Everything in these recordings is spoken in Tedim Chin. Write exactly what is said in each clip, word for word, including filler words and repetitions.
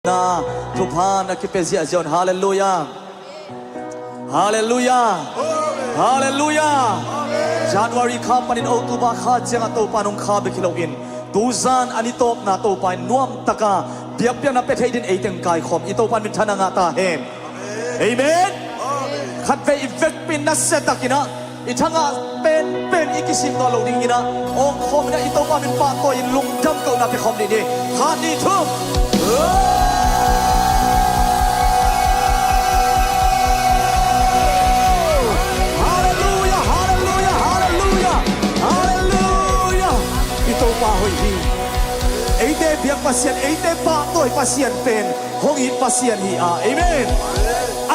Na thupha na kipia ziahziah un. Halleluiah. Halleluiah. Halleluiah. January kha panin October kha ciangah Topa nong kha bek hi loin, tuzan a ni tawpna Topa in nuamtaka biakpiakna pia thei din ei teng kaikhawm i Topa in minthanna ngah ta hen. Amen. Khatvei i vekpi in nasia takinah i thangah penpen i kisim nawn lo dinginah awngkhawm inah i Topa min pahtawi in lungdam kohna pia khawm dih ni. Khat, nih, thum. Halleluiah, halleluiah, halleluiah, halleluiah. I Topa hoih hi. Eite biak Pasian, eite pahtawi Pasian pen hong it Pasian hi a. Amen.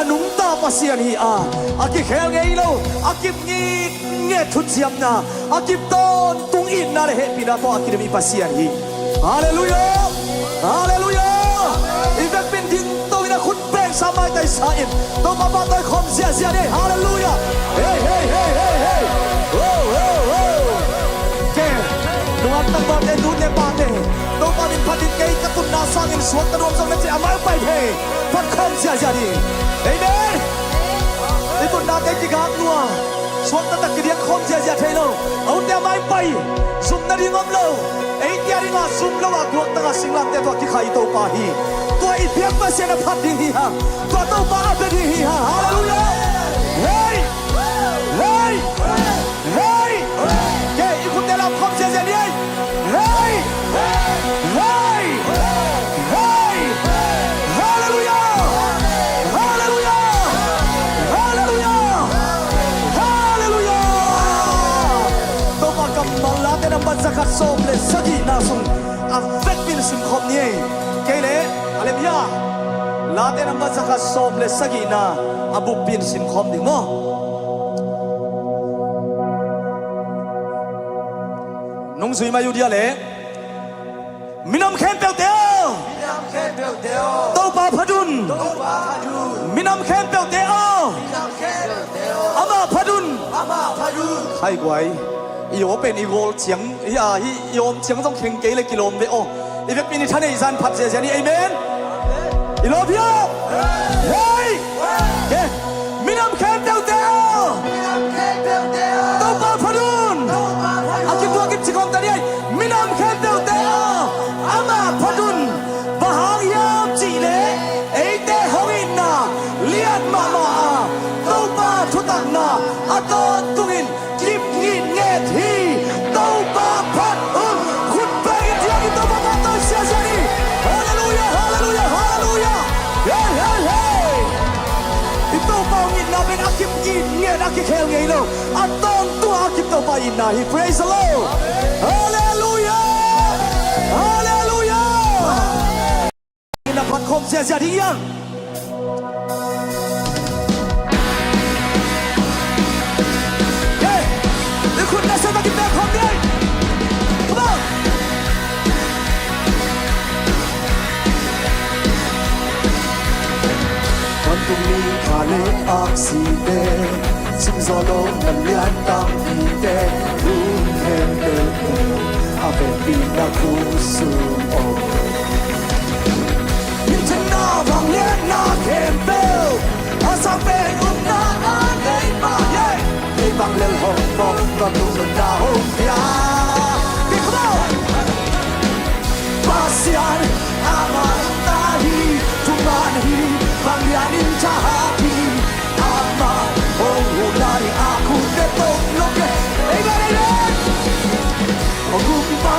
A nungta Pasian hi a. A kikhel ngei lo, a kip ngitnget thuciamna, a kip tawntung itna le hehpihna tawh a kidim i Pasian hi. Halleluiah. Halleluiah. I vekpi in dingto in a khut pengsa maitaisa in Topa pahtawi khawm ziahziah ni. Halleluiah. Hei, hei, hei, hei, hei. Ho, ho, ho. Ke, nungak tangbalte, nute pate, Topa min phatin kei ka tunna sangin suakta nuam zong na ci a mai pai thei. Phat khawm ziahziah ni. Amen. I tunnate kigak lua, suakta tak kidiak khawm ziahziah thei lo. A utte a mai pai, zum nading om lo. Eite a dinga zum lo a guaktanga singlamteh tawh a kikhai i Topa hi. Tua i biak Pasian a phat ding hi hang. Tua Topa a bia ding hi hang. Halleluiah. Hei! Hei! Hei! Ke, i khutte lam khawm ziahziah ni ei. Hei! Hei! Hei! Halleluiah! Halleluiah! Halleluiah! Halleluiah! Topa kammal Late nambat zakhat sawm le sagihna sung a vekpi in simkhawm ni ei. Kei le, Halleluiah! Late nambat zakhat sawm le sagihna a buppi in simkhawm ding maw? Nungzui mai uh dia le. Minam khempeuhte aw. Minam khempeuhte aw. Topa phat un. Topa phat un. Minam khempeuhte aw. Minam khempeuhte aw. Amah phat un. Amah phat un. Khai guai. I aw pen i gawl ciang, i a hi, i awm ciang zong kheng kei le kilawm ve aw. I vekpi in i thaneih zan phat ziahziah ni. Amen. I lawm hiam? Hei! Ke, minam khempeuhte aw. Topa phat un. A kituak in cikhawm ta ni ei. Minam khempeuhte aw. Amah phat un. Bang hang hiam cih leh eite hong itna lian mahmah a, Topa thutakna a tawntungin kip ngitnget hi. Topa phat un. Khut bengin thiangin Topa phat tawi siasia ni. Halleluiah, halleluiah, halleluiah. Hei, hei, hei. I Topa hong itna pen a kip ngitnget, a kikhel ngei lo, a tawntung a kip Topa itna hi. Praise the Lord. Halleluiah. Halleluiah. Na phat khawm ziahziah ding hiam? Hey, i khut na sa, na kipia khawm ding. Come on. Vantung mi kha le aksite, simzaw lo na lian tampite, hun khempeuhte a vekpi na khut sung om. Minthanna, vangliatna khempeuh a sang pen upna a neipa, yeah, ei bang lel hong mawk, tua tung nunna hong pia. Hey, come on. Pasian amah nungta hi, thuman hi, vanglian in thahat hi. Amah hong huh lai a khut bek tawh lo kei. Amen, amen. Hong kumpa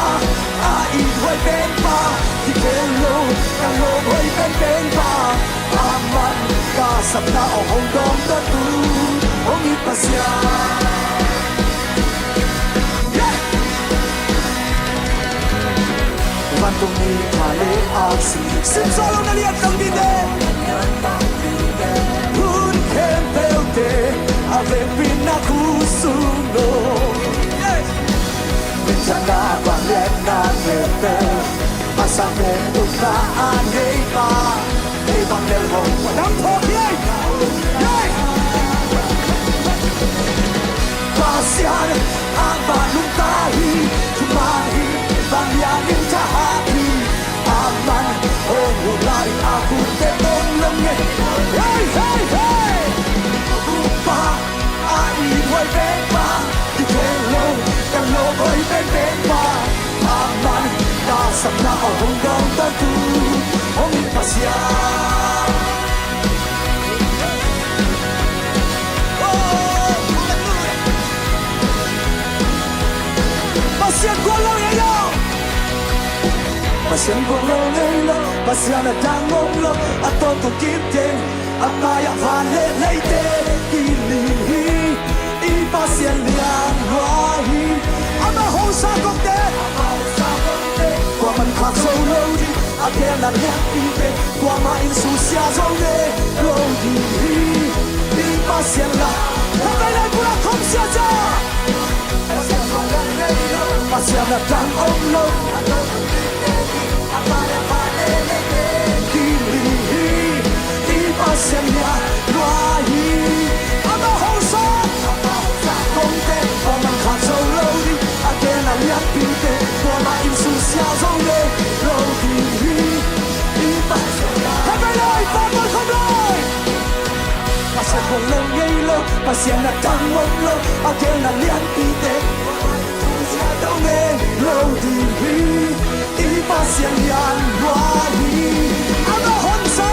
a it huai penpa, kikhel lo ka lawm huai penpenpa, amah ka sapna hong dawng tawntu, hong it Pasian. Yeah! Vantung mi kha le aksi, simzaw lo na lian tampite, hun khempeuhte a vekpi na khut sung om. Minthanna, vangliatna khempeuh a sang pen upna a neipa, ei bang lel hong. Dam thawk hi ei. Ei. Pasian amah nungta hi, thuman hi, vanglian in thahat hi. Amah hong huh lai Hong dawng tawntung hong hi Pasian. Oh, hallelujah. Pasian gual lo ngei lo. Pasian gual lo ngei lo. Pasian a dang om lo. A tawntung kim teng. A tai-ah van le leite kili hi. I Pasian lian lua hi. Amah hosa kongte, kuaman khak zo lo ding. A genna lianpite, kuamah in susia zo ngei lo ding hi. I Pasian la, hong kai lai pula khom sia cia. Pasian a dang om lo. Kili hi, i Pasian lian lua hi. Amah hosa kongte, kuaman khak zo lo ding. A genna lianpite, kuamah in susia zo ngei lo ding hi. I Pasian, hong kai lai, pampan khom lai. Pasian gual lo ngei lo, Pasian a dang om lo. A genna lianpite, kuamah in susia zo ngei lo ding hi. I Pasian lian lua hi. Amah hosa,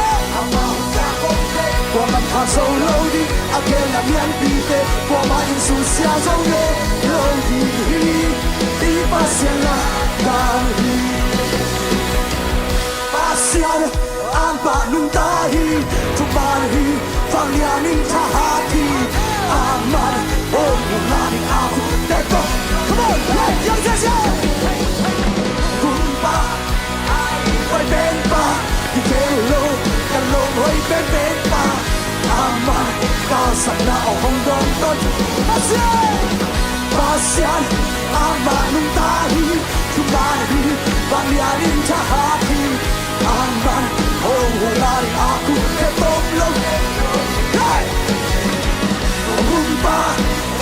kuaman khak zo lo ding. A genna lianpite, kuamah in susia zo ngei lo ding hi. I Pasian la dang hi. Pasian amah nungta hi. Thuman hi. Vanglian in thahat hi. Amah hong huna ding a khut teh ko. Come on, yeah, young Jesse. Kumpa, a it huai pen pa, i kei lo, ka lawm hoih penpen pa. Amah kalsakna aw hong dawng tawntung. Pasian, Pasian amah nungta hi. Thuman hi. Vanglian in thahat hi. Amah hong huna ding a khut teh tawm lo. Hey! Kumpa,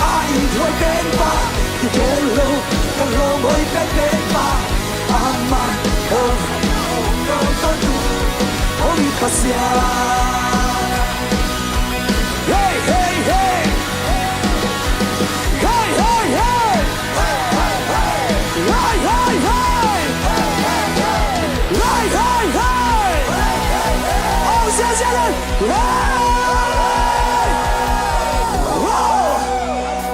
a it huai pen pa, i kei lo, ka lawm hoih penpen pa. Amah hong, hong hi Pasian. Hey, hey, hey. Hey, hey, hey. Hey, hey, hey. Hey, hey, hey. Oh, sia, sia, sia. Hey! Wow!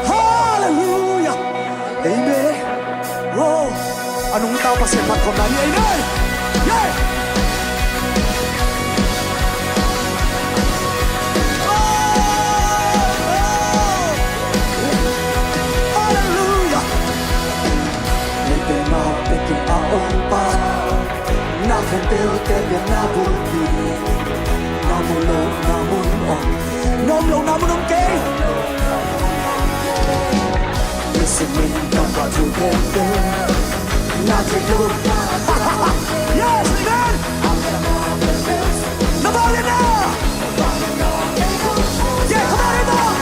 Hallelujah! Amen. Wow! A nungta Pasian phat khawm lai ni. Amen. Yeah! Oh! Oh! Hallelujah! Leitungah bek in a om pa, na khempeuh teh bek na bulpi. Na om loh na mun om, na om loh na mun om kei. Nisim in ka phat thu khempeuh na theih loh. Yes, amen. Na vang lian na. Yeah, come on, come on.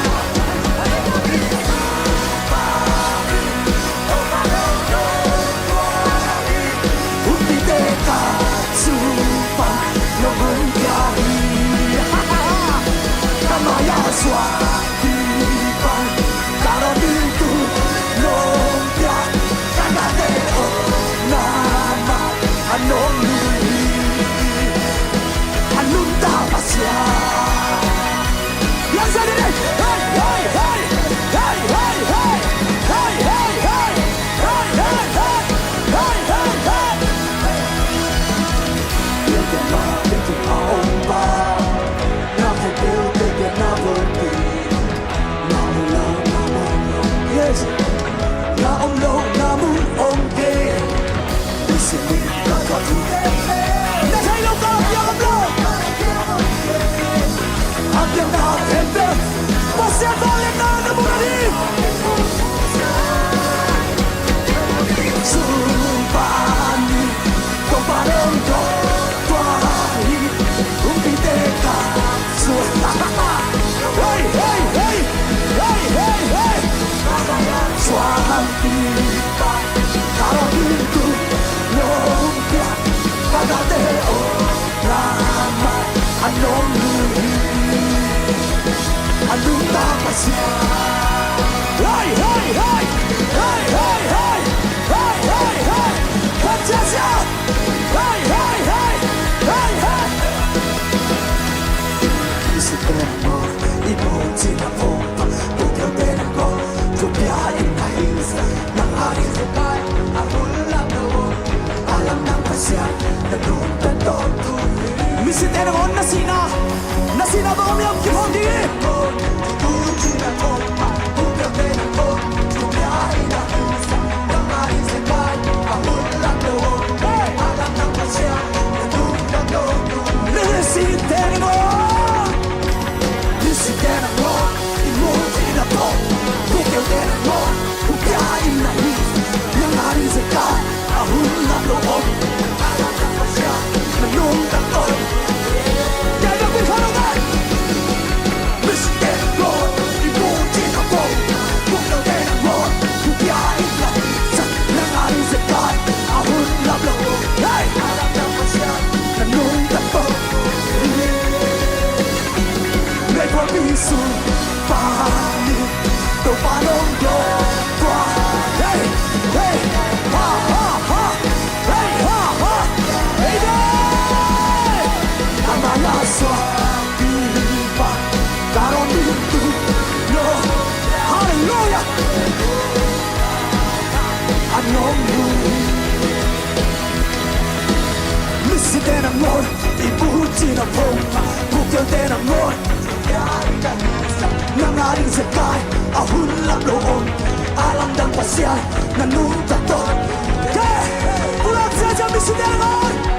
Hunpite ka sung pan nong hong pia hi. Ka mai-ah suak ding pan ka dawng ding tu nong pia. Ka tate aw na mah a nong lui hi. A nuntak Pasian. Piangsa ni ni. Hei, hei, hei. Hei, hei, hei. Hei, hei, hei. Hei, hei, hei. Hei, hei, hei. Piangsa ni ni. A om pa. Na khempeuh teh bek na bulpi. Na om loh na mun om. Yes. Na om loh na mun om kei. Nisim in ka phat thu. Na theih loh ka piang om lo. A piang na khempeuh Pasian vangliatna na mu ding. Sung pan in Topa dong dong tua hi. Hunpite ka sung. Hey, hey, hey. Hey, hey, hey. Suang pi pa. Ka dawng ding tu nong pia. Ka tate aw na mah a nong lui hi. A nuntak Pasian. Hey, hey, hey. Hey, hey, hey. Hey, hey, hey. Come, Jesse. Misite nangawn na sihna, na sihna bang om hiam kiphawk ding hi. Misite nangawn. Hallelujah. Misite nangawn i bucin a phawk, kukiote nangawn. Nang a ding zekai a hun lam lo om, a lamdang Pasian na nungta tawh. Ke, pulak sia sia misite nangawn.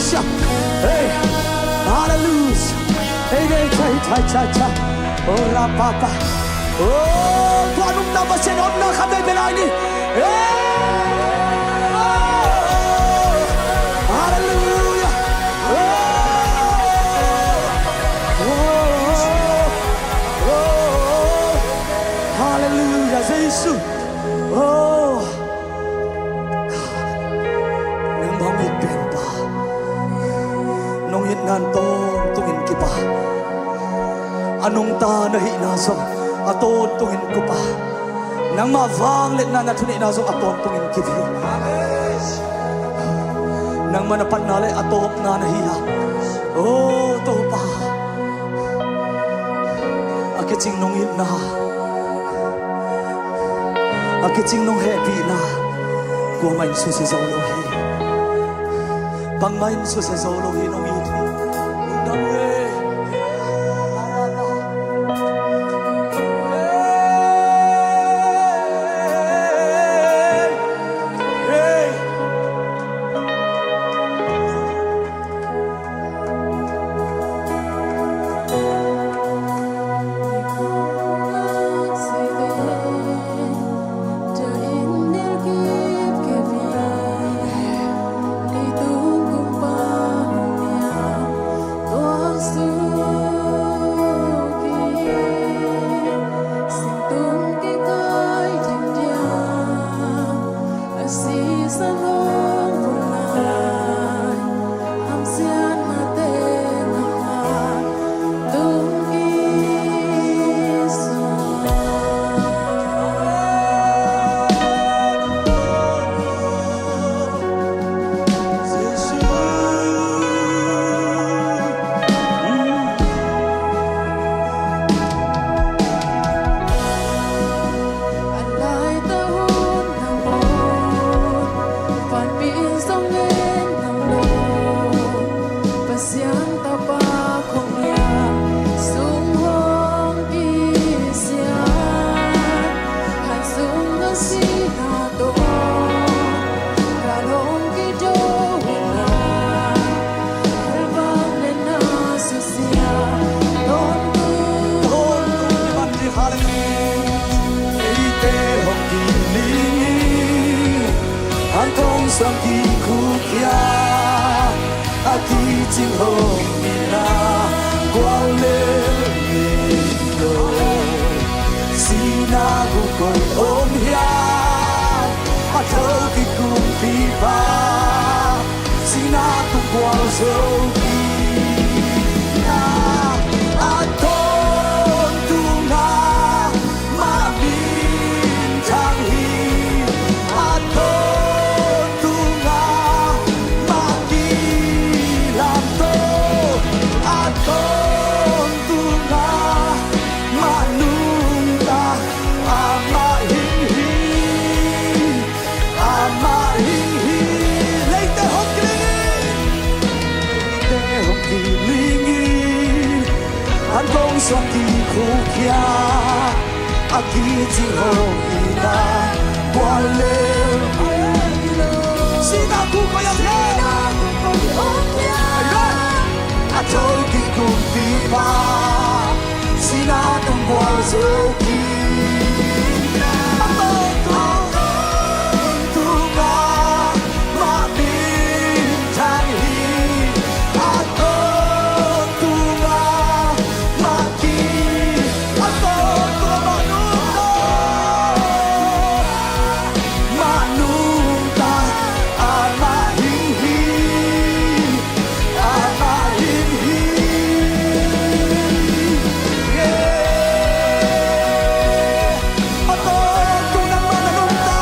Hey, hallelujah. Hey, hey, cha, cha, cha, cha. Oh, la, pa, pa. Oh, tua nungta Pasian hotna khat vei pe lai ni. Hey. Oh, hallelujah. Oh, oh, oh, oh. Hallelujah, Jesus. Oh. Nangmah hong it pen pa, nong itna in tawntungin kip a, a nungta na hihna zong a tawntungin kip a, nangmah vangliatna na thuneihna zong a tawntungin kip hi. Nangmah na patna le a tawpna na hi a, oh Topa, a kicing nong itna, a kicing nong hehpihna kuamah in susia zo lo hi. Bangmah in susia zo lo hi, nong it hi. Lungdam hi. Hey. Hey. Pasian tapa khong lian sung hong kisiat, han sung a sihna tawh gal hong kido in a, hell vangliatna susia, tawntung, tawntung kiman ding, hallelujah. Eite hong kilingin, an thong suan kikhukkhia, a kicing hong itna gual lel ngei lo. Sihna guk koih om hiam, a tho kikumpipa, sihna tung gual zo kik a, a tawntung a mah minthang hi. A tawntung a mah kilamto, a tawntung a mah nungta, amah hing hi. Amah hing hi. Leite hong kilingin, leite hong kilingin, an thong suan kikhukkhia, a kicing hong itna gual lel ngei lo. Sihna guk koih om hiam, amen, a tho kikumpipa, sihna tung gual zo kik a, a tawntung a mah minthang hi. A tawntung a mah ki, a tawntung a mah nungta, mah nungta, amah hing hi. Amah hing hi. Yeah. A tawntung nangmah na nungta,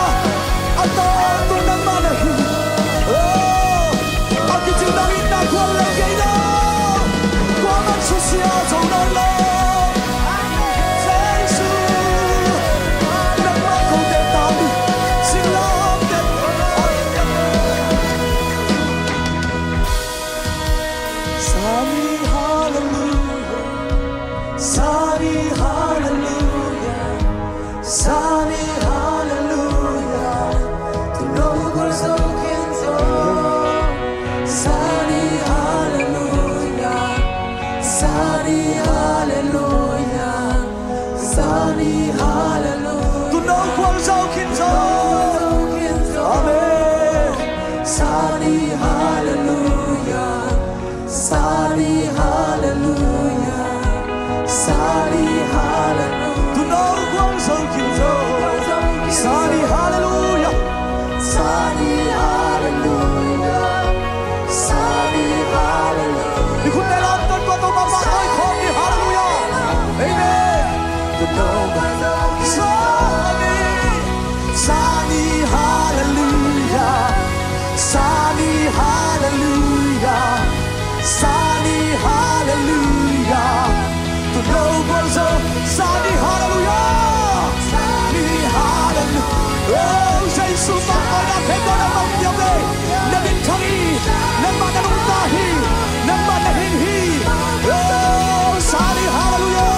a tawntung nangmah na hi. Oh, a kicing nang itna gual lel ngei lo. Kuamah in susia zo nawn lo. Jesu, nangmah kote ta ni. Singlamteh. Sani hallelujah, sani hallelujah, sani hallelujah. Tulo gual zo khin zo. Sani Hallelujah. Tu'n no gualzo khin zo. Amen. Sani hallelujah. Sani hallelujah. Sani hallelujah. Tu'n no gualzo khin zo. Sani hallelujah. Sani hallelujah. Sani hallelujah. Ni khut te lam ton ko to ma ma oi khom ni hallelujah. Amen. Sani, sani hallelujah. Sani hallelujah. Sani hallelujah. Tu'n no gualzo. Sani hallelujah. Sani hallelujah. Oh, Jesu, nangmah na thei ko, nangmah na hong piang ve. Na min thang hi. Nangmah na nungta hi. Nangmah na hing hi. Oh, sani hallelujah.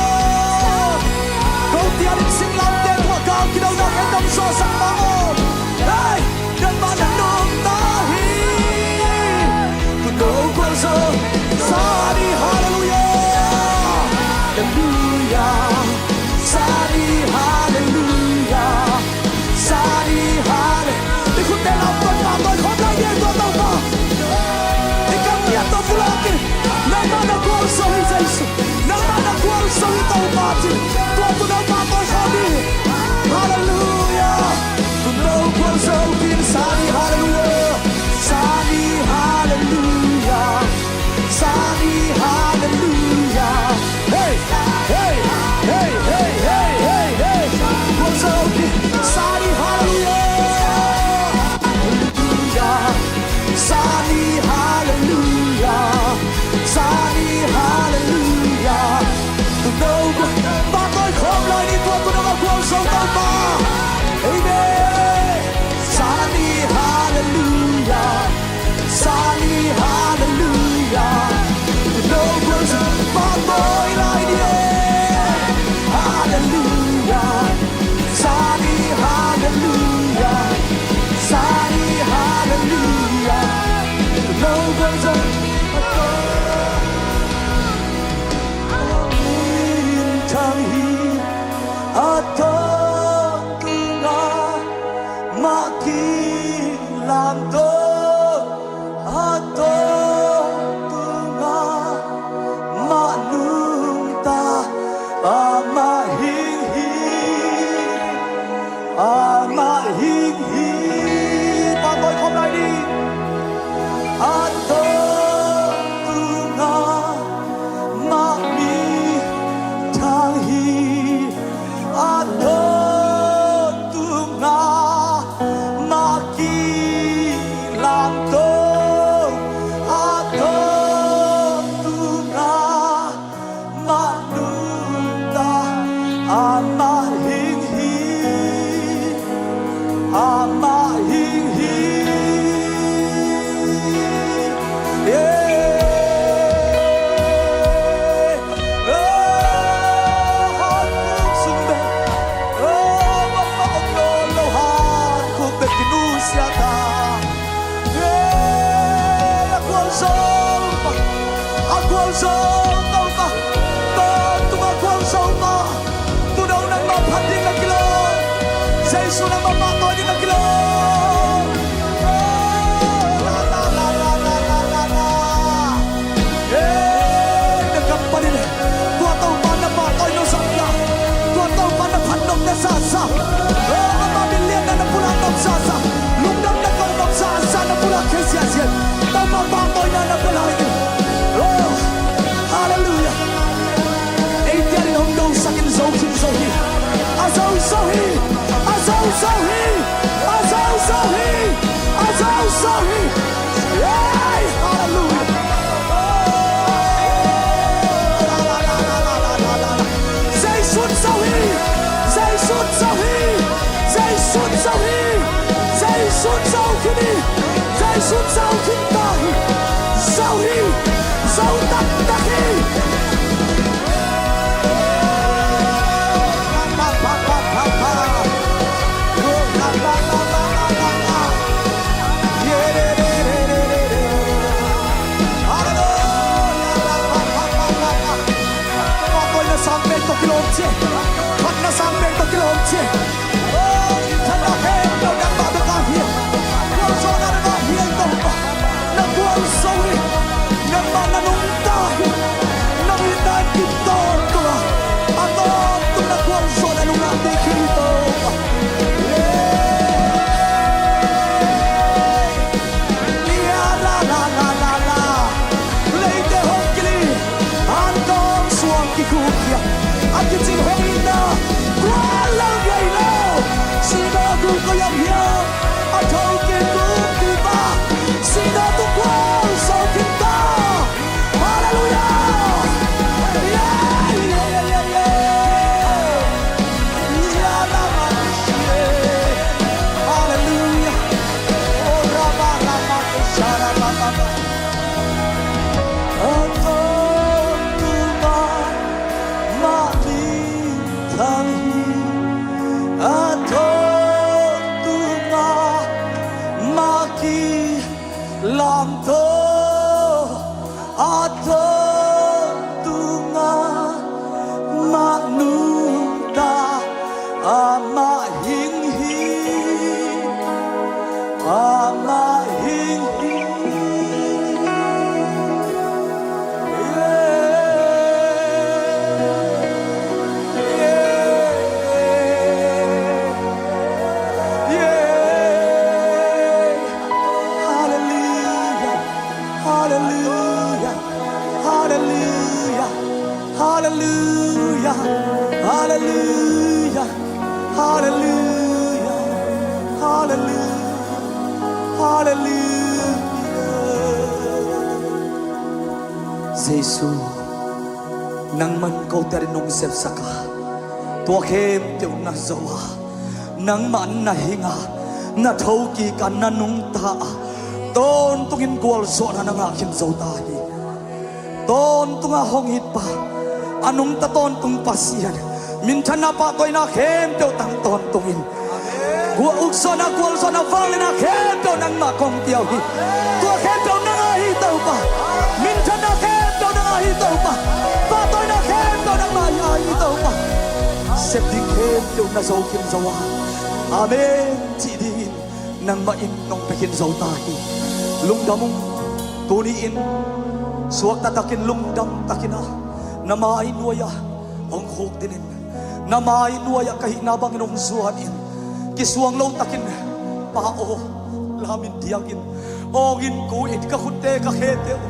Ko tian in singlamteh tua kang kidona en dam so sang ma om. Hey! Nangmah na nungta hi. Tu'n no gualzo. Sani hallelujah. Hallelujah. Sani hallelujah. Sani hallelujah. Ni khut te lam ton ma ma oi khom lai ni tua Topa. I kam ngiat tawh pulak in. Nangmah na gualzo hi Jesu. Nangmah na gualzo hi Topa ci. Tua tu'n no ma ma oi khom ni. Hallelujah. Tu'n no gualzo khin. Sani hallelujah. Sani hallelujah. Sani hallelujah. Hey, hey, hey. Gualzo khin. Sani hallelujah. Hallelujah. Sani hallelujah. Sani hallelujah. Tu'n no gual, ma ma oi khom lai ni tua tu'n no gualzo Topa. Amen. Sani hallelujah. Sani hallelujah. Tu'n no gualzo, ma ma oi lai ni. Hallelujah. Sani hallelujah. Sani hallelujah. Tu'n no gualzo. Min thang hi. A tawntung a mah kilamto. A tawntunga mah nungta, amah hing hi, amah hing hi. Pangtawi khawm lai ding. A tawntunga mah mi thang hi. A tawntunga mah kilamto, a tawntunga mah nungta, amah hing hi, amah hing hi. Yeah. Jesu nangmah phat ding na kilawm. Ei, na kam panin tua Topa na pahtawi na zong la, tua Topa na phat nop na zahzah, oh, ama min lianna na pulak nop zahzah, lungdamna ko nop zahzah na pulak khia ziahziah, Topa pahtawina na pia lai in. Oh, halleluiah. Ei tian in hong dosak in zo khin zo hi. A zo zo hi. A zo zo hi. A zo zo hi. A zo zo hi. Ei, halleluiah. Jesu zo hi. Jesu zo hi. Jesu zo hi. Jesu zo khin hi. Jesu zo khin ta hi. Zo hi. Zo taktak hi. Halleluiah. Pahtawi na sang pen tawh kilawm ci. Phat na sang Sia. Oh, thanna khempeuh nangmah bek a hi. Gualzawhna nangmah hi, Topa. Na gualzo hi. Nangmah na nungta hi. Nang itna in kitawntung a, a tawntung na gualzawhna nungah ding hi, Topa. Yeah. Ia la la la la la. Leite hong kili, antawm suang kikhukkhia, a kicing hong itna, kual lo ngei lo. Sihna tung koi hiam hiam, a tho kik kumpipa, sihna tung kual zo khin ta. Halleluiah. Yeah, yeah, yeah, yeah, yeah. Ia la la la. Halleluiah. Oh, rama, rama, sharama, rama. A tawntung a mah minthangi, a tawntung a mah kilamto, a tawntung a mah nungta, amah hing hi, amah hing hi. Yeah. Yeah. Yeah. Halleluiah. Halleluiah. Halleluiah. Halleluiah. Halleluiah. Halleluiah. Halleluiah. Halleluiah. Jesu, nangman kote adingin nong sepsak a, tua khempeuh na zo a, nangmah na hing a, na thokik a, na nungta a, tawntungin gualzawhna na ngah khin zo ta hi. Tawntung a hong it pa, a nungta tawntung Pasian, minthanna pahtawina khempeuh tang tawntungin, gua ukzawhna, gualzawhna, vangliatna khempeuh nangmah kong pia uh hi. Tua khempeuh nang a hi Topa. Minthanna khempeuh nang a hi Topa. Pahtawina khempeuh nangmah a hi Topa. Sep ding khempeuh na zo khin zo a, amen cih dingin nangmah in nong pia khin zo ta hi. Lungdam ung. Tuni-in suakta takin, lungdam takin a, na mai nuai-ah hong khukdin in, na mai nuai-ah ka hihna bangin hong zuan in, kisuang lo takin, Pa aw, lamin diangin, awngin, ku-in, ka khutte ka khete uh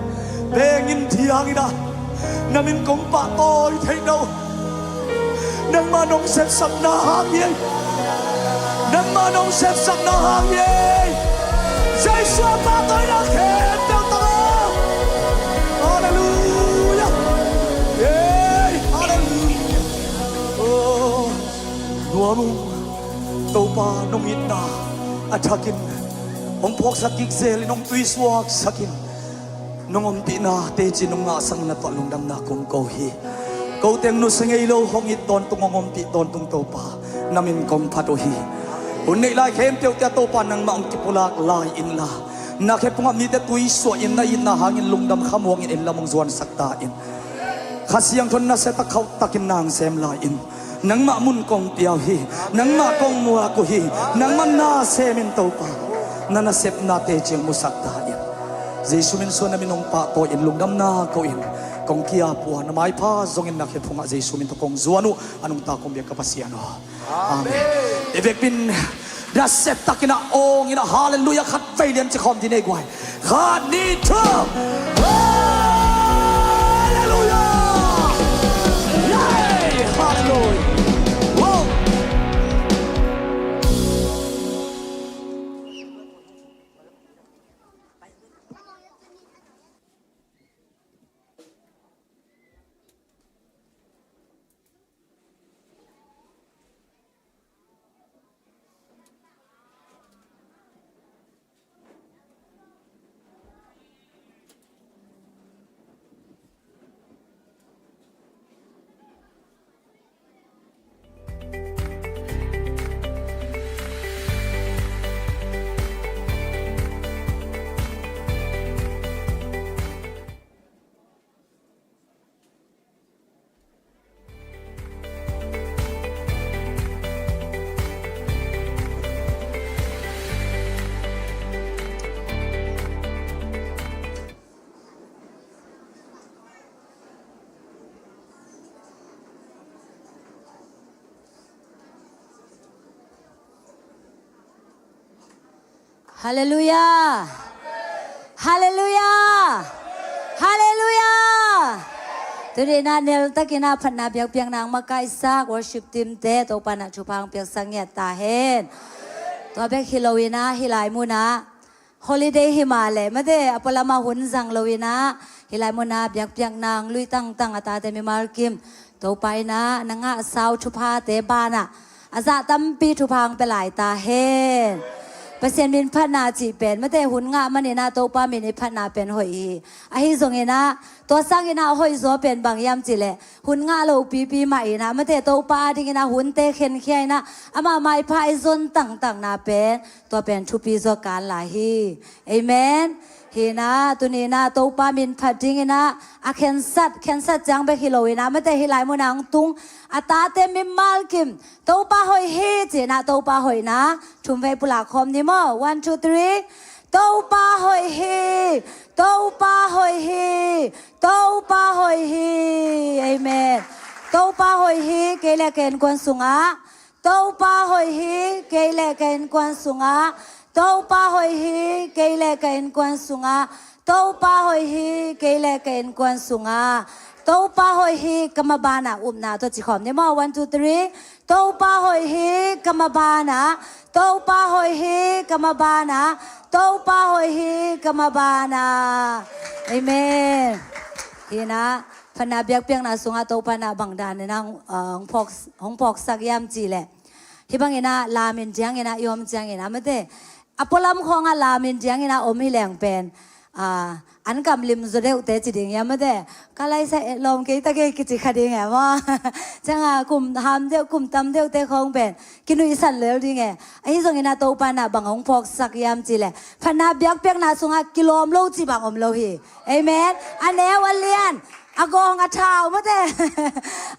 bengin diangin a, na min kong pahtawi theihna uh nangmah nong sepsakna hang hi. Nangmah nong sepsakna hang hi. Jesu a pahtawina khempeuh tang a. Halleluiah. Ei, halleluiah. Oh, nuam ung. Topa nong itna a thakin hong phawksak kik zel in, hong tuisuaksak in. Nong ompihna teci nong ngahsak na tawh lungdamna kong ko hi. Ko teng nusia ngei lo hong it tawntung, hong ompih tawntung Topa, na min kong phat uh hi. Hun neih lai khempeuhte ah Topa nangmah hong kipulak lai inla, na khephungah mite tuisuah in, na itna hangin lungdam khamuangin inn lam hong zuansak ta in. Kha Siangtho in nasia tak khauh takin na hong sem lai in. Nangmah mun kong pia uh hi. Nangmah kong muak uh hi. Nangmah na sem in Topa, na nasepna teci hong musak ta in. Jesu min suang, na min hong pahtawi in, lungdamna ko in kong kiap uh a, na maipha zongin na khephungah Jesu min tawh kong zuan uh a, nungta kong biak ka Pasian aw. Amen. I vekpi in nasep takin a, awngin a, halleluiah khat vei lian ci khawm dih ni ei guai. Khat, nih, thum. Halleluiah. Yay! Halleluiah. Wow. Halleluiah. Halleluiah. Halleluiah. Tuni in ah neltakin ah phatna biakpiakna hong makaihsak worship team te Topa in ah thupha hong piaksak ngiat ta hen. Tua bek hi lo in ah hih lai mun ah holiday hi mah leh mate a pualam ah hun zang lo in ah hih lai mun ah biakpiakna hong lui tangtang a tate mimal kim Topa in ah na ngahsa uh thuphate banah a zah tampi thupha hong pia lai ta hen. Pasian min phatna cih pen mate hun ngah man in ah Topa min i phatna pen hoih hi. Ahi zongin ah tua sangin ah hoih zaw pen bang hiam cih leh hun ngah lo pipi mah in ah mate Topa adingin ah hunte khenkhia in ah amah maipha i zon tangtakna pen tua pen thupi zaw kan lai hi. Amen. Hi in ah tuni in ah Topa min phat dingin ah a khensat khensat ciang bek hi lo in ah mate hih lai mun ah hong tung a tate mimal kim Topa hoih hi ci in ah Topa hoihna thum vei pulak khawm ni maw? One, two, three. Topa hoih hi. Topa hoih hi. Topa hoih hi. Amen. Topa hoih hi. Kei le ka innkuan sungah Topa hoih hi. Kei le ka innkuan sungah Topa hoih hi. Kei le ka innkuan sungah Topa hoih hi. Kei le ka innkuan sungah Topa hoih hi. Ka mabanah upna tawh ci khawm ni maw? One, two, three. Topa hoih hi. Ka mabanah. Topa hoih hi. Ka mabanah. Topa hoih hi. Ka mabanah. Amen. Hi in ah phatna biakpiakna sungah Topa in ah bang dan in ah hong, ah, hong phawk, hong phawksak hiam cih leh hih bangin ah lamin diangin ah i om ciangin ah mate a pualam khawngah lamin diangin ah om hi leng pen, ah, an kam lim zaw deuhte ci ding hiam mate ka laisa eh lawm kei ta kei kici kha ding eh maw? Ciangah kum ham deuh kum tam deuhte khawng pen kinuihsan lel ding eh. Ahi zongin ah Topa in ah bang hong phawksak hiam cih leh phatna biakpiakna sungah kilawm lo ci bang om lo hi. Amen. A neu a lian a gawng a thau mate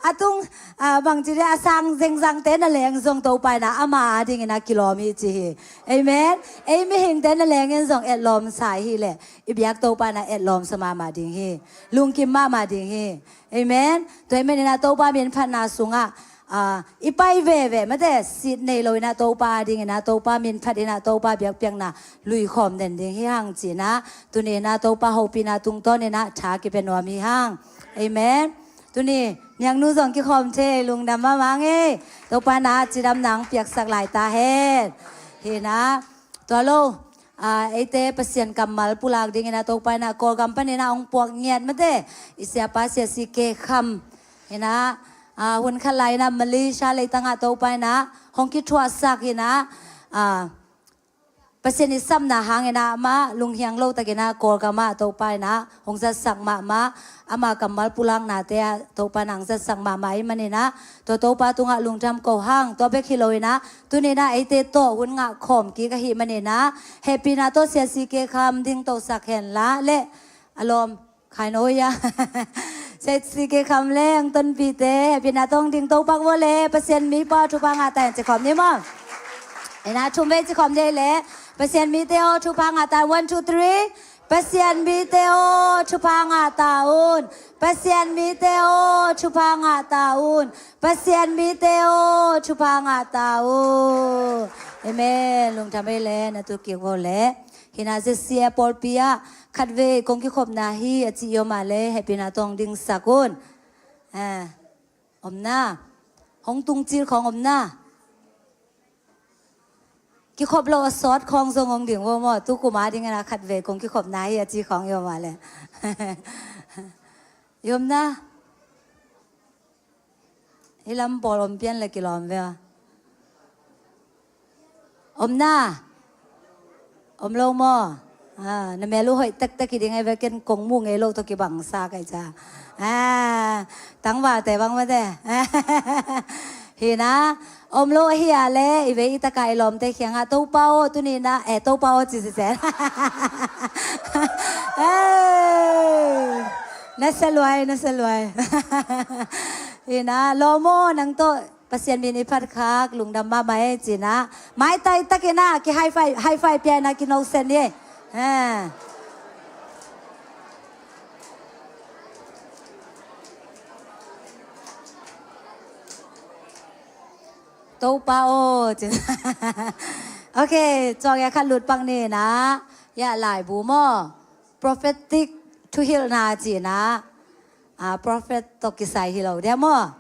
a tung, ah, bangci deh a sang zengzangte na leng zong Topa in ah ama adingin ah kilawm hi ci hi. Amen. Ei mihingte na lengin zong etlawmsa hi leh i biak Topa in ah etlawmsa mahmah ding hi. Lungkim mahmah ding hi. Amen. Tua hi manin ah Topa min phatna sungah, ah, i pai veve mate sit nei lo in ah Topa adingin ah Topa min phat in ah Topa biakpiakna lui khawm den ding hi hang ci in ah tuni in ah Topa hopihna tungtawn in ah tha kipia nuam hi hang. Amen. Tuni niangnu zong kikhawm thei lungdam mahmah ngei. Topa in ah cidamna hong piaksak lai ta hen. Hi in ah tua lo, ah, eite Pasian kammal pulak dingin ah Topa in ah Kawlgam panin ah hong puak ngiat mate i siapa Sia C K Kham hi in ah, ah, hun khat lai in ah Malaysia leitangah Topa in ah hong kithuahsak hi in ah, ah, Pasian i sapna hangin ah amah lunghiang lo takin ah Kawlgam ah Topa in ah hong zatsak mahmah, ama kammal pulaknate ah Topa in ah hong zatsak mahmah ahih manin ah tua Topa tungah lungdam ko hang. Tua bek hi lo in ah tuni in ah eite tawh hun ngah khawm kik ahih manin ah hehpihna tawh Sia C K Kham dingtosak hen la le a lawm khai no ya. Sia C K Kham le hong tonpihte hehpihna tawh hong dingto pak vo le Pasian mi pa thupha ngah ta hen ci khawm ni maw? Hi in ah thum vei ci khawm ni le Pasian mite aw thupha ngah ta. One, two, three. Pasian mite aw thupha ngah ta un. Pasian mite aw thupha ngah ta un. Pasian mite aw thupha ngah ta un. Amen. Lungdam ei le na tu kik vo le. Hi in ah Z C A pawlpi ah khatvei kong kikhopna hi a ci i om a le hehpihna tawh hong dingsak un. Ah, om na. Hong tungcil khawng om na. Kikhop lo a sawt khawng zong hong ding vo maw? Tu kum adingin ah khatvei kong kikhopna hi a ci khawng i om a le. I om na. Hih lam pawl om pian le kilawm ve a. Om na. Om lo maw? Ah, na mel uh hoih tektek hi ding ei ve, ken kong mu ngei lo tawh kibangsa kai ca. Ah, tangvalte bang mate. Hi in ah om lo ahi a le i vei i taka i lawmte kiangah Topa aw tuni in ah, eh, Topa aw ci sisen. Eh, na sia luai, na sia luai. Hi in ah lawm aw nang tawh Pasian min i phat khak lungdam mahmah ei ci in ah maitai takin ah ki high five, high five pia in ah kinosen ni. Ha. Topa aw ci in ah Ok, cawng e khat lut pak ni na. Ya laibu maw? Prophetic thuhilhna ci na. Ah, prophet tawh kisai hi lo dia maw?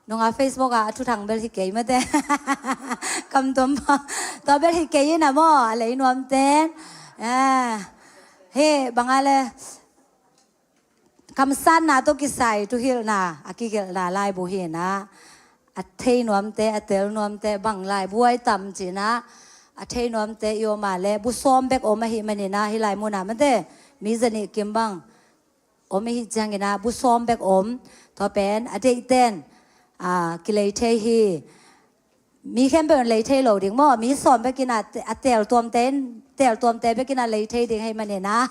Nunga Facebook ah a thuthang bel hi kei mate. Kamtuam pa. Tua bel hi kei ina maw? A lei nuamten. Ah, hi bang a le. Kamsanna tawh kisai thuhilhna a kigelhna laibu hi na. A thei nuamte, a tel nuamte, bang laibu ai tam ci na. A thei nuamte i om a le bu sawm bek om ahi mani na, hi lai muna mate. Mi zanih kim bang om ihi ciangin a bu sawm bek om. Tua pen a deihten a kilei thei hi. Mi khempeuh in lei thei lo ding maw? Mi sawm bekin a, a teltuamte in, teltuamte bekin a lei thei ding hei manin a,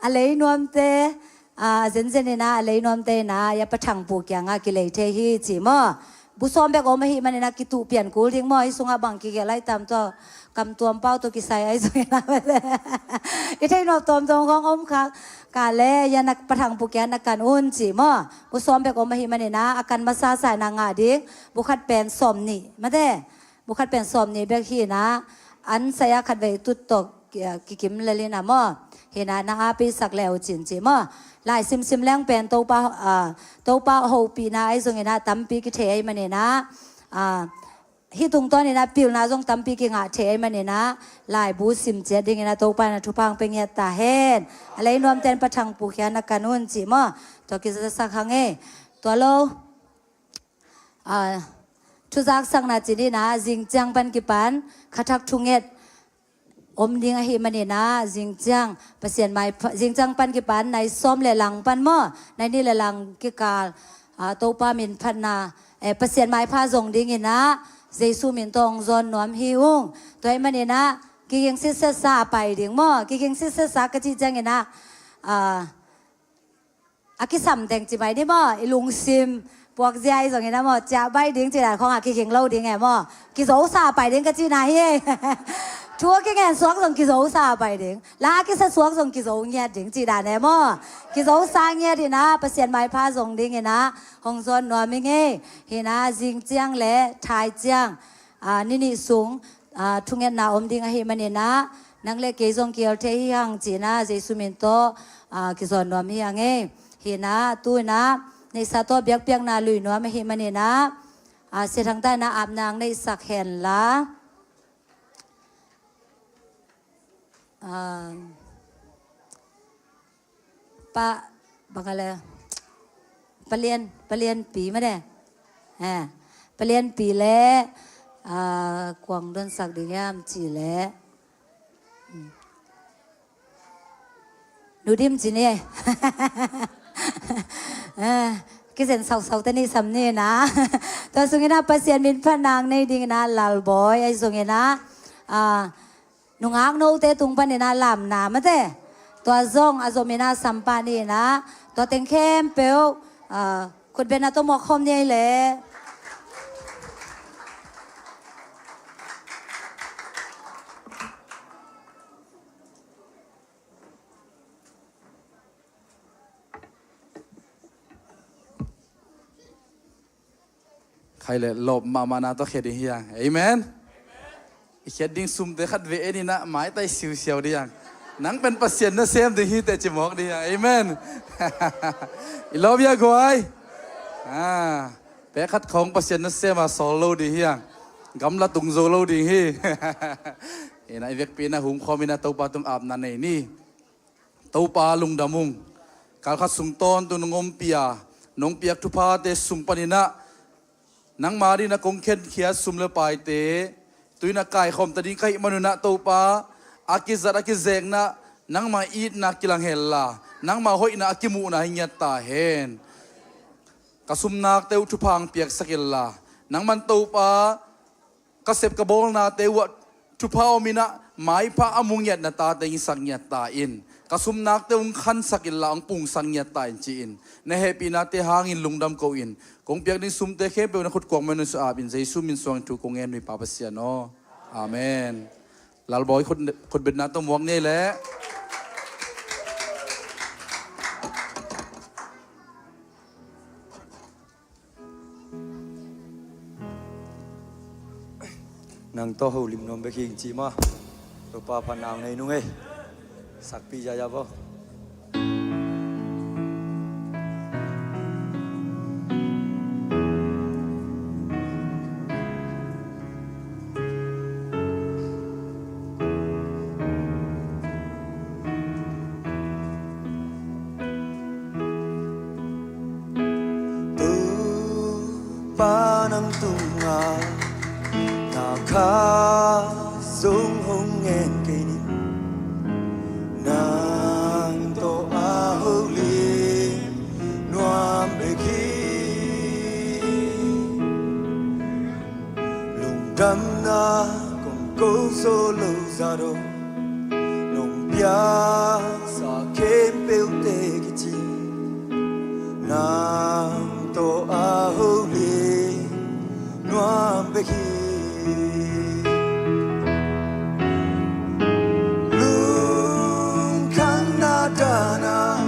a lei nuamte, a zenzen in a, a lei nuamte in a, ya Pa Thang Pu kiangah kilei thei hi ci maw? Bu sawm bek om ahi manin a kituh pian kul ding maw? Hih sungah bang kigelh lai tam tua Kamtuam Pau tawh kisai ai zong in a, i thei nuam tuamtuam khawng om kha ka le, ya na Pa Thang Pu kiangah na kan un ci maw? Bu sawm bek om ahi manin a, a kan masa sa in a ngah ding. Bu khat pen sawm nih mate. Bu khat pen sawm nih bek hi na, an saya khat vei tut tawh ki-, kikim lel in a maw? Hi na, na a peisak le uh cin ci maw? Lai simsim leng pen Topa, ah, Topa hopihna ai zong in a tampi kithei ai manin a, ah, hih tungtawn in a pilna zong tampi kingah thei ai manin a, laibu sim ciat ding in a Topa in a thupha hong pia ngiat ta hen. A lei nuamten Pa Thang Pu kiangah na kan un ci maw? Tua kizasak hang e. Tua lo. Ah, thuzaksakna ci ni na, zingciang pan kipan khathak thunget om ding ahi manin a, zingciang Pasian maipha, zingciang pan kipan nai sawm le lang pan maw, nai nih le lang kikal, ah, Topa min phatna, eh, Pasian maipha zong ding in a, Jesu min tawh hong zawn nuam hi ung. Tua ahi manin a, kiging sitsetsa a pai ding maw, kiging sitsetsa ka cih ciangin a, ah, a kisam teng ci mai ni maw? I lungsim puakzia i zong in a maw? Ciah bai ding ci dan khawng a kiging lo ding e maw? Kizosa pai ding ka cihna hi. Thu a kingen suak zong kizosa pai ding. La a kisa suak zong kizo ngiat ding ci dan e maw? Kizosa ngiat in a Pasian maipha zong ding in a hong zawn nuam i ngei. Hi na zingciang le thaiciang, ah, ni nih sung, ah, thungetna om ding ahi manin a, nang le kei zong kial thei hi hang ci na, Jesu min tawh, ah, kizawn nuam hi hang e. Hi na, tu in a, neihsa tawh biakpiakna lui nuam ahi manin a, ah, Sia Thang ta in a apna hong neihsak hen la. Ah, Pa, bang a le, Pa Lian, Pa Lianpi mate. Eh, Pa Lianpi le, ah, kuang donsak ding hiam ci le. Hmm. Nu Dim ci ni. Eh, kizen sausau te ni sam ni na. Tua sung in a Pasian min phatna hong nei ding in a Lalbawi, ai zong in a, ah, nungak note tung panin a lamna mate. Tua zong a zom in a sampah ni in a. Tua teng khempeuh, ah, khutbetna tawh muak khawm ni ei le. Khai le lawp mahmahna tawh khia ding hi hang. Amen. I khiat ding sumte khat ve en in a maitai siusiau ding hang. Nang pen Pasian nasem ding hi teh ci mawk ding hang. Amen. I lawp hia guai. Ah, pek khat khawng Pasian nasem a sawl lo ding hi hang. Gamla tung zo lo ding hi. Hi na i vekpi in a hum khawm in a Topa tung apna nei ni. Topa lungdam ung. Kal khat sung tawntung nong ompih a, nong piak thuphate sung panin a, nangma dingin a kong khenkhiat sum le paite, tu in a kaikhawm ta ding ka hih manun a Topa, a kizat a kizekna, nangma itna kilang hen la, nangma hoihna a kimuhna hi ngiat ta hen. Ka sumnakte uh thupha hong piaksak in la, nangman Topa, ka sep ka bawlnate uh ah thupha om in a, maipha a mu ngiat na tate hong hisak ngiat ta in. Ka sumnakte hong khansak in la, hong pungsan ngiat ta in ci-in, na hehpihnate hangin lungdam ko-in, kong piak ding sumte khempeuh na khut kuang mah nung sung ap in, Jesu min suangin thu kong ngen uh hi Pa Pasian aw. Amen. Lalbawi khut, khutbetna tawh muak ni ei leh. Nang tawh holim nuam bek hi ing ci maw. Topa phatna nei nung ei. Sakpih ziahziah vo. Topa nang tungah na kha zong hong ngen kei ning. Nang tawh a holim nuam bek hi. Lungdamna kong ko zo lo zah dong, nong piaksa khempeuhte kicing. Nang tawh a holim nuam bek hi. Lungkhamna dan a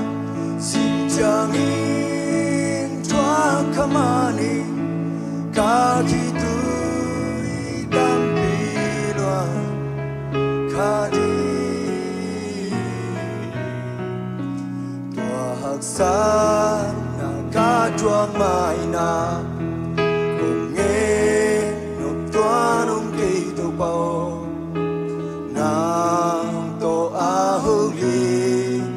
sing ciangin thuak kha manin, ka khitui tampi lua kha ding. Tua haksatna ka thuak ma-in ah, kong ngen nop tuan om kei Topa aw. Nang tawh a holim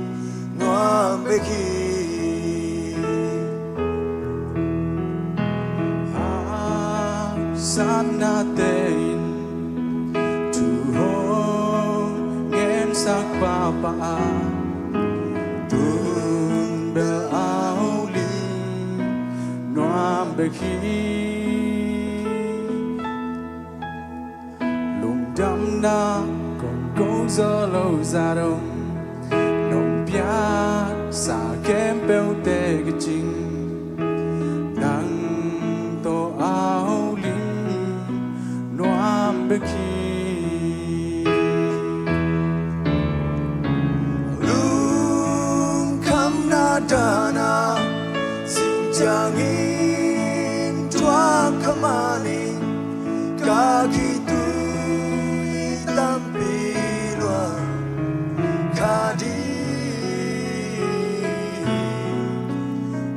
nuam bek hi. Haksatnate in thu hong ngensak pahpah a, tun bel a holim nuam bek hi. Lungdamna kong ko zo lo zah dong, nong piaksa khempeuhte kicing. Nang tawh a holim nuam bek hi. Lungkhamna dan a sing ciangin thuak kha manin, ka khitui tampi lua kha ding.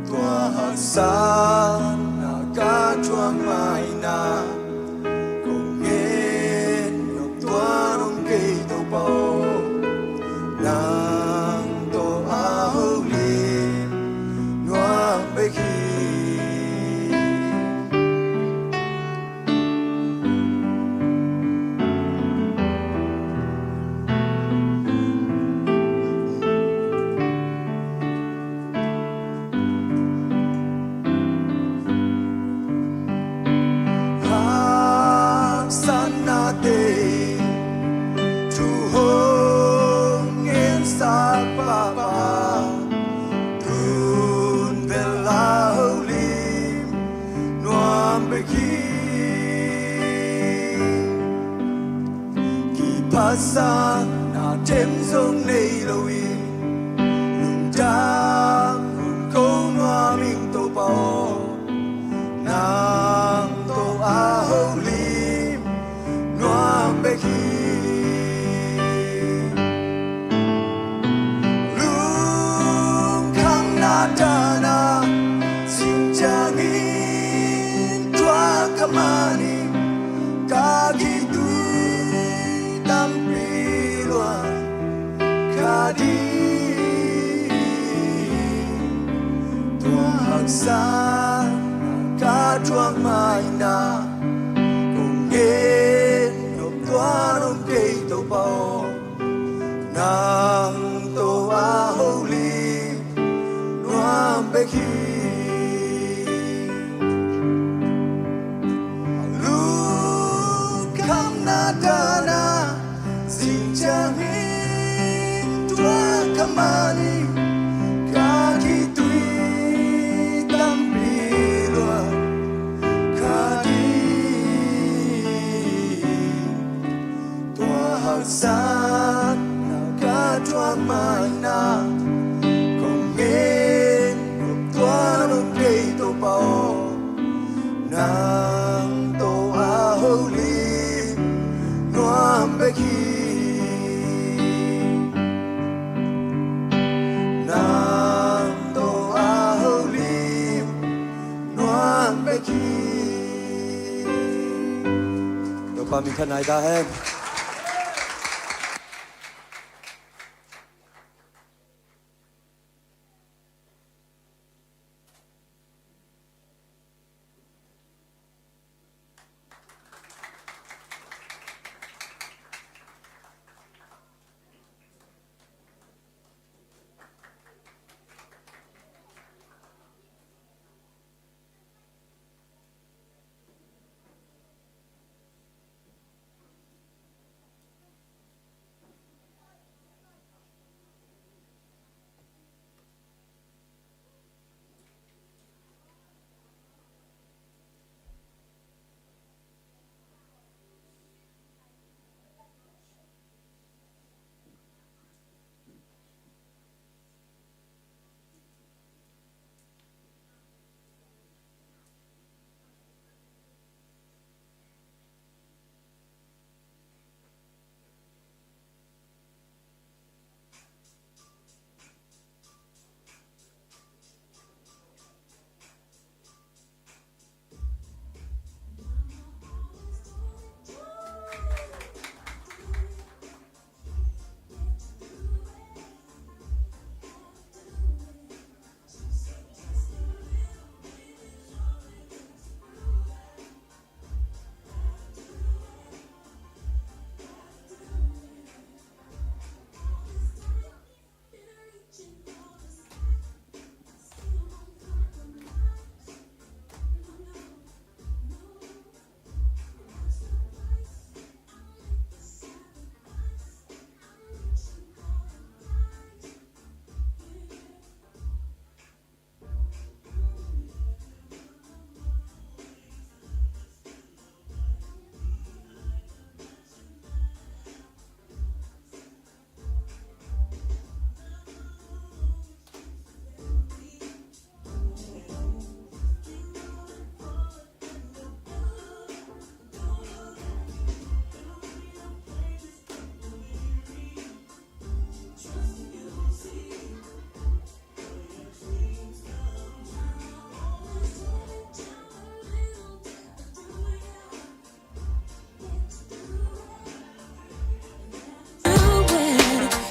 Tua haksatna ka thuak ma-in ah, kong ngen nop tuan om kei Topa aw. Nang tawh a holim nuam bek hi. Haksatnate thu hong ngensak pahpah, tun bel a holim nuam bek hi. Kiphatsakna them zong nei lo-in, lungdam hong ko nuam ing Topa aw. Nang tawh a holim nuam bek hi. Lungkhamna dan a sing ciangin thuak kha manin, ka khitui tampi lua kha ding. Tua haksatna ka thuak ma-in ah, kong ngen nop tuan om kei Topa aw. Nang tawh a holim nuam bek hi. Lungkhamna dan a sing ciangin thuak kha manin, ka khitui tampi lua kha ding. Tua haksatna ka thuak ma-in ah, kong ngen nop tuan om kei Topa aw. Nang tawh a holim Nang tawh a holim nuam bek hi. Topa min thanai ta hen.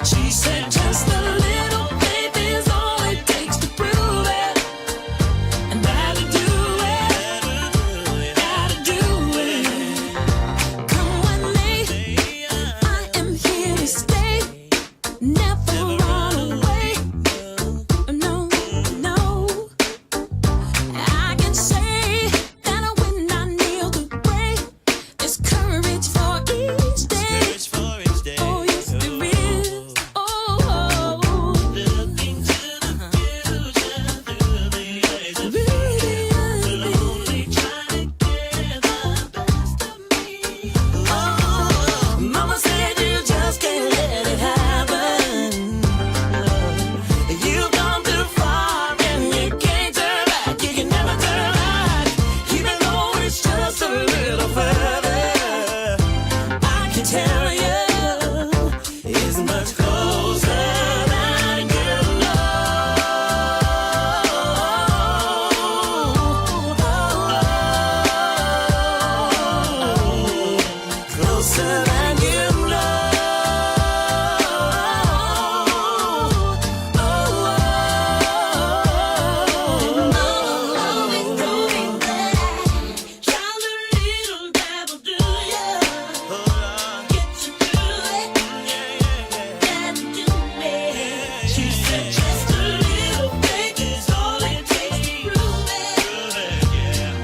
She said, "Just a little faith is all it takes to prove it. And that'll do it. That'll do it. Come with me. I am here to stay. Never run away. No, no. I can say that when I kneel to pray, there's courage for each day. Oh, yes, there is. Oh, oh, oh. Looking to the future through the eyes of faith. Will only try to give the best of me. Oh, Mama said you just can't let it happen. You've gone too far and you can't turn back. You can never turn back. Even though it's just a little further, I can tell you it's much closer than you know. Closer than you know. Try a little dabble, do ya? Get you through it. Gotta do it. She said, "Just a little faith is all it takes to prove it."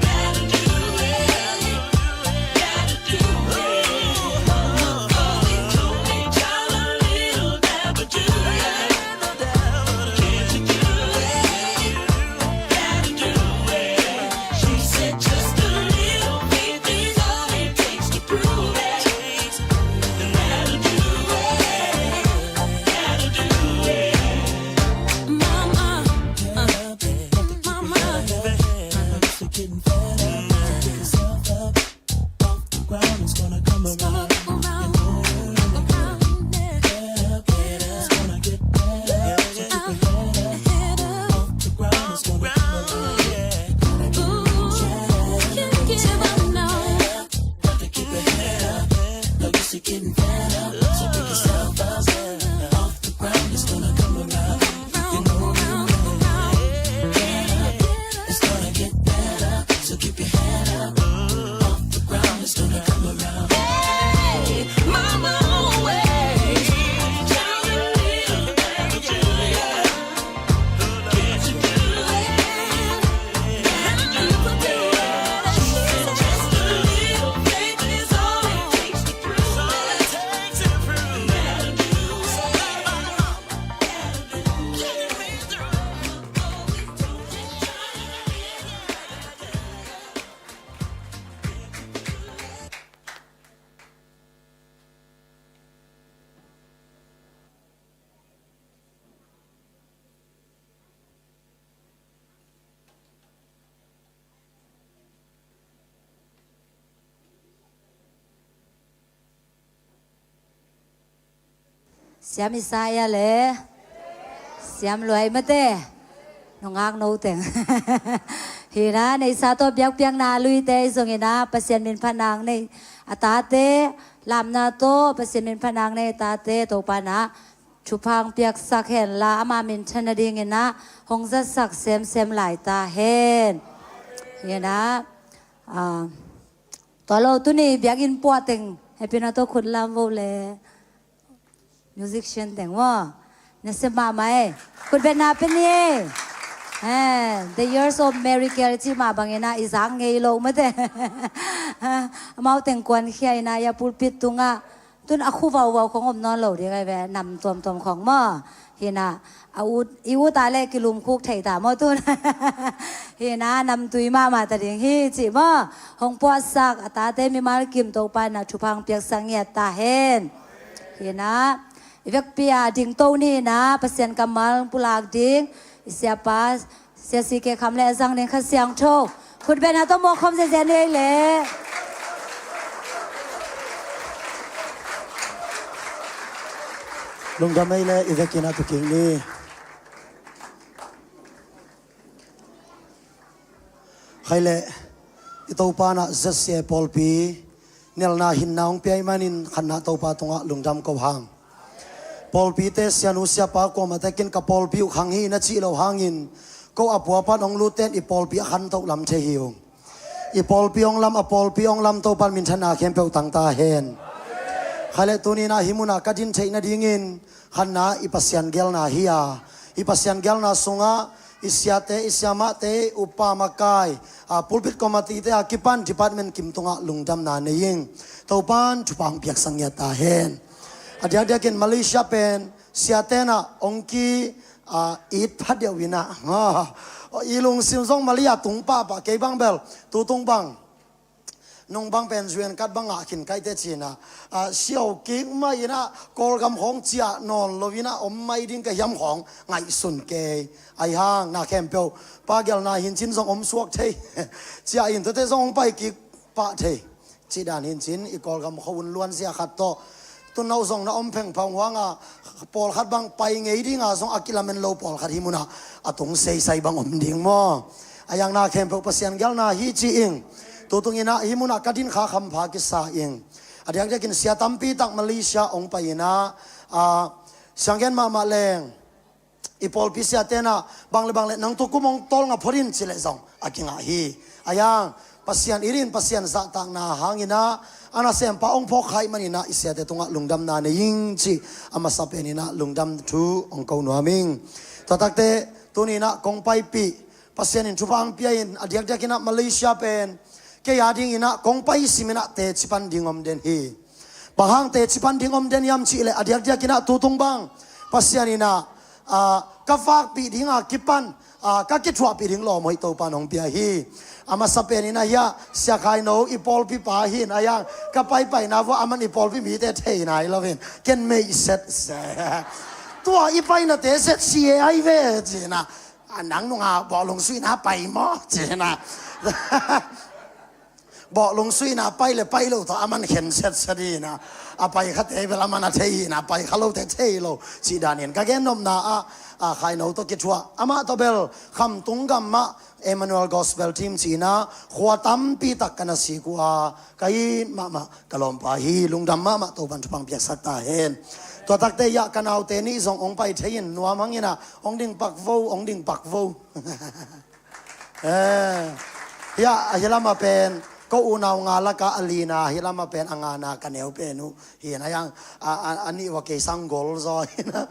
Gotta do it. Gotta do it. Call it, call it, try a little dabble, do ya? Get you through it. Gotta do it. She said, "Just a little faith is all it takes to prove it." And that'll do it. That'll do it. Mama, uh, mama. It's getting fed up. Pick yourself up off the ground. It's gonna come around. Siam Isaiah le Siam Luai mate, nungak no teng. Hina neisa tawh biakpiakna luite i zongina Pasian min phanang nei a tate, lamna tawh Pasian min phanang nei a tate Topa na thupha hong piaksak henla ama minthan nadingina hong zatsak semsem lai ta hen. Hina, ah, tua lo tuni biakinn puah teng hehpihna tawh khut lam vo le. Musician teng maw, nasem mahmah e. Khutbetna pia ni e. Eh, the years of miracle cih mah bangina i zak ngei lo mate. Amau teng kuankhia ina ya pulpit tungah tun a khu vauvau khong om nawn lo ding ai ve, nam tuamtuam khong maw. Hina, a ut, i ut a le kilumkhuk thei ta maw tun. Hina, namtui mahmah ta ding hi cih maw. Hong puahsak a tate mimal kim Topa na thupha hong piaksak ngiat ta hen. Hina, i vekpi a dingto nina Pasian kammal pulak ding i siapa Sia C K Kham le a zang ding Kha Siangtho. Khutbetna tawh mawhkhawm ziazia ni ei le. Lungdam ei le, i vekin a tuking ni. Khai le, i Topa na Z C A pawlpi nelna hinna hong pia i manin khatna Topa tungah lungdam ko hang. Pawlpite sianu siapa kuamah tekin ka pawlpi uh khang hi na cih lo hangin ko a puapan hong lutten i pawlpi a khantoh lam thei hi ung. I pawlpi hong lam, a pawlpi hong lam Topan minthanna khempeuh tang ta hen. Khai le, tunina hih munah ka din theih nadingin khatna i Pasian gelna hi a, i Pasian gelna sungah i siate, i siamahte, upa makai, a, pulpit committee-te a kipan department kim tungah lungdamna nei ing. Topan thupha hong piaksak ngiat ta hen. A diakdiakin Malaysia pen siate na hong ki, a, it pha deuh ina, a, i lungsim zong Malaysia tung pahpah, kei bang bel tutung bang nung bang pen zuan kat bang ngah khin kaite cina, a, siau kik mah ina, Kawlgam khawng ciah nawn lo ina om mai ding ka hiam khawng ngaihsun kei. Ahi hang na khempeuh pa gelna hincin zong om suak thei. Ciah in tuate zong hong pai kik pah thei. Cih dan hincin i Kawlgam khua un luanzia khat tawh tun no zong na om phengphang huanga pawlkhat bang pai ngei dinga zong a kilamen lo pawlkhat hih munah a tung seisai bang om ding maw. A yang na khempeuh Pasian gelna hi ci ing. Tutung ina hih munah ka din kha khampha kisa ing. A diakdiakin sia tampi tak Malaysia hong pai ina, a, sianggen mahmah leng i pawlpi siate na bang le bang le nang tukum hong tawlnga phot in ci le zong a kingah hi. A yang Pasian irin Pasian zahtakna hangina a nasempa hong phawk khai manina i siate tungah lungdamna nei ing ci a masa penina lungdam thu hong ko nuam ing. Tua takte tunina kong paipih Pasian in thupha hong pia in a diakdiakina Malaysia pen kei a dingina kong pai simina teci pan ding om den hi. Bang hang teci pan ding om den hiam cih le a diakdiakina tutung bang Pasian ina, a, ka vakpih dinga kipan, a, ka kithuahpih ding lawm hoih Topan hong pia hi. A masa penina hia Sia Khai No i pawlpi pa hin a yang ka paipaina vua aman i pawlpi mite thei nai loin ken meih set se. Tua i painate set si e ai ve cina. A nang nunga bawlung suina pai maw cina. bawhlung sui-in a pai le pai lo tawh a man khen setset hi-in a, a pai khate bel a man a thei hi-in a, pai kha lote thei lo cih danin ka gennopna ah, a, Khaino tawh kithuah, amah tawh bel Khamtung gam mah Emmanuel Gospel Team ci-in a khua tampi tak ka na sik uh a, ka it mahmah ka lawmpa hi. Lungdam mahmah, Topan thupha piaksak ta hen. Tua takte hiah ka naute nih zong hong pai thei in, nuam hang in a, hong ding pak vo, hong ding pak vo. Eh, hiah, ahi lamah pen ko unau nga lakah a lina, ahi lamah pen a ngana ka neu pen uh hi-in a, hiang a, a, a nih ua kei sang gol zaw hi-in a,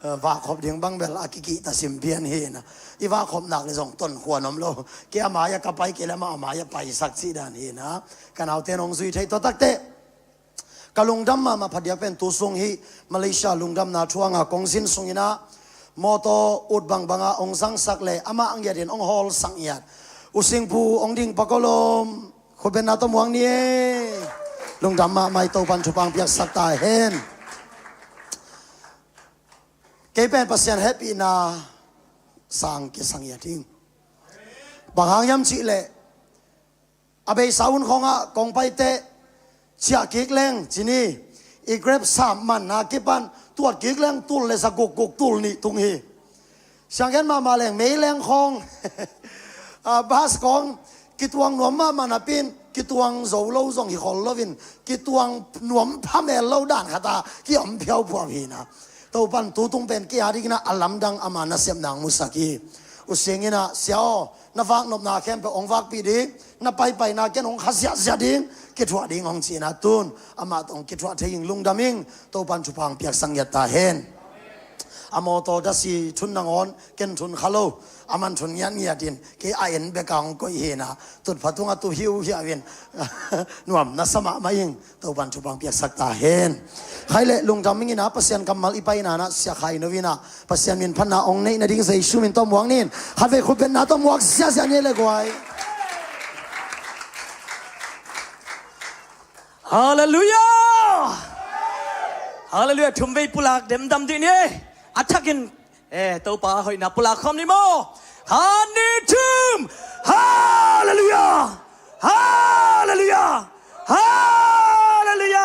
eh, vahkhop ding bang bel a kikihta simpian hi-in a, i vahkhop nak le zong ton khuan om lo. Kei a mai-ah ka pai kei le amah a mai-ah paisak cih dan hi-in a, ka naute in hong zui thei. Tua takte ka lungdam mahmah phadiak pen tu sung hih Malaysia lungdamna thuang a kong zin sungin a mawtaw ut bangbang a hong zangsak le amah a ngiatin hong hawlsak ngiat U Sing Pu hong ding pak o lawm. Khutbetna tawh muak ni e. Lungdam mahmah hi, Topan thupha piaksak ta hen. Kei pen Pasian hehpihna sang kisang ngiat ing. Bang hang hiam cih leh a beisa hun khawngah kong paiteh ciah kik leng ci ni, i grep sap manna kipan tuat kik leng tul le za gukguk, tul nih tung hi. Sianggen mahmah leng mei leng khawng, a, bas khawng kituang nuam mahmah napi-in kituang zo lo zong hi khol loin kituang nuam phamel lo dan khat a ki-om phiaupuau hi-in a, Topan tu tung pen kei a dingin a lamdang ama nasepna hong musak hi. U Sing in a, Sia aw, na vaknopna khempeuh hong vakpih ding, na paipaina ken hong kha ziahziah ding, kithuah ding hong ci-in a, tun amah tawh hong kithuah thei ing. Lungdam ing, Topan thupha hong piaksak ngiat ta hen. A mawtaw dasi thun nangawn ken thun kha lo, a man thun ngiatngiat in kei a en bek a hong koih hi-in a, tutpha tungah tu hiuhiau in nuam na sa mahmah ing. Topan thupha hong piaksak ta hen. Khai le lungdam ing in a, Pasian kammal i paina-ah Sia Khaino in a Pasian min phatna hong neih nading Jesu min tawh muak ni in. Khatvei khutbetna tawh muak ziahziah ni le guai. Halleluiah! Halleluiah! Thumvei pulak demdam dih ni. A thakin, eh, Topa hoihna pulak khawm ni maw? Khat, nih, thum. Halleluiah! Halleluiah! Halleluiah!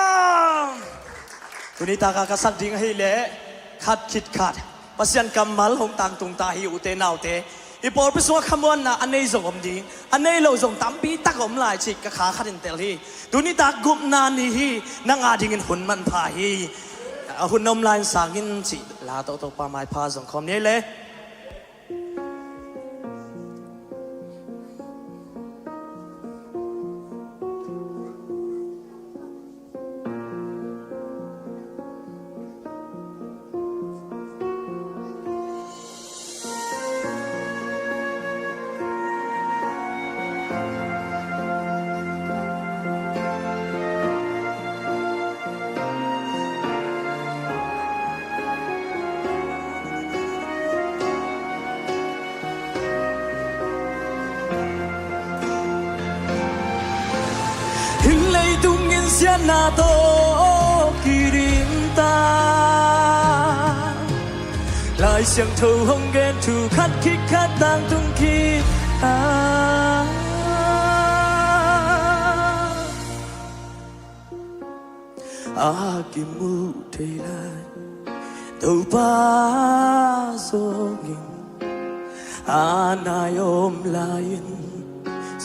Tuni taka ka sak ding ahih leh khat khit khat Pasian kammal hong tangtung ta hi, ute naute. I pawlpi sungah khamuanna a nei zong om ding, a nei lo zong tampi tak om lai cih ka kha khatin tel hi. Tuni tak gupna ni hi, nang a dingin hun manpha hi. A hun om lai-in sang in cih la tawh Topa maipha zong khawm ni le. Hih leitung in siatna tawh kidim ta, Lai Siangtho hong gen thu khat khit khat tangtung khit ta. A kimu thei lai Topa zong in, a nai om lai-in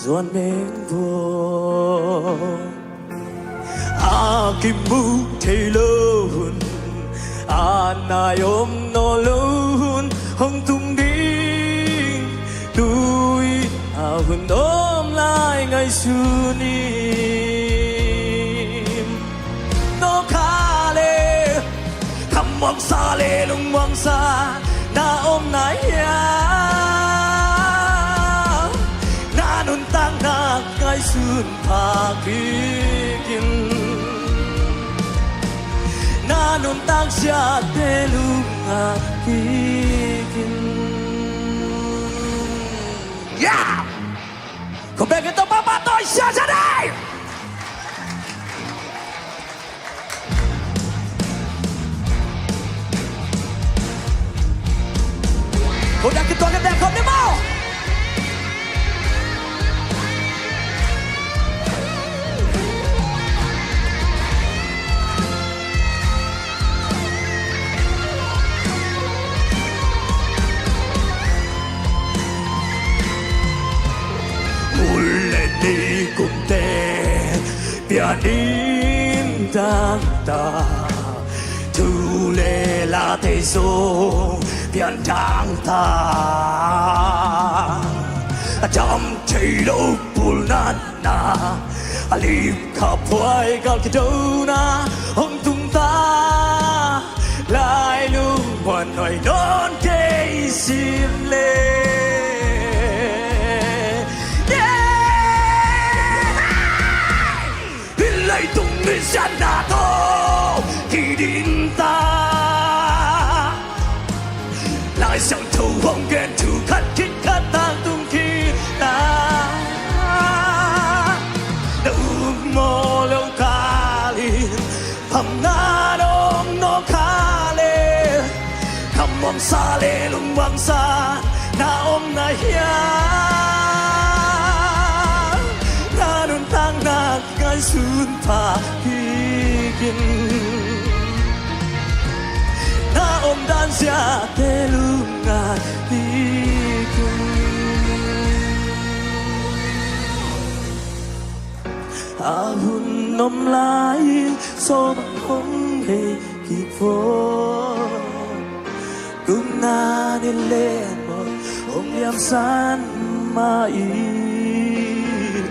zuan meng vo. A kimu thei lo hun, a nai om nawn lo hun hong tung ding. Tu-in a hun om lai ngaihsun in. Nawngkha le khamuangsa le lungmuangsa na om nai hiam? Na nuntakna ngaihsun pha kik in. Na nuntak siate lungngai kik in. Yeah! Ko bek in Topa pahtawi siasia ni. Ko bek in tua ka bek khawm ni maw. Limdang ta, thu le late zong piandang ta. A dam thei lo pulnatna, a lipkhaphuai galkidona hong tung ta. Lailung muanhuai nawn kei sin le. Yeah! Hih leitung misiatna tawh kiding ta. Lai Siangtho hong gen thu khat khit khat tangtung khin ta. Na upmawh lo kalin phamna na om nawk kha le, khammuangsa le lungmuangsa na om na hiam? Na nuntakna ngaihsun pha kik in, na omdan ziate lungngai kik in. A hun om lai-in sawm hong hei kik vaw. Gupna ni le maw hong liamsan mah in,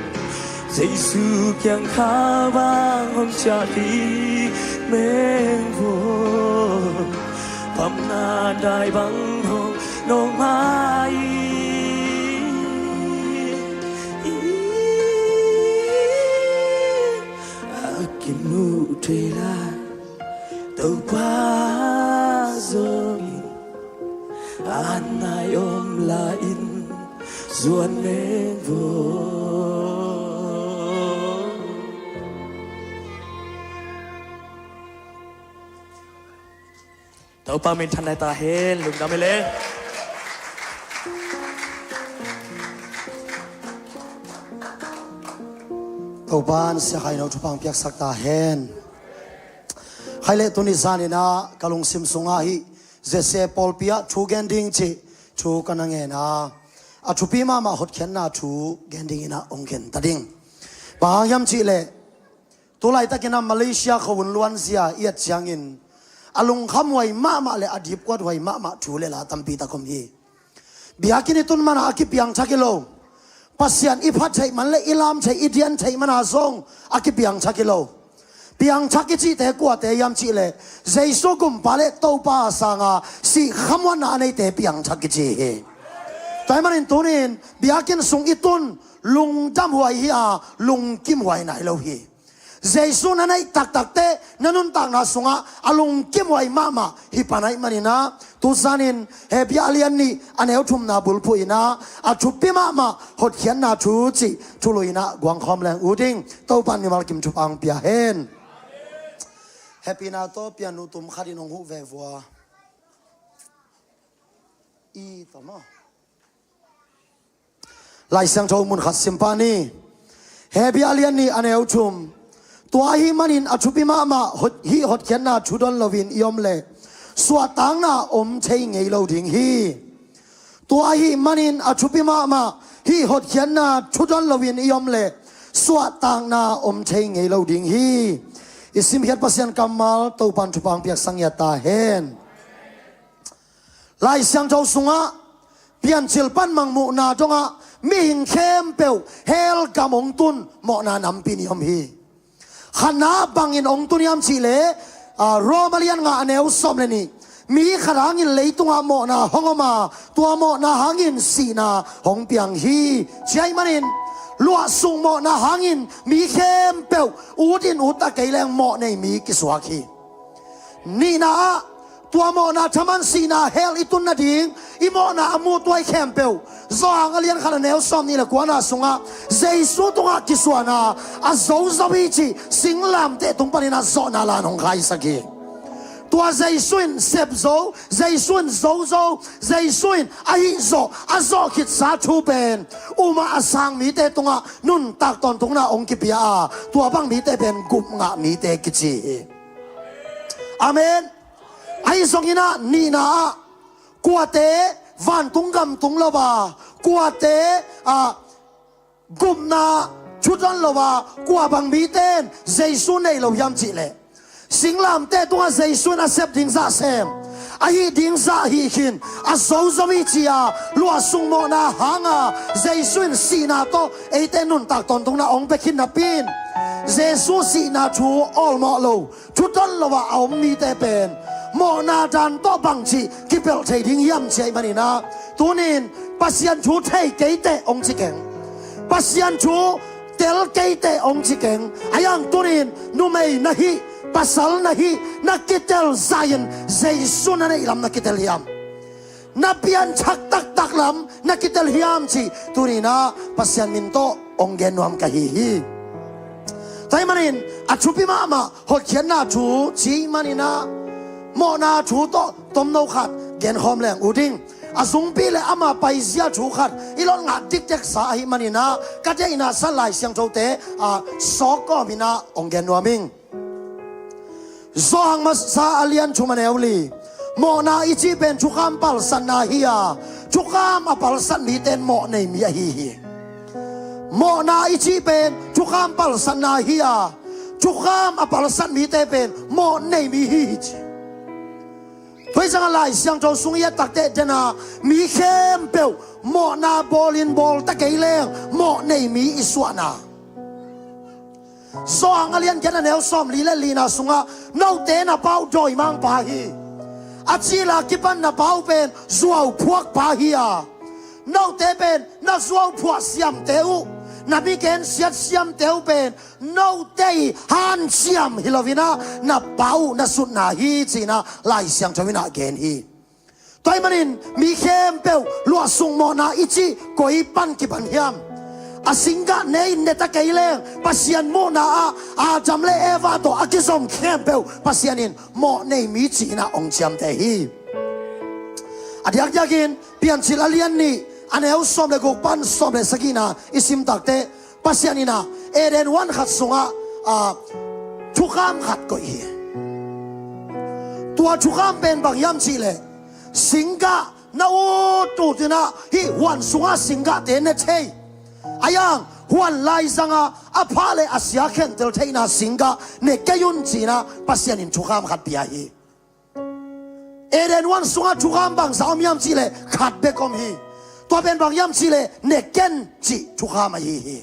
Jesu kiang kha bang hong ciah kik meng vaw. Pamna dai bang hong nawk mah in, a kimu thei lai Topa zong in, a nai om lai-in zuan leng vaw. Topa minthan nai ta hen, lungdam hi le. Topa in Sia Khai No thupha piaksak ta hen. Khai le tuni zanin ah ka lungsim sungah hih Zese pawlpi ah thu gen ding cih thu ka na ngen a, a thupi mahmah hotkhiatna thu gen dingin ah hong gen ta ding. Bang hang hiam cih leh, tu laitakin ah Malaysia khuavun luanzia i et ciangin a lungkhamhuai mahmah le a dipkuathuai mahmah thu le la tampi tak om hi. Biakinn i tun man a kipiangthak hi lo. Pasian i phat theih man le i lam theih, i dian theih man a zong a kipiangthak hi lo. Piangthak i cihte kuate hiam cih leh, Jesu Gumpa le Topa sanga sih khamuanna a neite piangthak i ci hi. Tua ahih manin tunin biakinn sung i tun lungdamhuai hi a, lungkimhuai nai lo hi. Jesu na neih taktakte na nuntakna sungah a lungkimhuai mahmah hi pan ahih manin ah, tu zanin Hebru a lian nih a neu thumna bulphuh in ah, a thupi mahmah hotkhiatna thu cih thulu in ah guangkhawm leng ut ding. Topa in mimal kim thupha hong pia hen. Hehpihna tawh pianu tum khat in hong huh ve vua. I tawh maw? Lai Siangtho mun khat sim pah ni. Hebru a lian nih a neu thum. Tua ahih manin a thupi mahmah hot, hih hotkhiatna thu don loin i om leh suahtakna om thei ngei lo ding hi. Tua ahih manin a thupi mahmah hih hotkhiatna thu don loin i om leh suahtakna om thei ngei lo ding hi. I simkhiat Pasian kammal Topa in thupha hong piaksak ngiat ta hen. Lai Siangtho sungah Piancil pan Mangmuhna dongah mihing khempeuh hell gam hong tun mawhna nampi nih om hi. Khatna bangin hong tun hiam cih leh, a, Rom a lian nga a neu sawm le nih, mi khat hangin leitungah mawhna hong om a, tua mawhna hangin sihna hong piang hi. Tua ahih manin luahsuk mawhna hangin mi khempeuh ut in ut a kei leng mawh nei mi kisuak hi. Nihna ah, tua mawhna thaman sihna hell i tun nading i mawhna a mutuai khempeuh, Johan a lian khat a neu sawm nih le kuana sungah Jesu tungah kisuan a, a zozo hi cih singlamteh tung panin ah zawhna lan hong khaisak hi. Tua Jesu in sep zo, Jesu in zozo, Jesu in a hih zawh, a zawh khitsa thu pen um a, a sang mite tungah nuntak tawntungna hong kipia a, tua bang mite pen gup ngah mite kici hi. Amen. Ahi zongin ah nihna ah, kuate vantung gam tung lo a, kuate, ah, gupna Thuton lo a kua bang mite in Jesu nei lo hiam cih leh, singlamteh tungah Jesu in a sep ding zah sem, ahi ding zah hih khin, a zozo hi ci-a luahsuk mawhna hanga Jesu in sihna tawh eite nuntak tawntungna hong pia khin napi in, Jesu sihna thu awlmawh lo, thuton lo ah a om mite pen mawhna dan tawh bangci kipelh thei ding hiam ci ahih manin ah, tuni in Pasian thu thei kei teh hong ci keng. Pasian thu tel kei teh hong ci keng. Ahi hang tuni in numei na hih, pasal na hih, na kitel zah in Jesu na neih lam na kitel hiam? Na pianthak taktak lam na kitel hiam cih tuni in ah Pasian min tawh hong gen nuam ka hi hi. Tua ahih manin a thupi mahmah hotkhiatna thu cih manin ah, mawhna thu tawh tomno khat genkhawm leng uh ding. A zungpi le ama paizia thu khat i lot ngah dikdeksa ahih manin ah, ka deihna sat Lai Siangthote a sawk kawmin ah hong gen nuam ing. Johan masa a lian thum a neu li. Mawhna i cih pen thukham palsatna hi a, thukham a palsat mite in mawh nei mi ahi hi. Mawhna i cih pen thukham palsatna hi a, thukham a palsat mite pen mawh nei mi hi hi ci. Tua hi ciangah Lai Siangtho sung i et takteh den a, mi khempeuh mawhna bawlin bawlta kei leng mawh nei mi i suahna. Johan a lian giat a neu sawmli le lina sungah, note na Pa uh dawimangpa hi. A cil a kipan na Pa uh pen zuauphuakpa hi a, note pen na zuauphuah siamte uh, na mi gensiat siamte uh pen note i hanciam hi loin ah, na Pa uh na sutna hi ci-in ah Lai Siangtho in ah gen hi. Tua ahih manin mi khempeuh luahsuk mawhna i cih koi pan kipan hiam? A singgah ne-in neta kei leng Pasian muhna ah Adam le Eva tawh a kizom khempeuh Pasian in mawh nei mi ci-in ah hong ciamteh hi. A diakdiakin Piancil a lian nih a neu sawm le guk pan sawm le sagihna i sim takteh, Pasian in ah Eden huan khat sungah, ah, thukham khat koih hi. Tua thukham pen bang hiam cih leh, singgah na ut ut in ah hih huan sungah singgahte ne thei. Ahi hang huan laizang a, a pha le a sia khentel theihna singgah ne kei un ci-in ah Pasian in thukham khat pia hi. Eden huan sungah thukham bangzah om hiam cih leh khat bek om hi. Tua pen bang hiam cih leh ne ken cih thukham ahi hi.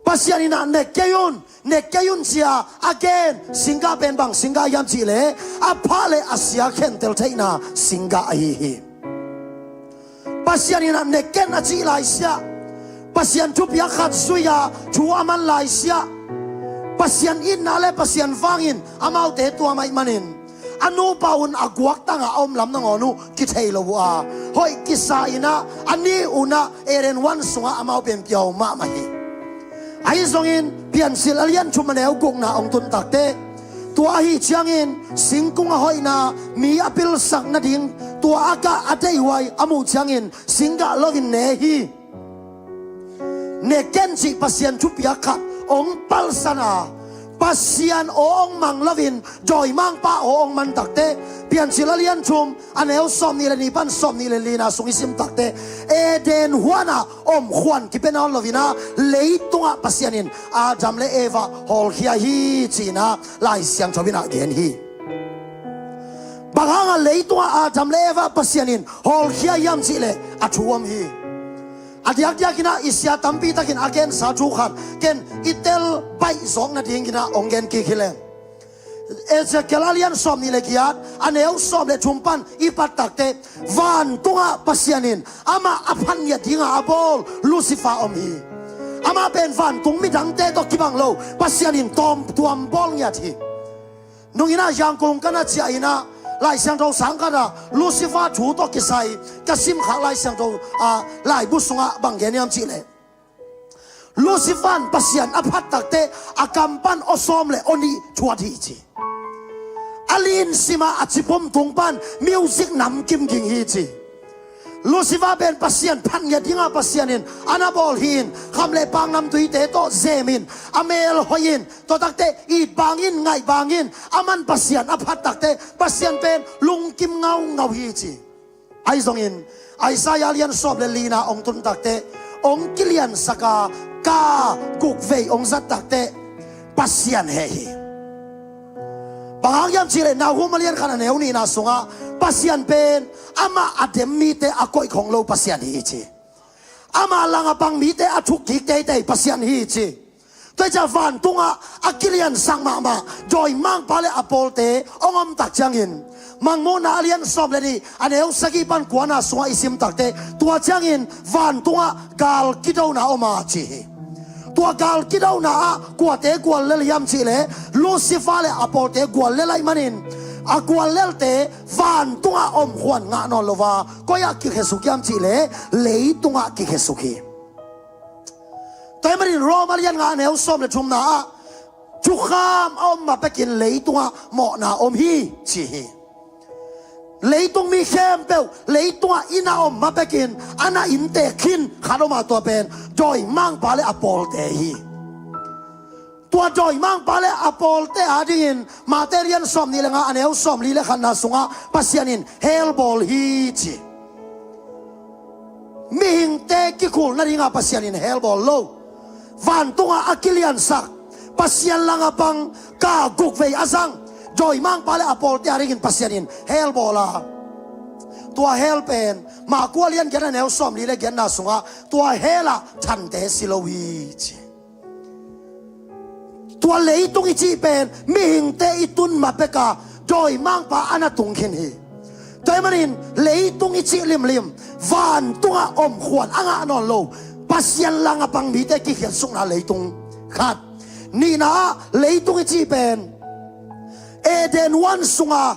Pasian in ah ne kei un, ne kei un ci-a a gen singgah pen bang singgah hiam cih leh, a pha le a sia khentel theihna singgah ahi hi. Pasian in ah ne ken a cih laisiah, Pasian thupiak khat zui-a thu a man laisiah, Pasian itna le Pasian vangin amaute tuam ahih manin, a nupa un a guaktang a a om lam nangawn uh kithei lo uh a, hoih kisa in ah a nih un ah Eden huan sungah amau pen piau mahmah hi. Ahi zongin Piancil a lian thum a neu gukna hong tun takteh, tua ahi ciangin singkung a hoihna, mi a pilsak nading, tua a kah a deihhuai a muh ciangin singgah loin ne hi. Ne ken cih Pasian thupiak khat hong palsan a, Pasian aw hong mang loin dawimangpa aw hong man takteh, Piancil a lian thum a neu sawmnih le nih pan sawmnih le lina sung i sim takteh, Eden huan ah om khuan kipia nawn loin ah, leitungah Pasian in Adam le Eva hawlkhia hi ci-in ah Lai Siangtho in ah gen hi. Bang hangah leitungah Adam le Eva Pasian in hawlkhia hiam cih leh a thu om hi. A diakdiakin ah i sia tampi takin a gensa thu khat ken i tel baih zawk nadingin ah hong gen kik hi leng. Ezekiel a lian sawmnih le giat a neu sawm le thum pan i pat takteh, vantungah Pasian in amah a phat ngiat dinga a bawl Lucifer om hi. Amah pen vantung midangte tawh kibang lo, Pasian in tawm tuam bawl ngiat hi. Nungin ah Yangon ka na ciah in ah Lai Siangtho sang khat ah Lucifer thu tawh kisai ka simkhak Lai Siangtho, ah, laibu sungah bang gen hiam cih leh, Lucifer in Pasian a phat takteh a kam pan aw sawm le aw nih thuat hi ci. A linsim ah a cipum tung pan music namkim ging hi ci. Lucifer pen Pasian phat ngiat dinga Pasian in a na bawl hi-in, kham le pang namtuite tawh zemin a mel hoihin, tua takteh it bangin, ngaih bangin, aman Pasian a phat takteh Pasian pen lungkim ngaungau hi ci. Ahi zongin Isaiah lian sawm le lina hong tun takteh, hong kiliansak a, ka guk vei hong zat takteh Pasian heh hi. Bang hang hiam cihleh Nahum a lian khat a neu nihna sungah Pasian pen amah a dem mite a koih khong lo Pasian hi ci. Amah lang a pang mite a thuk kik teitei Pasian hi ci. Tua hi ciah vantungah a kiliansak mahmah dawimangpa le a pawlte hong om tak ciangin, Mangmuhna a lian sawm le nih a neu sagih pan kuana sungah i sim takteh, tua ciangin vantungah gal kidona om a ci hi. Tua gal kidona ah kuate guallel hiam cihleh Lucifer le a pawlte guallel ahih manin, a guallelte vantungah omkhuan ngah nawn lo a, koi ah kikhesuk hiam cihleh leitungah kikhesuk hi. Tua ahih manin Rom a lian nga a neu sawm le thumna ah thukham a om ma pekin leitungah mawhna om hi ci hi. Leitung mi khempeuh leitungah inn a om ma pekin a na inntek khin khat om a, tua pen dawimangpa le a pawlte hi. Tua dawimangpa le a pawlte adingin Mate lian sawm nih le nga a neu sawm li le khatna sungah Pasian in hell bawl hi ci. Mihingte kikhul nadinga Pasian in hell bawl lo. Vantungah a kiliansak, Pasian lang a pang ka guk vei a zang dawimangpa le a pawlte adingin Pasian in hell bawl a, tua hell pen Marku a lian giat a neu sawm li le giatna sungah tua hell ah thante si lo hi ci. Tua leitung i cih pen mihingte i tun ma peka dawimangpa a na tung khin hi. Tua ahih manin leitung i cih limlim vantungah omkhuan a ngah nawn lo Pasian lang a pang mite kikhiatsukna leitung khat. Nihna ah leitung i cih pen Eden huan sunga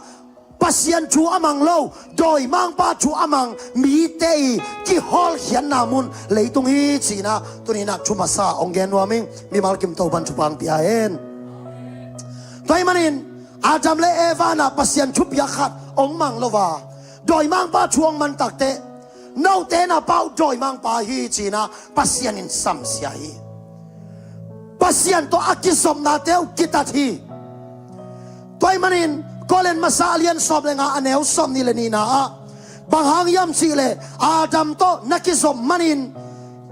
Pasian thu a mang lo, dawimangpa thu a mang mite i kihawlkhiatna mun leitung hi ci-in ah tuni-in ah thu masa hong gen nuam ing. Mimal kim Topan thupha hong pia hen. Tua ahih manin Adam le Eva in ah Pasian thupiak khat hong mang lo a, dawimangpa thu hong man takteh, note na pau dawimangpa hi ci-in ah Pasian in samsia hi. Pasian tawh a kizopnate uh kitat hi. Tua ahih manin Korin masa a lian sawm le nga a neu sawm nih le nihna ah, bang hang hiam cihleh Adam tawh na kizop manin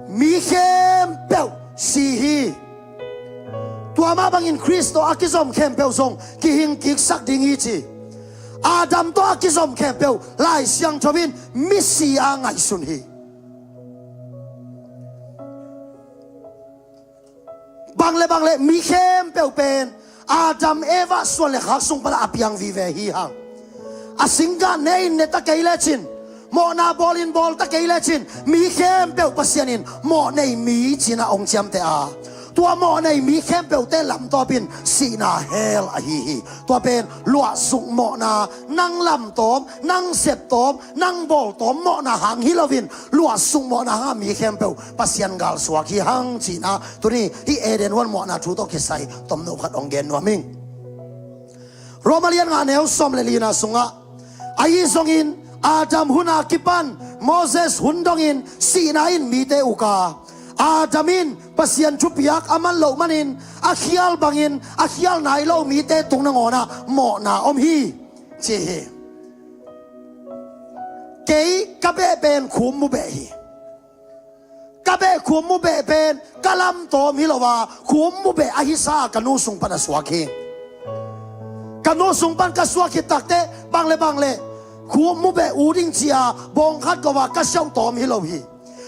mi khempeuh si hi. Tua mah bangin Khrist tawh a kizom khempeuh zong kihing kiksak ding hi ci. Adam tawh a kizom khempeuh Lai Siangtho in misi a ngaihsun hi. Bang le bang le mi khempeuh pen Adam Eva suan le khak sung panah a piang vive hi hang. A singgah ne in ne ta kei lecin, mawhna bawl in bawl ta kei lecin, mi khempeuh Pasian in mawh nei mi ci-in ah hong ciamteh a, tua mawh nei mi khempeuhte lamtawp in sihna hell ahi hi. Tua pen luahsuk mawhna, nang lamtawm, nang septawm, nang bawltawm mawhna hang hi loin luahsuk mawhna hanga mi khempeuh Pasian galsuak hi hang ci-in ah tuni hih Eden huan mawhna thu tawh kisai tomno khat hong gen nuam ing. Roma lian nga neu sawm le lina sungah, ahi zongin Adam hun a kipan Moses hun dongin sihna in mite uk a, Adam in Pasian thupiak a man loh manin a khial bangin a khial nai lo mite tung nangawnah mawhna om hi ci hi. Kei ka beh pen khum mu beh hi. Ka beh khum mu beh pen ka lamtawm hi lo a, khum mu beh a hisa ka nu sung pan a suak hi. Ka nu sung pan ka suak hi takteh bang le bang le khum mu beh u ding ci-a bawng khat go a ka siauhtawm hi lo hi.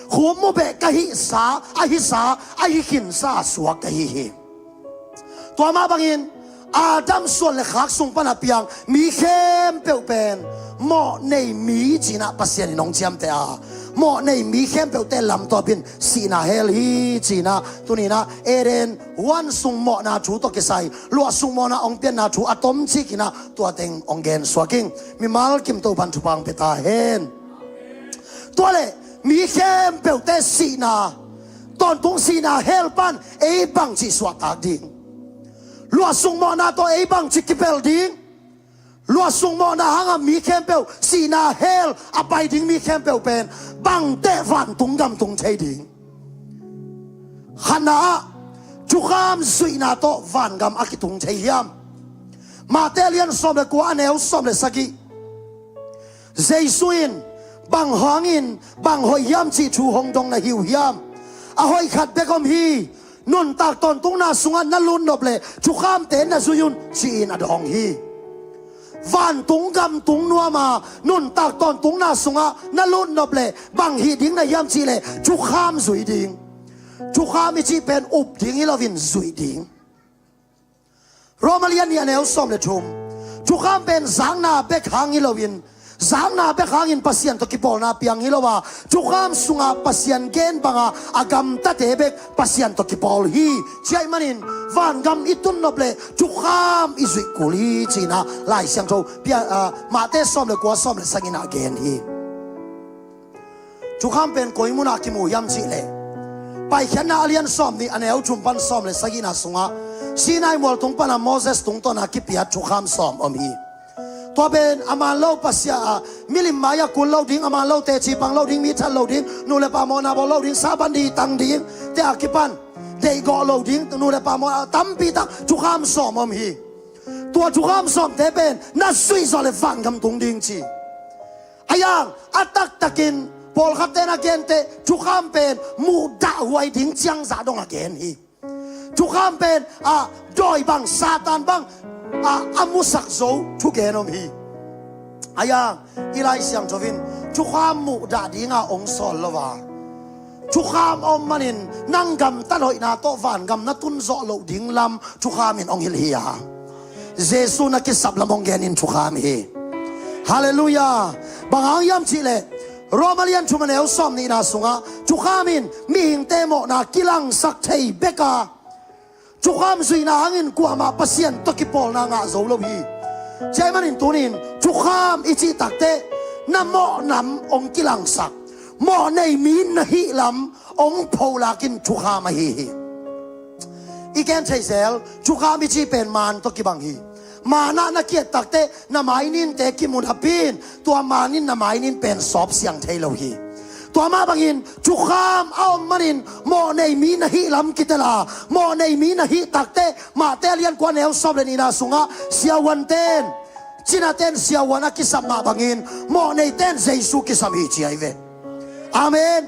Khum mu beh ka hisa, a hisa, a hi khinsa a suak ka hi hi. Tua mah bangin Adam suan le khak sung pan a piang mi khempeuh pen mawh nei mi ci-in ah Pasian in hong ciamteh a, mawh nei mi khempeuhte lamtawp in sihna hell hi ci-in ah tuni-in ah Eden huan sung mawhna thu tawh kisai luahsuk mawhna hong pianna thu a tomcik in ah tua teng hong gen suak ing. Mimal kim Topan thupha hong pia ta hen. Tua leh mi khempeuhte sihna, tawntung sihna hell pan ei bangci suahtak ding? Luahsuk mawhna tawh ei bangci kipelh ding? Luahsuk mawhna hanga mi khempeuh sihna hell a pai ding mi khempeuh pen bangteh vantung gam tung thei ding? Khatna ah, thukham zuihna tawh vangam a kitung thei hiam? Mate lian sawm le kua a neu sawm le sagih. Jesu in bang hangin bang hoih hiam cih thu hong dong na hi uh hiam? a hoih khat bek om hi. Nuntak tawntungna sungah na lutnop leh thukhamte na zui un, ci-in a dawng hi. Vantung gam tung nuama nuntak tawntungna sungah na lutnop leh bang hih ding na hiam cih leh thukham zui ding. Thukham i cih pen up ding hi loin zui ding. Roma lian nih a neu sawm le thum. Thukham pen zakna bek hang hi loin, zakna bek hangin Pasian tawh kipawlna piang hi lo a, thukham sunga Pasian gen banga a gamtate bek Pasian tawh kipawl hi. Ci ahih manin vangam i tunnop leh thukham i zuih kul hi, ci-in a Lai Siangtho pia, a, Mate sawm le kua, sawm le sagihna gen hi. Thukham pen koi munah kimu hiam cih leh, Paikhiatna a lian sawm nih a neu thum pan sawm le sagihna sungah Sinai mual tung pana Moses tungtawna kipiak thukham sawm om hi. Tua pen a man lo Pasian, a, milim mai-ah kul lo ding, a man lo teci pang lo ding, mi that lo ding, nu le pa mawhna bawl lo ding, sa pan dih tang ding, te a kipan deihgawh lo ding, nu le pa mawhna tampi tak thukham sawm om hi. Tua thukham sawmte pen na zuih zawh leh vangam tung ding ci. A yang a taktakin pawlkhatte na gente thukham pen muhdahhuai ding ciangzah dong a gen hi. Thukham pen, a, dawi bang, Satan bang, a, a musak zo thugen om hi. A yang i Lai Siangtho in thukham muhdah dinga hong sawl lo a, thukham om manin nang gamtat hoihna tawh vangam na tun zawh loh ding lam thukham in hong hilh hi a, Jesu na kisap lam hong genin thukham hi. Halleluiah. Bang hang hiam cih leh Roma lian thum a neu sawm nihna sungah thukham in mihingte mawhna kilangsak thei bek a, thukham zuihna hangin kuamah Pasian tawh kipawlna ngah zo lo hi. Ci ahih manin tunin thukham i cih takteh na mawhnam hong kilangsak, mawhnei mi na hih lam hong pholakin thukham ahi hi. I gen thei zel, thukham i cih pen man tawh kibang hi. Man ah na ki-et takteh na maininte kimu napi-in tua man in na mainin pen sawp siang thei lo hi. Tua mah bangin thukham a om manin mawhnei mi na hih lam kitel a, mawhnei mi na hih takteh Mate a lian kua a neu sawm le nihna sungah siavuanten, cinaten siavuan a kisap mah bangin mawhneiten Jesu kisam hi ci ahi ve. Amen.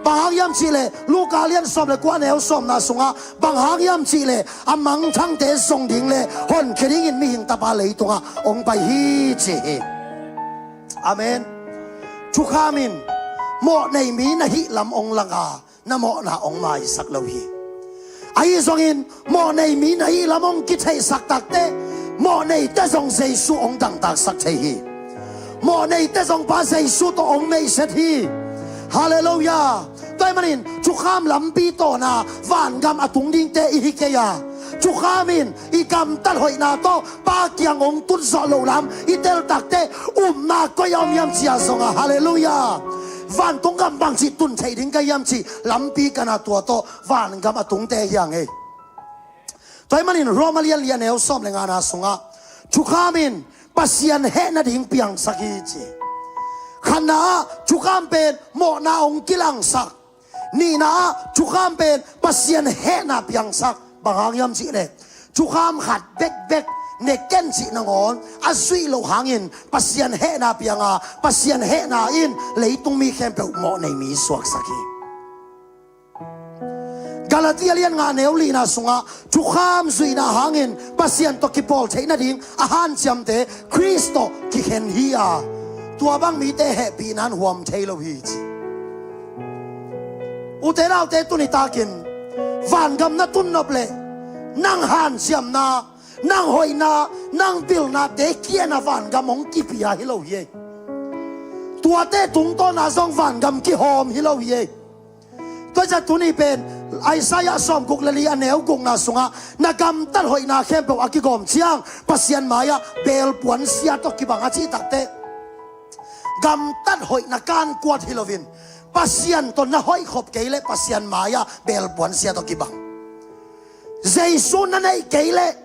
Bang hang hiam cih leh Luka a lian sawm le kua a neu sawmna sungah bang hang hiam cih leh a mangthangte zong ding le honkhia dingin mihing tapa leitungah hong pai hi ci hi. Amen. Thukham in mawhnei mi na hih lam hong lang a, na mawhna hong maisak lo hi. Ahi zongin mawhnei mi na hih lam hong kitheihsak takteh mawhneite zong Jesu hong dangtaksak thei hi. Mawhneite zong pa Jesu tawh hong meihset hi. Halleluiah. Tua ahih manin thukham lampi tawna vangam a tung dingte i hi kei a, thukham in i gamtat hoihna tawh Pa kiang hong tut zawh loh lam i tel takteh upna koi a om hiam ci-a zong a, halleluiah, vantung gam bangci tun theih ding ka hiam cih lampi kana tua tawh vangam a tungte hi hang ei. Tua ahih manin Roma lian li a neu sawm le ngana sungah thukham in Pasian heh nading piangsak hi ci. Khatna ah thukham pen mawhna hong kilangsak. Nihna ah thukham pen Pasian hehna piangsak. Bang hang hiam cih leh thukham khat bekbek ne ken cih nangawn a zuih loh hangin Pasian hehna pianga, Pasian hehna in leitung mi khempeuh mawhnei mi suaksak hi. Galatia lian nga neu lina sungah thukham zuihna hangin Pasian tawh kipawl theih nading a hanciamte Khrist tawh kikhen hi a, tua bang mite hehpihna in huam thei lo hi ci. Ute naute, tuni takin vangam na tunnop leh nang hanciamna, nang hoihna, nang pilnate kia na vangam hong kipia hi lo hi ei. Tuate tungtawna zong vangam kihawm hi lo hi ei. Tua ciang tuni pen Isaiah sawmguk le li a neu gukna sungah na gamtat hoihna khempeuh a kigawm ciang Pasian mai-ah belpuan sia tawh kibang a cih takteh gamtat hoihna kankuat hi loin Pasian tawh na hoih khop kei leh Pasian mai-ah belpuan sia tawh kibang. Jesu na neih kei leh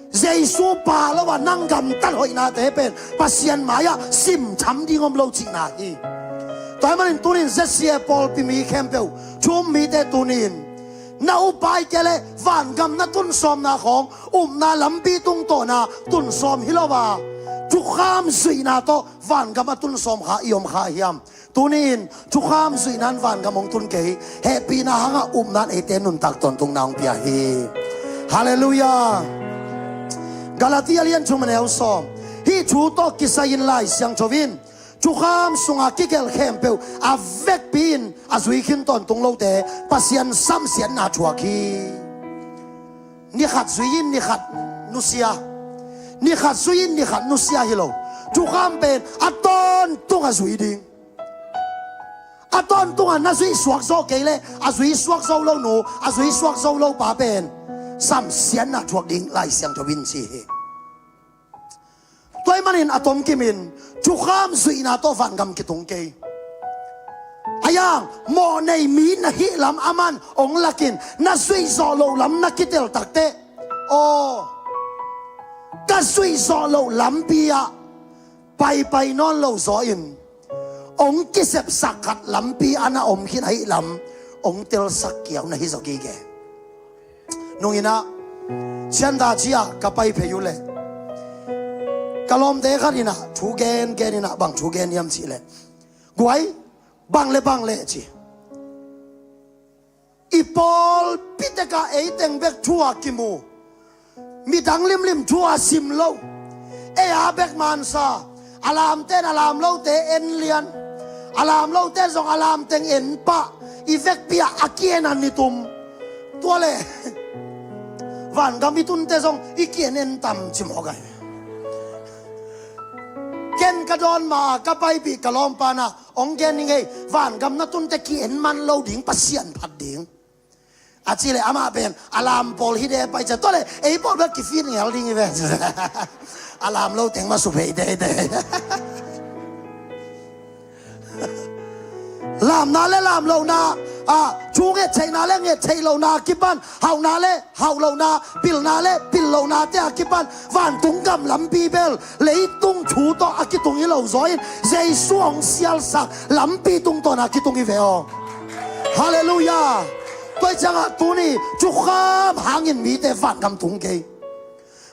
Jesu pa lo a nang gamtat hoihnate pen Pasian mai-ah simtham ding om lo cihna hi. Tua ahih manin tunin Z C A pawlpi mi khempeuh, thu-um mite tunin Na upai kei leh vangam na tun sawmna khawng upna lampi tungtawna tun sawm hi lo a, thukham zuihna tawh vangam a tun sawm kha i om kha hiam? Tuni-in thukham zuihna in vangam hong tun kei, hehpihna hangah upna in eite nuntak tawntungna hong pia hi. Halleluiah. Galatia lian thum a neu sawm. Hih thu tawh kisai-in Lai Siangtho in thukham sunga kigelh khempeuh a vekpi-in a zui khin tawntung lote Pasian samsiatna thuak hi. Ni khat zui-in ni khat nusia, ni khat zui-in ni khat nusia hi lo. Thukham pen a tawntung a zui ding. A tawntung a na zuih suak zawh kei leh a zui suak zo lo nu, a zui suak zo lo pa pen samsiatna thuak ding Lai Siangtho in ci hi. Tua ahih manin a tomkimin thukham zuihna tawh vangam kitung kei. A yang mawhnei mi na hih lam aman hong lakin na zuih zawh loh lam na kitel takteh, aw, ka zuih zawh loh lampi ah paipai nawn lo zaw in hong kisepsak khat lampi a na om khin ahih lam hong telsak kiau na hi zaw gige. Nunginah Chianda ci-ah ka pai phei uh leh ka lawmte khat inah thu gen gen inah bang thu gen hiam cih leh, guai, bang le bang leh ci, i pawlpi tekah ei teng bek thu a kimu, midang limlim thu a sim lo, ei a bek mansa, a lamte in a lam lote en lian, a lam lote zong a lam teng en pah, i vekpi ah a kien a ni tum. Tua leh vangam i tunte zong i kien en tam ci mawk ai. Ken ka dawn ma-a ka paipih ka lawmpa inah hong gen ning ei, vangam na tunte kien man lo ding, Pasian phat ding a cih leh amah pen a lam pawl hi de pai cia, tua leh ei pawl bek kifit ngel ding hi ve. A lam lo teng ma sup hei teitei. Lamna le lam lohna, a, thu nget theihna le nget theih lohna a kipan, hauhna le hauh lohna, pilna le pil lohnate a kipan vantung gam lampi bel leitung thu tawh a kitung hi lo zaw in Jesu hong sialsak lampi tungtawna a kitung hi ve aw. Halleluiah. Tua hi ciangah tuni thukham hangin mite vangam tung kei.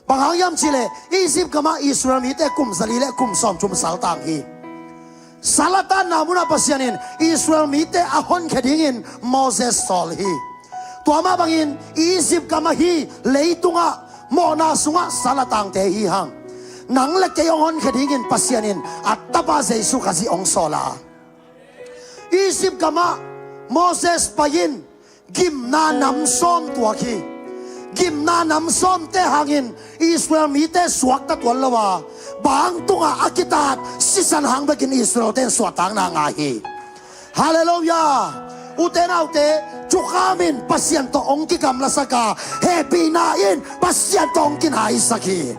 Bang hang hiam cih leh Egypt gamah Israel mite kum zali le kum sawmthum saltang hi. Sal a tanna munah Pasian in Israel mite a honkhia dingin Moses sawl hi. Tua mah bangin Egypt gamah hi leitungah mawhna sungah sal a tangte hi hang. Nang le kei hong honkhia dingin Pasian in a tapa Jesu Khazih hong sawl a, Egypt gamah Moses pai in gimna nam sawm tuak hi. Gimna nam sawmte hangin Israel mite suakta tuan lo a, bang tungah a kitat sisan hang bekin Israelte in suahtakna ngah hi. Halleluiah. Ute naute, thukham in Pasian tawh hong kigamlasak a, hehpihna in Pasian tawh hong kinaisak hi.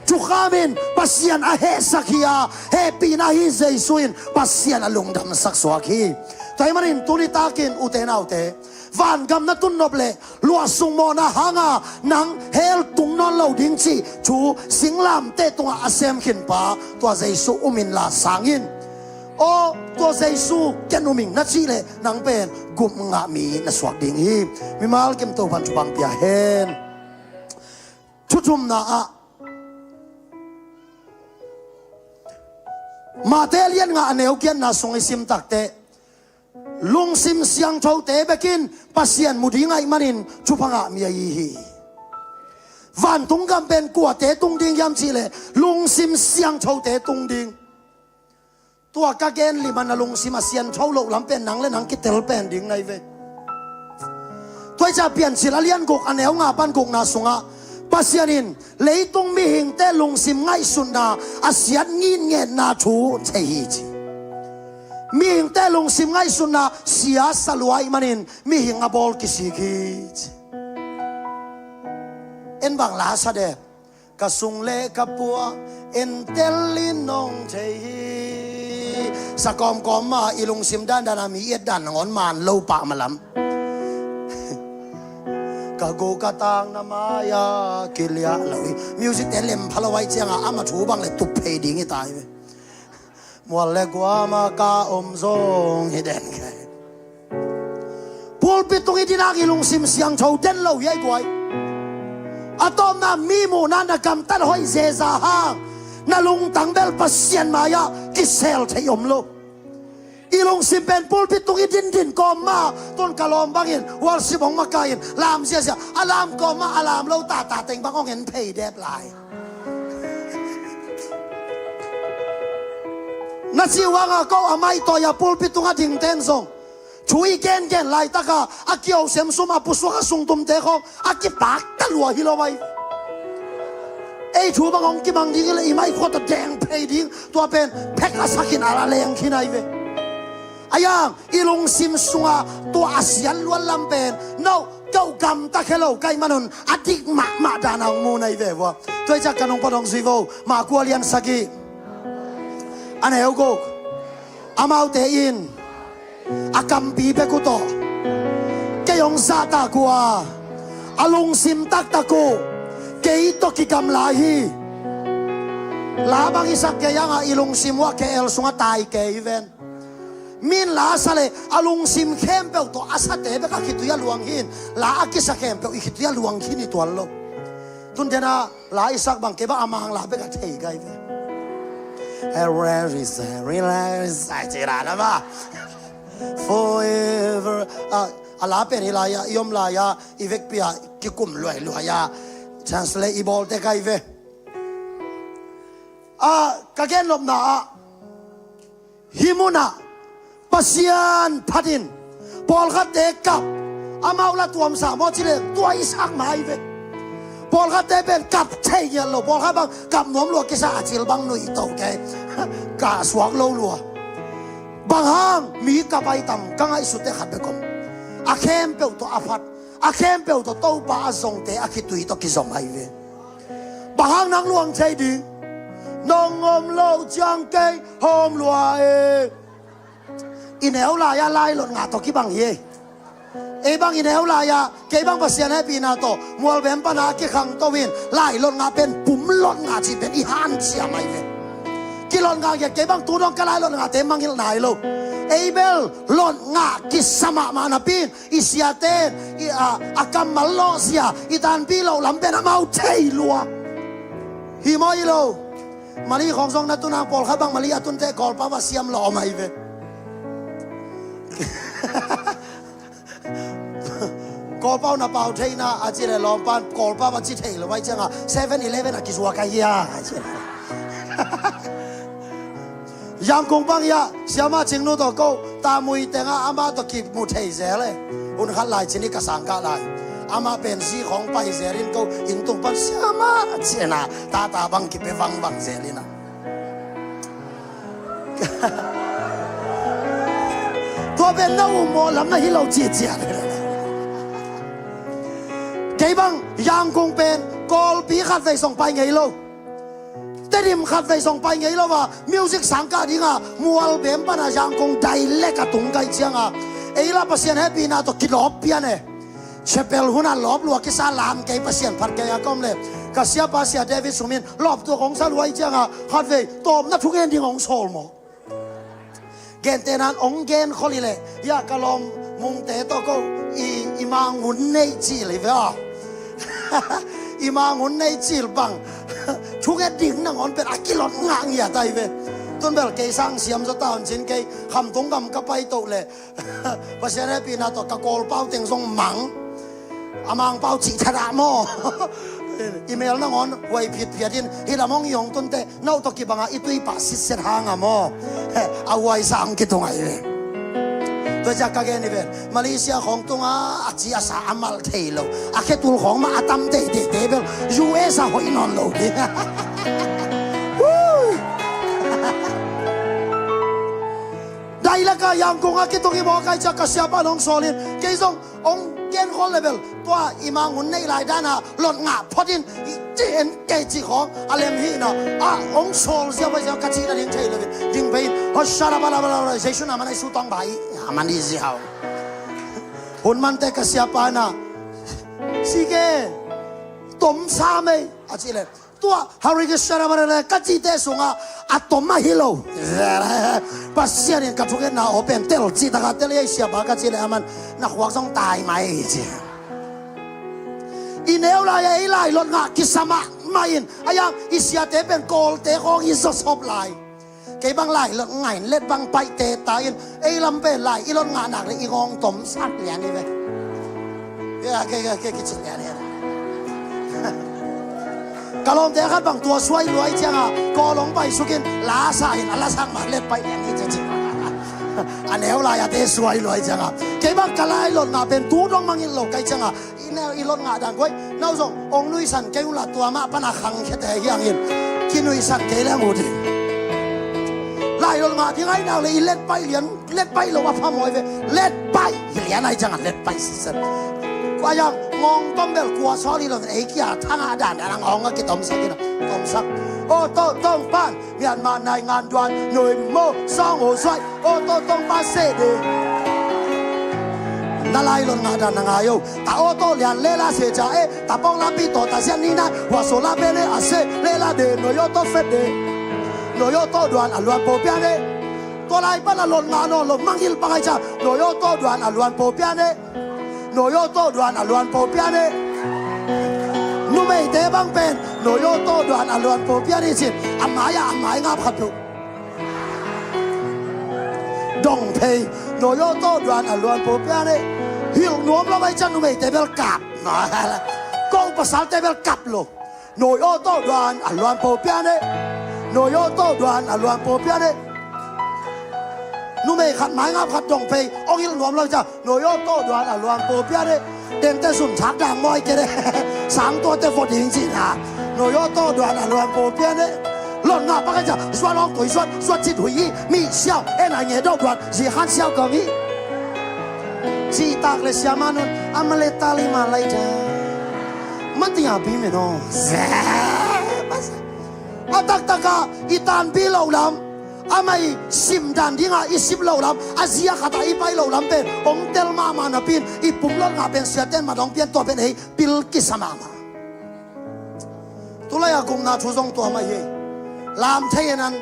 Thukham in Pasian a hehsak hi a, hehpihna hi Jesu in Pasian a lungdamsak suak hi. Tua ahih manin tuni takin ute naute, vangam na tun nop leh luahsung mawhna hanga nang hell tung nawn lo ding cih thu singlamteh tungah a sem khinpa tua Jesu um inla sang in. Aw, tua Jesu ken um ing na cih leh nang pen gum ngah mi na suak ding hi. Mimal kim Topan thupha pia hen. Thu thumna ah, Mate lian nga a neu giatna sung i sim takteh, lungsim siangthote bekin Pasian mu ding ahih manin thupha ngah mi ahi hi. Vantung gam pen kuate tung ding hiam cih leh lungsim siangthote tung ding. Tua ka gen lim a na lungsim a siangtho loh lam pen nang le nang kitel pen ding na hi ve. Tua hi ciah Piancil a lian guk a neu nga pan gukna sungah Pasian in leitung mihingte lungsim ngaihsutna a siat ngitngetna thu thei hi ci. Mihingte lungsim ngaihsutna sia sa lua ahih manin mihing a bawl kisik hi ci. En bang la sa dep. Ka sung le ka puak entel in nong thei hi. Sa kawmkawm mah i lungsim dandan a mi i et dan nangawn man lo pah malam. Ka gu ka tang na mai-a kiliah lo hi. Music te lem pha lo ahih ciangah ama thu bang le tup phei ding hi ta hi ve. Mual le guam a ka om zong hi den kei. Pulpit tung i din hang i lungsim siangtho den lo hi ei guai. A tawpna mi muhna na gamtat hoih zeza hang na lungtang bel Pasian mai-ah kisel theih om lo. I lungsim pen pulpit tung i din din kawm mah, tun ka lawm bangin worship hong makai in lam ziazia, a lam kawm mah a lam lo tata teng bang hong en phei dep lai. Na cih uh hangah ko a maih tawi-a pulpit tungah dingten zong thu i gengen laitaka a kio semsum a pusuak a sungtumte khawng a kipak ta lua hi lo ai. Ei thu bang hong kimang ding hi le i maih khua tawh deng phei ding, tua pen phek a sakin a la leng khin ai ve. Ayang i lungsim sunga tua a siat luat lam pen no keu gamta khe lo kai manun a dik mahmah dana hong mu nai ve vua. Tua i ciak ka nung pawt hong zui vo. Mark a lian sagih a neu guk. Amaute in a kampi bek uh tawh kei hong zahtak uh a, a lungsim taktak uh kei tawh kigamla hi. La bang i sak kei hangah i lungsim uh a keel sungah tai kei ven. Min la a sa le a lungsim khempeuh tawh a sate bek a khitui a luang hi in, la a kisa khempeuh i khitui a luang khin i tuan lo. Tundenah la i sak bang kei bang a mang la bek a thei gai ve. Forever, a, a la pen i lai-ah i om lai-ah i vekpi-ah kikum luailuai-ah translate i bawlte gai ve. A, ka gennopna ah hih munah Pasian phatin pawlkhatte kap, amau la tuamsa maw cileh tua i sak mai ve. Pawlkhatte pen kap thei ngiat lo, pawlkhat bang kap nuam lua kisa a cil bang nuih to kei. Kah suak lo lua. Bang hang mi kap ai tam ka ngaihsutte khat bek om. A khempeuh tawh a phat, a khempeuh tawh Topa a zongte a khitui tawh kizom ai ve. Bang hang nang luang thei ding? Nong om lo ciang kei hawm lua e. I neu lai-ah lailot ngah tawh kibang hi ei. Ei bang i neu lai-ah kei bang Pasian hehpihna tawh mualbem pana kikhangto in lailot ngah pen pumlot ngah cih pen i hanciam ai ve. Kilot ngah ngiat kei bang tu dong ka lailot ngahte mangngilh nai lo. Ei bel lot ngah kisa mahmah napi in i siate in i, a, a kammal lawhzia i tanpi loh lam pen amau thei lua. Hi maw hi lo. Mali khawng zong na tun hang pawlkhat bang Mali a tunte Kawlpau a siam lawh om ai ve. Kawlpau na pau theina a ci le lawmpan Kawlpau a ci thei lo ai cianga Seven Eleven a kizuak ai hia a ci. Yangkung bang hiah siamah Cingnu tawh ko tamui tengah amah tawh kimu thei zel e. Hun khat lai cin i ka sangkah lai amah pen zi khawng pai zel in ko inn tung pan siamah cina tata bang kipe vangbang zel ina. Tua pen na um maw lam na hi lo cihcia. Kei bang Yangkung pen Kawlpi khat vei zong pai ngei lo. Tedim khat vei zong pai ngei lo a music sangkah dinga mualbem pana Yangkung dialect a tung kai cianga ei la Pasian hehpihna tawh kilawp pian e. Chapel hunah lawp lua kisa lam kei Pasian phat kei a kom le ka siapa Sia David Sum in lawp tua kong sa luai cianga khat vei tawpna thungen ding hong sawl maw. Gentenan ong gen khol i leh ia ka lawm mungte tawh ko i, i mangun neih cil hi ve aw. I mangun neih cil bang thunget ding nangawn pen a kilot ngah ngiat ahi ve. Tun bel kei sang siam zaw ta hon cin kei khamtung gam ka pai toh leh Pasian hehpihna tawh ka Kawlpau teng zong mang. A Mangpau cih thadah maw? I mel nangawn huai phitphiat in hih lam hong i hong tunte nauh tawh kibanga i tuipah sitset hanga maw? A huaisa hong kitung ahi ve. Tua ciah ka gen hi ven Malaysia khawng tunga a ci a sa a malh thei lo a khetul khawng mah a tam teiteite bel U S a hoih nawn lo ding. Dailaka Yangkung a kitung hi maw kai ciah ka siapa nong sawlin kei zong ong gen khol level tua i mangun neih lai dana lot ngah photin i cih en kei cih khawng a lem hihna a ong sawl ziau bai ziau ka cihna ding thei loin ding pei in hosana bala bala bala Jesu na manai su tawng bai a man i ziau. Hun mante ka siapa na sike tom sa mei a cih le Tua Hare Krishna Hare Hare ka cihte sungah a tom ahi lo. Pasian in ka thungetna aw pen tel cih takah tel ei siapa ka cih leh aman na khuak zong tai mai ci. I neu lai-ah ei lailot ngah kisa mahmah in a iang i siate pen Kawlte khawng i zawsop lai. Kei bang lailot ngah in let bang paihte ta in ei lam pen lai i lot ngah nak le i ngawng tomsak lian hi ve. Kei kei kei kei kicin lian hi. Ka lawmte khat bang tua suai luai cianga kawlong paisuk in la sa in a la sak mah let paih lian hi cici. A neu lai-ate suai luai cianga kei bang ka lailot ngah pen tu dong mangngilh lo kai cianga i neu i lot ngah dan koi. No zong ong nuihsan kei unla tua mah pana khangkhiate hiangin kinuihsan kei leng uh ding. Lailot ngah ding ai nak le i let paih lian, let paih lo a phamawh ve. Let paih hi lian ai cianga let paih sisan. Kua yang ngawng tom bel kua sawl hi lo ei kia thangah dan dan ang ong a kitomsak hi lo. Tomsak. Aw to tong pan Myanmar နိုင်ငံတော် နွေမိုး ဆောင်းကို ဆွဲ အိုး တိုး တုံး ပါ စေ ဒီ Na lailot ngah dan na ngai o. Ta aw to lian lela se ca e, ta pawng la pi to ta sian ni na, wa so la pe ne a se, lela de, no yo to fet de. No yo to duan a luan po pia ne. Tua lai pan a lot ngah nawn lo mangngilh bang ai ca, no yo to duan a luan po pia ne. No yo to duan a luan po pia ne. Numeite bang pen, no yo to duan a luan po pia ne cin, a mai-ah a mai ngap khat lo. Dong phei, no yo to duan a luan po pia ne. Hilh nuam lo ai ca numeite bel kap. Ko pasalte bel kap lo. No yo to duan a luan po pia ne. No yo to duan a luan po pia ne. Numei khat mai ngap khat dong phei, ong hilh nuam lo ai ca. No yo to duan a luan po pia de. Dente sun thak dang mawi ke de. Sang tua te fo ding ci na. No yo to duan a luan po pia de. Lon nga pa ka ca suan ong tui suan suan cit hui i mi siau e nai nge dok duan zi han siau kong i. Ci tak le siama nun a ma le tali ma lai da. Ma ti a pi me no. A taktak a i tanpi lo lam. Amah i sim dan dingah i sim lo lam, a zia khatah i pai lo lam pen hong tel mahmah napi in i pumlot ngah pen siaten mah dong pian tua pen ei pil kisa mahmah. Tulai a kumna thu zong tua mah hi. Lam thei a nan,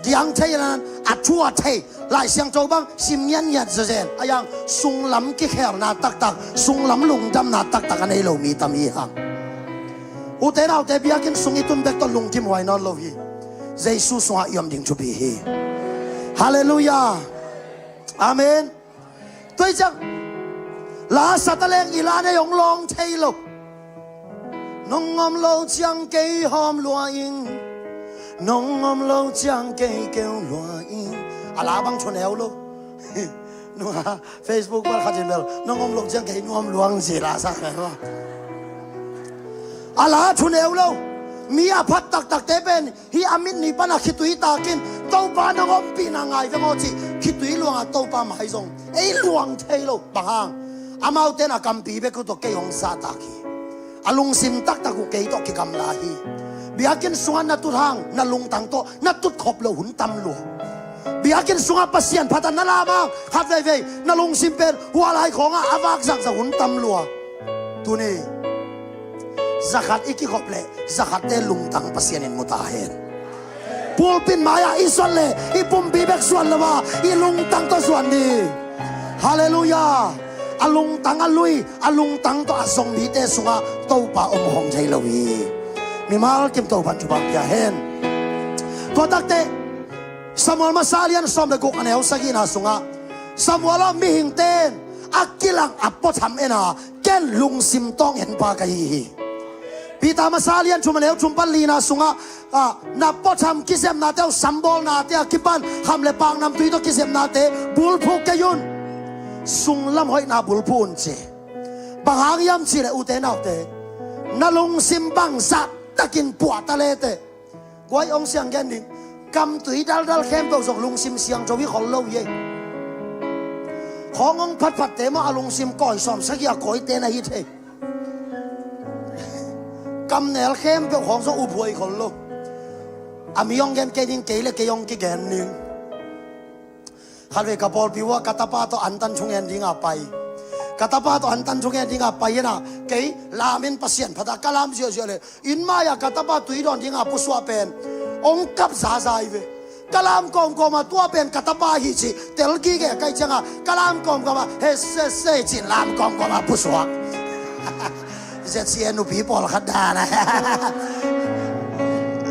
diang thei a nan, a thu a thei. Lai Siangtho bang sim ngiatngiat zazen a yang sunglam kikhelna taktak, sunglam lungdamna taktak a nei lo mi tam hi hang. Ute naute biakinn sung i tun bek tawh lungkim huai nawn lo hi. Jesu sungah i om ding thupi hi. Halleluiah. Amen. Tua hi ciang la sa ta leng i la nei hong lawng thei lo. Nong om lo ciang kei hawm lua ing. Nong om lo ciang kei keu lua ing. A la bang thuneu lo. Nunga Facebook bal khatin bel nong om lo ciang kei nuam luang ci la sa. A la thuneu lo. Mi a phat taktakte pen hih a mit ni pana khitui takin Topa nong ompihna ngai veng aw cih khitui luanga Topa mai zong ei luang thei lo. Bang hang? Amaute na kampi bek uh tawh kei hong sa tak hi. A lungsim taktak uh kei tawh kigamla hi. Biakinn sungah na tut hang na lungtang tawh na tut khop lo hun tam lua. Biakinn sungah Pasian phat a na lam hang khat veivei na lungsim pen hua lai khawngah a vak zakzak hun tam lua. Tuni zakhat i kikhop leh zakhatte lungtang Pasian in mu ta hen. Pulpit mai-ah i zuan leh i pumpi bek zuan lo a i lungtang tawh zuan ni. Halleluiah. A lungtang a lui a lungtang tawh a zong mite sungah Topa om hong thei lo hi. Mimal kim Topan thupha pia hen. Tua takte Samuel masa lian sawm le guk a neu sagihna sungah Samuel aw mihingte in a kilang a puatham en a ken lungsim tawng en pa ka hi hi. Peter masa lian thum a neu thum pan lina sungah ah, na puatham kizepnate uh sambawlnate a kipan kham le paknamtui tawh kizepnate bulphu kei un. Sunglam hoihna bulphu un ci. Bang hang hiam cih leh ute naute na lungsim bangzah takin puah ta leteh guai ong siang gen ding. Kamtui daldal khempeuh zong lungsim siangtho hi khol lo hi ei. Khawng ong phatphatte maw a lungsim kawi sawm sagih a kawite na hi thei. Kamnel khempeuh khawng zong uphuai khol lo. A mi ong gen kei ding kei le kei ong kigen ding. Khatvei ka pawlpi uh ah ka tapa tawh antan thungen dinga pai. Ka tapa tawh antan thungen dingah pai inah, kei lamin Pasian phata ka lam ziahziah le, inn mai-ah ka tapa tui dawn dingah pusuah pen hong kap zaza hi ve. Ka lam kawmkawmah tua pen ka tapa hi cih tel gige kai ciangah, ka lam kawmkawmah he sese cih lam kawmkawmah pusuak. Zia sia nupi pawlkhat dan a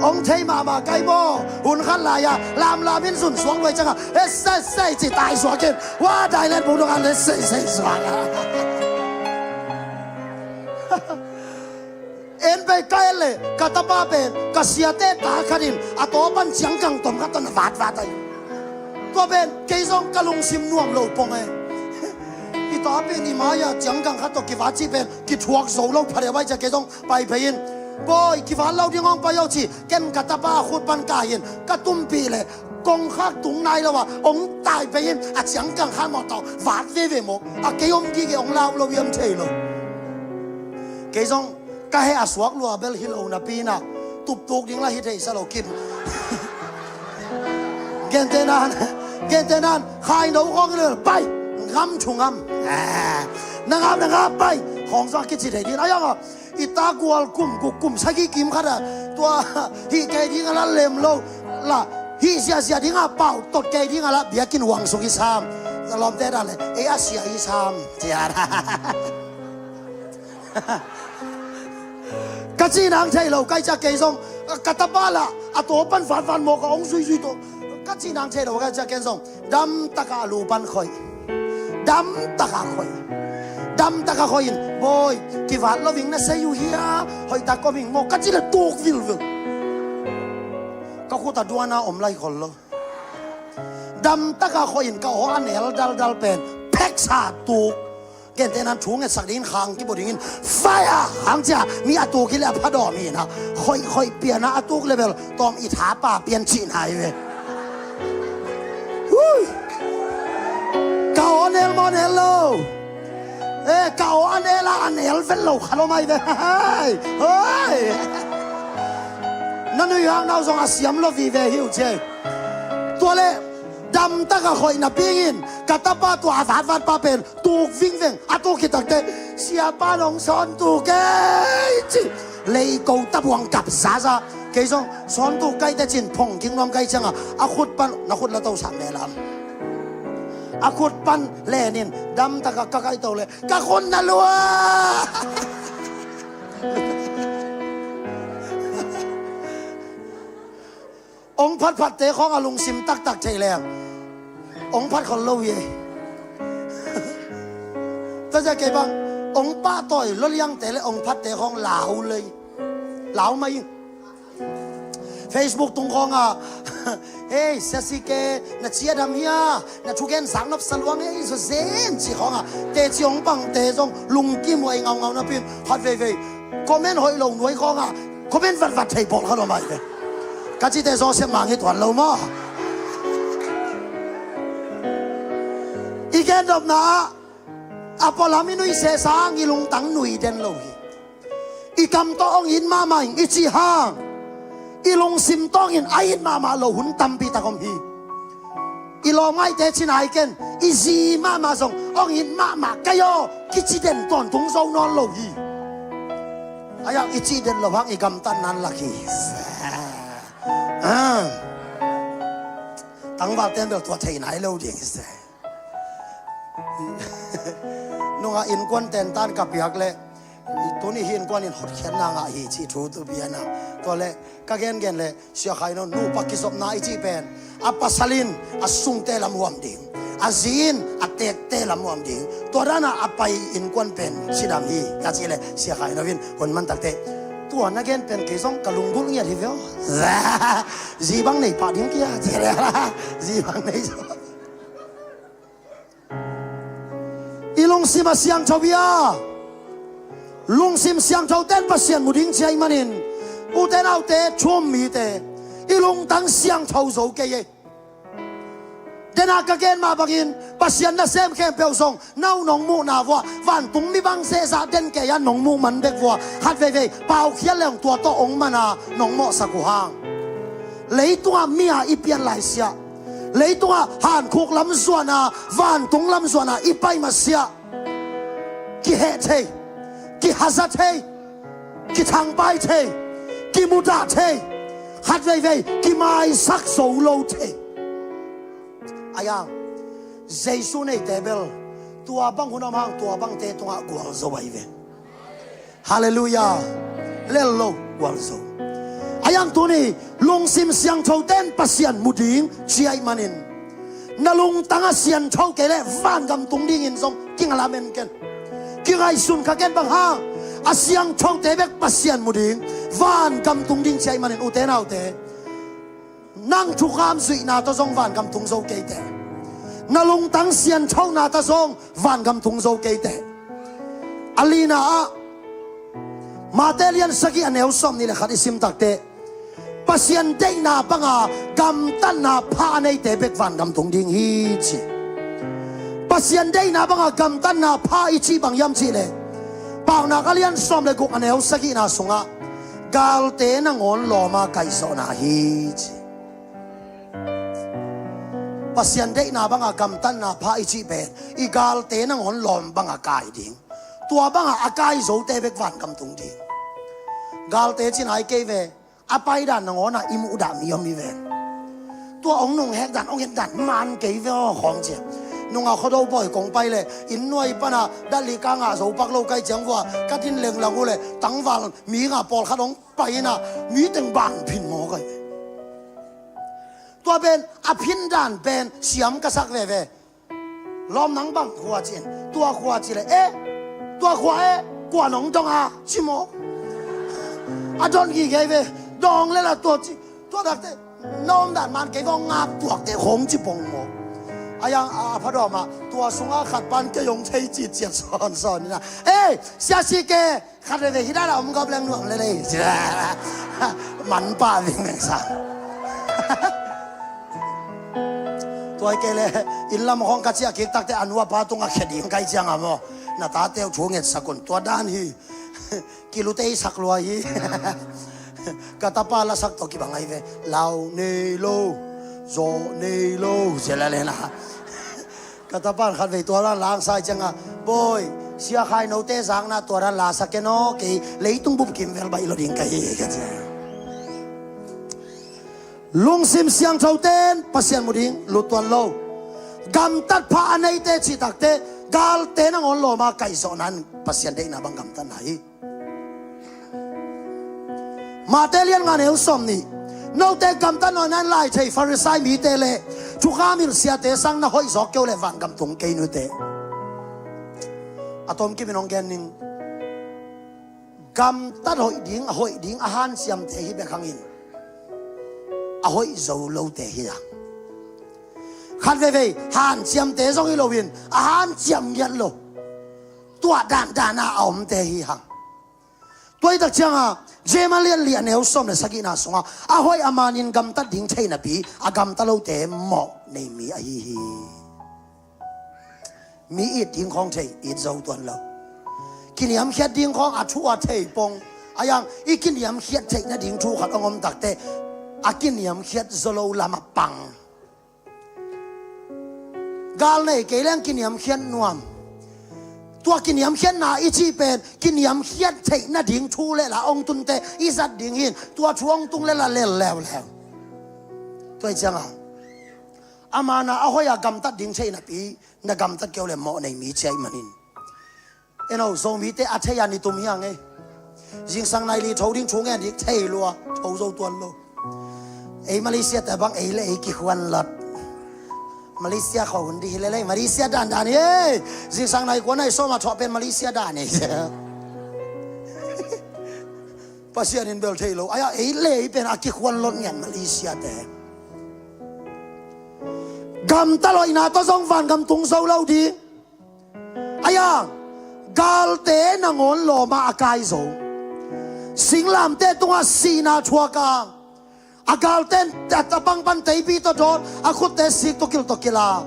hong thei mahmah kai maw? Hun khat lai-ah lamlam in zun suak luai ciangah he sese cih taisuak in, wa dailen bung dong a le sese suak a. En pei ka en le ka tapa pen ka siate ta khat in a taw pan ciangkang tom khat tawh na vatvat ahi. Tua pen kei zong ka lungsim nuam lo pong e. I ta pen i mai-ah ciangkang khat tawh kivat cih pen kithuak zo lo pha deuh ahi cia kei zong pai phei in, bawi kivat lo ding hong pai o ci. Ken ka tapa a khut pan ka hin ka tumpih le kongkhak tung nai lo a hong tai phei in a ciangkang khat mawh tawh vat veve maw? A kei om gige hong lau lo i om thei lo. Kei zong ka heh a suak lua bel hi lo napi inah tuptuk ding la hi thei sa lo kim. Gentenan, gentenan khaino khawng hi lo pai ngam thu ngam. Na ngam na ngam pai khawng zong a kici thei ding a iang a. I ta gual kum guk kum sagih kim khat ah tua hih kei ding a la lem lo la, hih ziahziah ding a pau tot kei ding a la biakinn huang sung i sam. Na lawmte dan le ei a sia i sam cian. Ka ci nang thei lo kai cia kei zong ka tapa la a taw pan vatvat mawk a hong zuizui tawh ka ci nang thei lo kai cia ken zong damtakah a lu pan khoih. Damtakah khoih. Damtakah khoih in, bawi kivat lo ving na sei uh hia? Hoihtak om hing maw ka ci le tuk vilvil. Ka khut a duana om lai khol lo. Damtakah khoih in ka aw a nel daldal pen pheksa tuk. Gentenan thu ngetsak dingin khang kibaw dingin fire hang cia mi a tuk hi le a phadawm hi na. Khoih khoih piana a tuk le bel tawm i thapa pian cihna hi ve. Hui. Ka aw nel maw nel lo? E, ka aw a nel a a nel vel lo kha lo mai ve. Hai. Hoi. Na nui hang nau zong a siam lo vive hi uh cia. Tua le damtakah khoih napi in ka tapa tua a vatvat pa pen tuk vingveng a tuk khit takte siapa nong sawn tuk kei ci. Leiko tabuang kap zaza. Kei zong sawn tuk kaite cin phong king nuam kai ciangah a khut pan na khut la to sam le lam. A khut pan lenin damtakah ka kaito le ka khut na lua. Ong phatphatte khawng a lungsim taktak thei leng ong phat khol lo hi. Tua zia kei bang ong pahtawi loliangte le ong phatte khawng lau lei. Lau mai. Facebook tung khawngah hei siasike na ciadam hia? Na thugen sak nopsa luang ei zaw zen ci khawngah teci ong pangte zong lungkim huai ngaungau napin khat veivei comment hoih lo nuai khawngah comment vatvat thei pawl kha lo mai ve. Ka cite Joseph mang hi tuan lo maw? I gendopna ah a pualam i nuiseh sang i lungtang nui den lo hi. I kam tawh ong it mahmah ing i cih hang i lungsim tawngin a it mahmah lo hun tampi tak om hi. I lawmngaihte cina i ken i zi mahmah zong ong it mahmah kei aw kici den tawntung zo nawn lo hi. A iang i cih den lo hang i gamtatna an lak hi. Tangvalte an bel tua thei nai lo ding hi se. Nungah innkuan tentan ka piak le tuni hi innkuan in hotkhiatna ngah hi cih thu tu piana. Tua le ka gengen le Sia Khaino nupa kizopna i cih pen a pasal in a sungte lam huam ding, a zi in a tekte lam huam ding. Tua dana a pai innkuan pen sidam hi ka cih le Sia Khaino in hun man takte tua na gen pen kei zong ka lunggulh ngiat hi veo. Zi bang nei pah ding kia cih le zi bang nei. I lungsim a siangtho bia. Lungsim siangtho ten Pasian mu ding ciai manin ute naute thum mite i lungtang siangtho zo kei ei. Dena ka gen mah bangin Pasian nasem khempeuh zong nau nong muhna vua vantung mi bang sehzah den kei a nong muh man bek vua khat veivei paukhiat leong tua tawh ong mana nong mawhsak uh hang. Leitungah mi-a i pian laisiah, leitungah hankhuk lam zuana vantung lam zuana i pai masiah kiheh thei, kihaza thei, kithangpai thei, kimudah thei, khat veivei kimaisak zo lo thei. Ayang, Jesu neite bel tua bang hun om hang, tua bangte tungah gualzo ahi ve. Halleluiah. Lel lo, gualzo. Ayang tuni lungsim siangthote'n Pasian mu ding ci ahih manin, na lungtang a siangtho kei leh vangam tung dingin zong kinga lamen ken. Kingaihsun kha ken bang hang, a siangthote bek Pasian mu ding, vangam tung ding ci ahih manin, ute naute, nang thukham zuihna tawh zong vangam tung zo kei teh. Na lungtang sianthona tawh zong vangam tung zo kei teh. A lina ah, Mate lian sagih a neu sawmnih le khat i sim tak teh, Pasian deihna banga gamtatna pha a neite bek vangam tung ding hi ci. Pasian deihna banga gamtatna pha i cih bang hiam cih leh, Paunak a lian sawm le guk a neu sagihna sungah, galte nangawn lawma kaihzawhna hi ci. Pasian deihna banga gamtatna pha i cih pen, i galte nangawn lawm banga kai ding. Tua banga a kai zote bek vangam tung ding. Galte cih nai kei ve, a paidan nangawn ah i muhdah mi om hi ve. Tua hong nunghek dan, hong et dan man kei ve aw khawng ci. Nungah Khuado pawi kong pai leh, inn nuai pana dalih ka ngah zo pak lo ka hih ciang vua, ka din lenglang uh leh tangval mi nga pawlkhat hong pai in ah, mi teng bang phin mawk ahi ve. Tua pen, a phin dan pen siam ka sak veve. Lawm, nang bang khua ci in, tua khua ci leh, eh, tua khua eh, kua nong dong a ci maw? A dot gige hi ve. Dong lel a tua ci, tua takte, na om dan man kei vong ngap tuakte khong ci pong maw? Ayang a, a phadawm ah, tua sungah khat pan kei hong thei citciat sawnsawn in ah, eh, sia si ke, khat veve hih dan a om gawp leng nuam lel ei. Manpah vingveng sa. Tua hi kei leh, inn lam khawng ka ciah kik tak teh, a nu a pa tungah khia ding ka hih ciang a maw, na tate uh thu ngetsak un, tua dan hi. Kiluteisak lua hi. Ka tapa lasak tawh kibang ahi ve. Lau nei lo, zawh nei lo, sia la lena. Ka tapa'n khatvei tua dan la hong sa ciangah, "Bawi, Sia Khai, note zakna tua dan la sa ken aw, kei leitung bup kimvel baih lo ding ka hi," ka ci a. Lungsim siangthote'n Pasian mu ding, luttuan lo. Gamtat pha a neite cih takte, galte nangawn lawma kaihzawhna in Pasian deihna bang gamtatna hi. Mate lian nga neu sawmnih. Note gamtat nawhna in lai thei Farisai mite le thukham hilh siate sang na hoih zawk kei uh leh vangam tung kei nute. A tawmkim in hong gen ning. Gamtat hoih ding, a hoih ding, a hanciamte hi bek hangin, a hoih zo lote hi a. Khat veivei hanciamte zong hi loin, a hanciam ngiat lo, tuah dandan a a omte hi hang. Tua hi tak ciangah, James a lian li a neu sawm le sagihna sungah, a hoih a manin gamtat ding thei napi, a gamta lote mawh nei mi ahi hi. Mi it ding khawng thei, it zo tuan lo. Kiniamkhiat ding khawng a thu a thei pong. A yang, i kiniamkhiat theih nading thu khat hong om takte, a kiniamkhiat zo lo lamah pang. Gal nei kei leng kiniamkhiat nuam. Tua kiniamkhiatna i cih pen, kiniamkhiat theih nading thu le la hong tunte i zat ding hi in, tua thu hong tung le la lel leuleu. Tua hi ciangah, a mana a hoih a gamtat ding thei napi, na gamtat kei uh leh mawh nei mi ci ahih manin. Eno, Zomite a thei a ni tum hi hang ei. Zingsang nai li tho ding thu ngen ding thei lua, tho zo tuan lo. Ei Malaysia te bang ei le ei kikhuan lot. Malaysia khawh hun dih hi lel ei, Malaysia dandan hi ei. Zingsang nai kua nai sawm a thawh pen Malaysia dan hi. Pasian in bel thei lo. Ai-a ei le ei pen a kikhuan lot ngiat Malaysia te. Gamta loihna tawh zong vangam tung zo lo ding. Ai-a galte nangawn lawma a kai zo. Singlamteh tungah sihna thuak a, a galte a tapang pan teipi tawh dawt, a khutte sik tawh kilh tawh kilh a,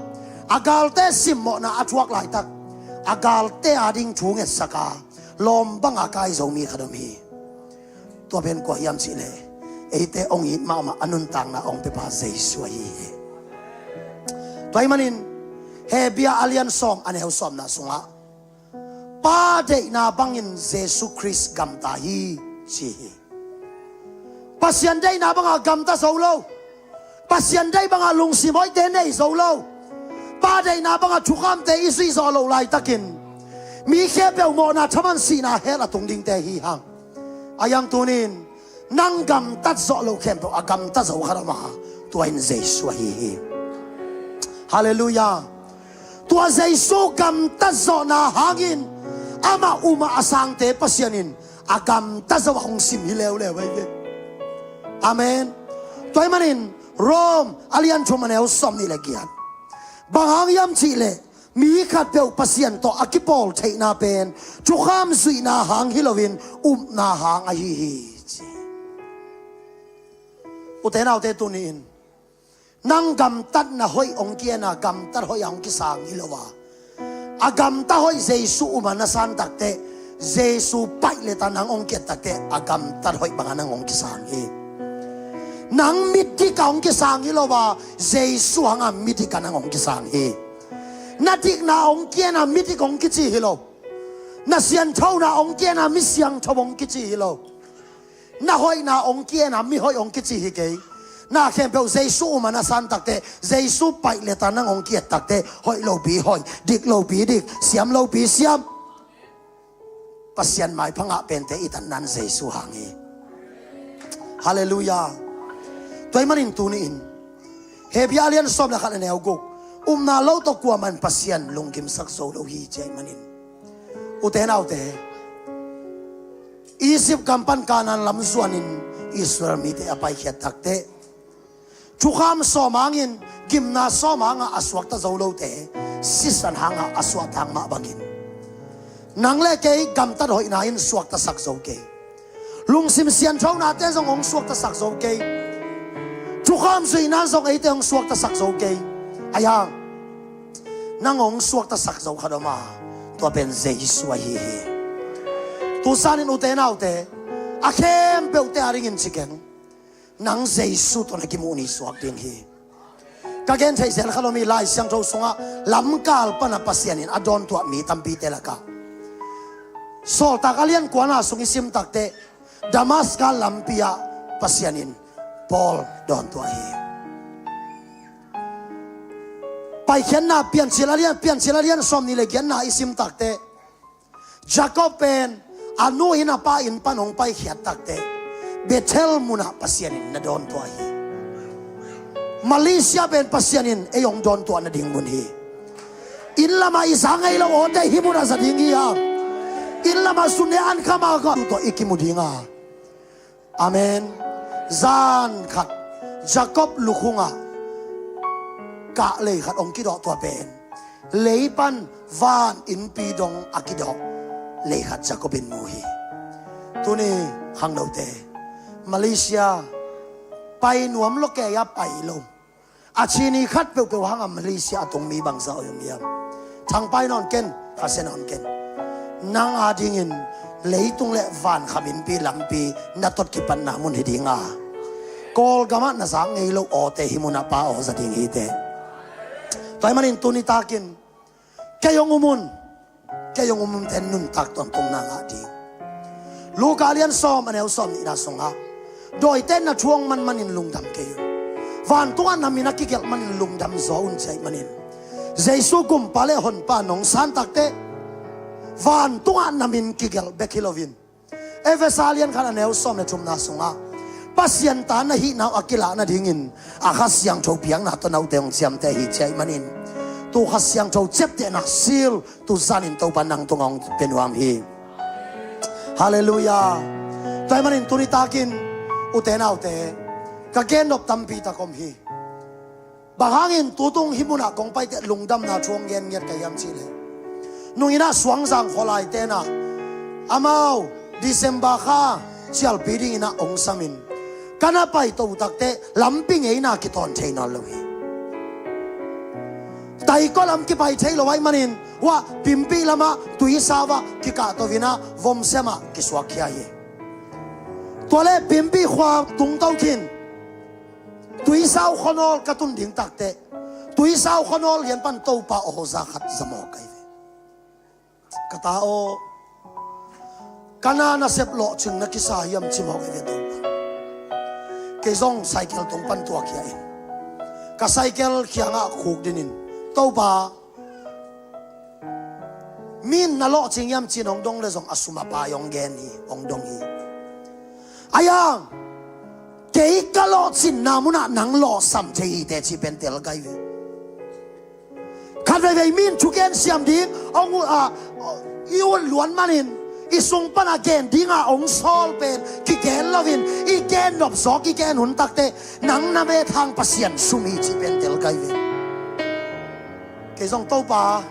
a galte simmawhna a thuak laitak, a galte ading thu ngetsak a, lawm banga kai zo mi khat om hi. Tua pen kua hiam cih leh, eite hong it mahmah a nuntakna hong piapa Jesu ahi hi. Tua ahih manin Hebru a lian sawm a neu sawmna sungah, Pa deihna bangin Jesu Khrist gamta hi, ci hi. Pasian deihna bangah gamta zo lo. Pasian deih bangah lungsim hoihte nei zo lo. Pa deihna bangah thukhamte i zuih zawh loh laitakin mi khempeuh mawhna thaman sihna hell a tung dingte hi hang. A hiang tunin nang gamtat zawh loh khempeuh a gamta zo khat om a, tua in Jesu ahi hi. Halleluiah. Tua Jesu gamta zawhna hangin amah umah a sangte Pasian in a gamta zo a hong sim hi leuleu ahi ve. Amen. Tua ahih manin Rom a lian thum a neu sawmnih le giat. Bang hang hiam cihleh mi khatpeuh Pasian tawh a kipawl theihna pen thukham zuihna hang hi loin upna hang ahi hi, ci. Ute naute, tuni-in nang gamtatna hoih hong ki-en a, gamtat hoih a hong kisang hi lo a, a gamta hoih Jesu umah na san takteh, Jesu paih leta nang hong ki-et takteh a gamtat hoih bangah nang hong kisang hi. Nang midik a hong kisang hi lo a, Jesu hanga midik a nang hong kisang hi. Na dikna hong ki-en a midik hong kici hi lo. Na sianthona hong ki-en a mi siangtho hong kici hi lo. Na hoihna hong ki-en a mi hoih hong kici hi kei. Na khempeuh Jesu umah na san takteh, Jesu paih leta nang hong ki-et takteh, hoih lopi hoih, dik lopi dik, siam lopi siam, Pasian maipha ngah pente i tatna in Jesu hang hi. Halleluiah. Tua ahih manin tuni-in Hebru a lian sawm le khat a neu guk, upna lo tawh kuamah in Pasian lunggimsak zo lo hi, ci ahih manin. Ute naute, Egypt gam pan Kanaan lam zuanin Israel mite a paikhiat takteh, thukham sawm hangin, gimna sawm hangah a suakta zo lote sisan hangah a suahtak mah bangin, nang le kei gamtat hoihna in suaktasak zo kei. Lungsim sianthonate zong hong suaktasak zo kei. Thukham zuihna zong eite hong suaktasak zo kei. Ahi hang nang hong suaktasak zo khat om a, tua pen Jesu ahi hi. Tu zanin ute naute, a khempeuhte a dingin ci keng, nang Jesu tawh na kimuh ni suak ding hi. Ka gen theih zel khat om hi, Lai Siangtho sungah lamkal pana Pasian in a dawntuah mi tampite lakah Sawltak a lian kuana sung i sim takteh, Damaska lampi ah Pasian in Paul dawntuah hi. Paikhiatna Piancil a lian, Piancil a lian sawmnih le giatna i sim takteh, Jacob pen a nu in a pa inn pan hong paikhiat takteh, Bethel munah Pasian in na dawntuah hi. Malaysia pen Pasian in ei hong dawntuah nading mun hi. Inn lamah i za ngei lo awte hih munah za ding hi a, inn lamah sunne an khama ka tawh i kimu ding a. Amen. Zan khat Jacob lukhungah kah lei khat hong kidawh, tua pen lei pan van innpi dong a kidawh lei khat Jacob in mu hi. Tuni khangnote, Malaysia pai nuam lo kei a pai lo, a chini khat peuhpeuh hangah Malaysia a tung mi bangzah om hiam? Thangpai nawn ken, Khasia nawn ken. Nang a dingin leitung le van kham innpi lampi na tot kipatna mun hi ding a, Kawlgamah na zak ngei lo awte hih munah pa aw za ding hi teh. Tua ahih manin tuni takin kei hong um un, kei hong um un, ten nuntak tawntungna ngah ding. Luka lian sawm a neu sawmnihna sungah, dawite na thu hong man manin lungdam kei un. Vantungah na min a kigelh manin lungdam zaw un, ci ahih manin, Jesu Kumpa le Honpa nong san takteh vantungah na min kigelh bek hi loin, Efesa lian khat a neu sawm le thumna sungah, Pasian ta na hihna uh a kilah nadingin a Kha Siangtho biakna tawh note hong ciamteh hi, ci ahih manin, tu Kha Siangtho ciaptehna seal tu zanin Topa nang tungah hong pia nuam hi. Halleluiah. Tua ahih manin tuni takin ute naute, ka gen nop tampi tak om hi. Bang hangin tutung hih munah kong paiteh lungdamna thu hong gen ngiat ka hiam cihleh, nung innah Suangzang khualaite innah amau December kha cialpi dinginnah hong samin, ka na paito takteh lampi ngeina kitawn thei nawn lo hi. Taiko lam kipai thei lo ahih manin, huah Pimpih lamah tuisau ah kikahto innah vomsemah kisuakkhia hi. Tuale Pimpih khua tungto khin, tuisau khuanawl ka tun ding takteh, tuisau khuanawl lian pan Topa aw za khat za mawk ahi ve. Ka ta aw, ka na nasep lawhcing na kisa hiam ci mawk ei ve Topa. Kei zong cycle tung pan tuak khia in, ka cycle khiangah khuk dinin, Topa, mi in na lawhcing hiam ci-in hong dong le zong a sum a pai hong gen hi, hong dong hi. Ahi hang kei ka lawhcinna munah nang lawhsam thei hi teh ci pen tel kai ve. Khat veivei mi in thugen siam ding hong, ah, i ut luat manin i sung pana gen dinga hong sawl pen kigen loin i gen nop zawk i gen hun takteh nang na methang Pasian sum hi ci pen tel kai ve. Kei zong Topa,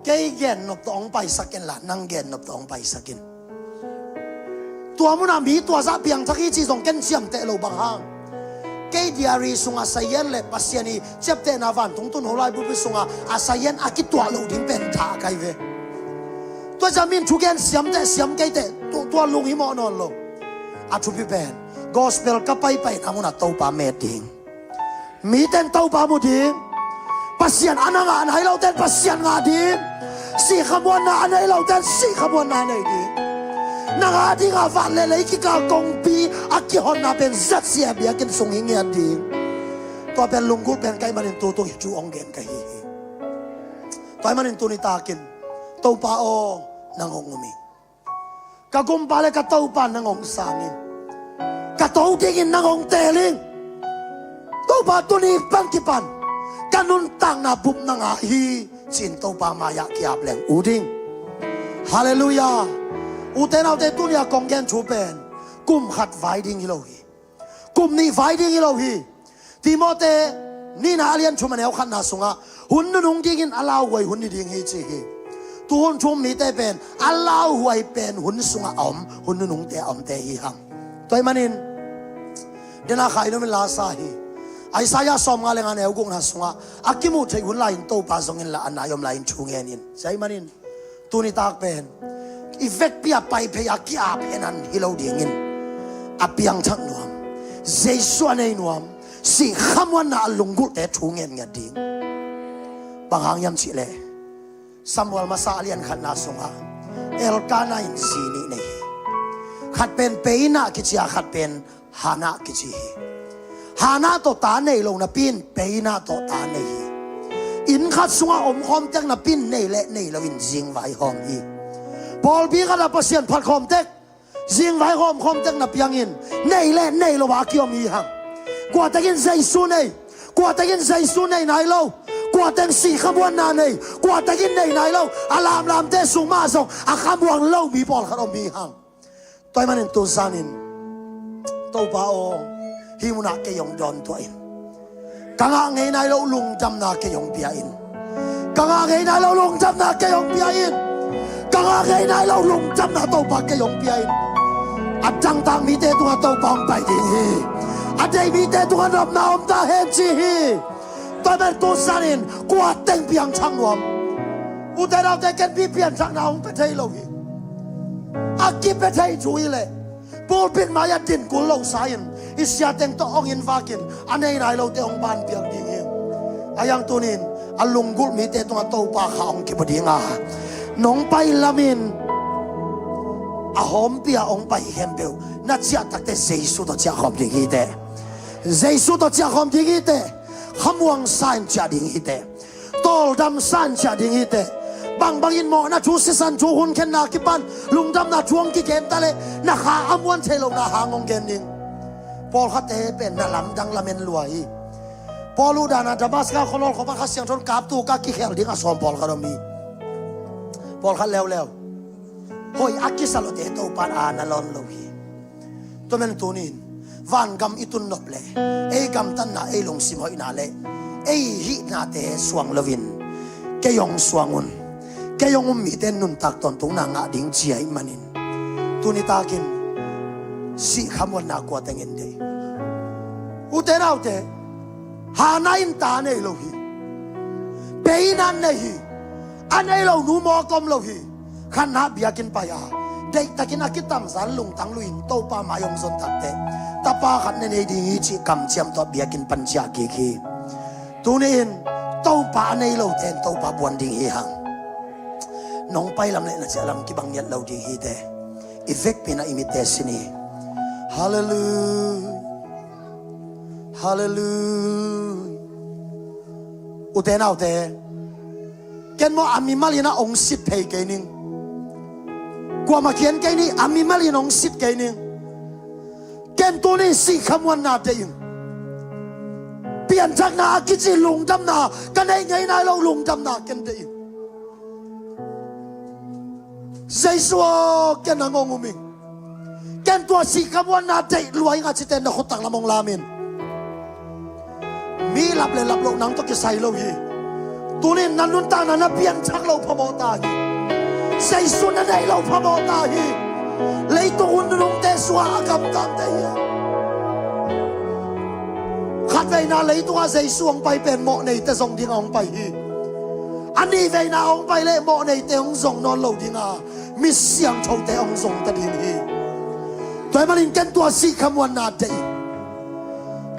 kei gen nop tawh hong paisak in la, nang gen nop tawh hong paisak in. Tua munah mi tua zah piangthak hi ci zong ken ciamteh lo bang hang. Kei diary sungah sayan le Pasian i ciaptehna vantung tun ho laibupi sungah a sayan a kituah loh ding pen thah kai ve. Tua zah mi in thugen siam teh siam kei teh tu-, tua lunghimawh nawn lo. A thupi pen gospel ka paipaina munah Topa met ding. Miten Topa mu ding. Pasian a na ngah nai loten Pasian ngah ding. Sih khamuanna a nei loten sih khamuanna nei ding. Na ngah dinga van le lei kikal kongpi a kihonna pen zatsia biakinn sung hi ngiat ding. Tua pen lunggulh pen ka hih manin tutung hi thu hong gen ka hi hi. Tua hih manin tuni takin Topa aw, nang hong um hi. Ka gumpa le ka Topa nang hong sang in. Ka to dingin nang hong teel in. Topa tuni pan kipan ka nuntakna bup na ngah hi ci-in Topa mai-ah ki-ap leng ut ding. Halleluiah. Ute naute, tuni a kong gen thu pen kum khat vai ding hi lo hi. Kum nih vai ding hi lo hi. Timote nihna a lian thum a neu khatna sungah hun nunung dingin a lauhuai hun hi ding hi ci hi. Tuhun thu-um mite pen a lauhuai pen hun sungah a om, hun nunungte a omte hi hang. Tua hih manin dena khai nomin la sa hi. Isaiah sawmnga le nga neu gukna sungah a kimuh theih hun lai-in Topa zongin la a nai om lai-in thu ngen in. Tua hih manin tuni tak pen i vekpi a paiphei a ki-ap henan hi lo dingin a piangthak nuam, Jesu a nei nuam, sih khamuanna a lunggulhte thu ngennget ding. Bang hang hiam cihleh Samuel masa a lian khatna sungah Elkanah in zi nih nei hi. Khat pen Peninnah kici a, khat pen Hannah kici hi. Hannah tawh ta nei lo napi in Peninnah tawh ta nei hi. Inn khat sungah omkhawm tek napi in nei le nei loin zingvai hawm hi. Pawlpi khatah Pasian phatkhawm tek, zingvai hawmkhawm tek na piangin nei le nei lo a kiom hi hang. Kuatekin Jesu nei, kuatekin Jesu nei nai lo, kuateng sih khamuanna nei, kuatekin nei nai lo, a lamlamte sung mah zong a khamuang lo mi pawlkhat om hi hang. Tua hih manin tu zanin Topa aw, hih munah kei hong dawntuah in. Ka ngah ngei nai lo lungdamna kei hong pia in. Ka ngah ngei nai lo lungdamna kei hong pia in. Ka ngah ngei nai lo lungdamna Topa kei hong pia in. A dangtak mite tungah Topa hong pai ding hi. A deih mite tungah nopna om ta hen ci hi. Tua hih manin tu zanin kuateng piangthak nuam. Ute naute, ken pi pianthakna hong pia thei lo hi. A kipia thei thu hi leh pulpit mai-ah din kul lo sa-in i siateng tawh hong inn vakin a nei nai lote hong banpiak ding hi. Ahi hang tunin a lunggulh mite tungah Topa kha hong kipia ding a, nong pai lamin a hawmpi-a hong pai khempeuh na ciah takteh Jesu tawh ciah khawm ding hi teh. Jesu tawh ciah khawm ding hi teh. Khamuang sa-in ciah ding hi teh. Tawldam sa-in ciah ding hi teh. Bangbangin mawhna thu, sisan thu, hun khenna kipan lungdamna thu hong kigen ta leh na kha a muan thei lo na hang hong gen ding. Pawlkhatte pen na lamdang lamen lua hi. Paul uh dana Damascus khuanawl khawpah Kha Siangtho in kaptuk a kikhel ding a sawm pawlkhat om hi. Pawlkhat leuleu hoih a kisa lote Topa in a na lawn lo hi. Tua manin tunin vangam i tun nop leh ei gamtatna, ei lungsim hoihna leh ei hihnate suang loin kei hong suang un. Kei hong um mite nuntak tawntungna ngah ding ci ahih manin tuni takin sih khamuanna kuateng in deih. Ute naute, Hannah in ta nei lo hi. Peninnah nei hi. A nei lo nu mawk om lo hi. Hannah biakinn pai a, deihtakin a kitamzan lungtang luin Topa mai hong zon takteh tapa khat na nei ding hi cih kamciam tawh biakinn pan ciah kik hi. Tuni-in Topa a nei lote in Topa buan ding hi hang. Nong pai lam le na ciah lam kibang ngiat lo ding hi te. I vekpi-in ah i mitte sin hi. Halleluiah. Halleluiah. Ute naute, ken maw a mimal in ah hong sit phei kei ning. Kuamah kiang kei ni, a mimal in hong sit kei ning. Ken tuni sihkhamuanna deih ing. Pianthakna a kici lungdamna, ka neih ngei nai lo lungdamna ken deih ing. Jesu aw, ken nang hong um ing. Ken tua sihkhamuanna deih lua ing a cite na khut tanglam hong lam in. Mi lap le lap loh nang tawh kisai lo hi. Tuni-in na nuntakna na pianthak loh phamawh ta hi. Jesu na neih loh phamawh ta hi. Leitung hun nunungte sungah a gamtangte hi. Khatveina leitungah Jesu hong pai pen mawhneite zong dingah hong pai hi. A nihveina hong pai leh mawhneite hong zong nawn lo dinga mi siangthote hong zong ta ding hi. Tua ahih manin ken tua sihkhamuanna deih ing.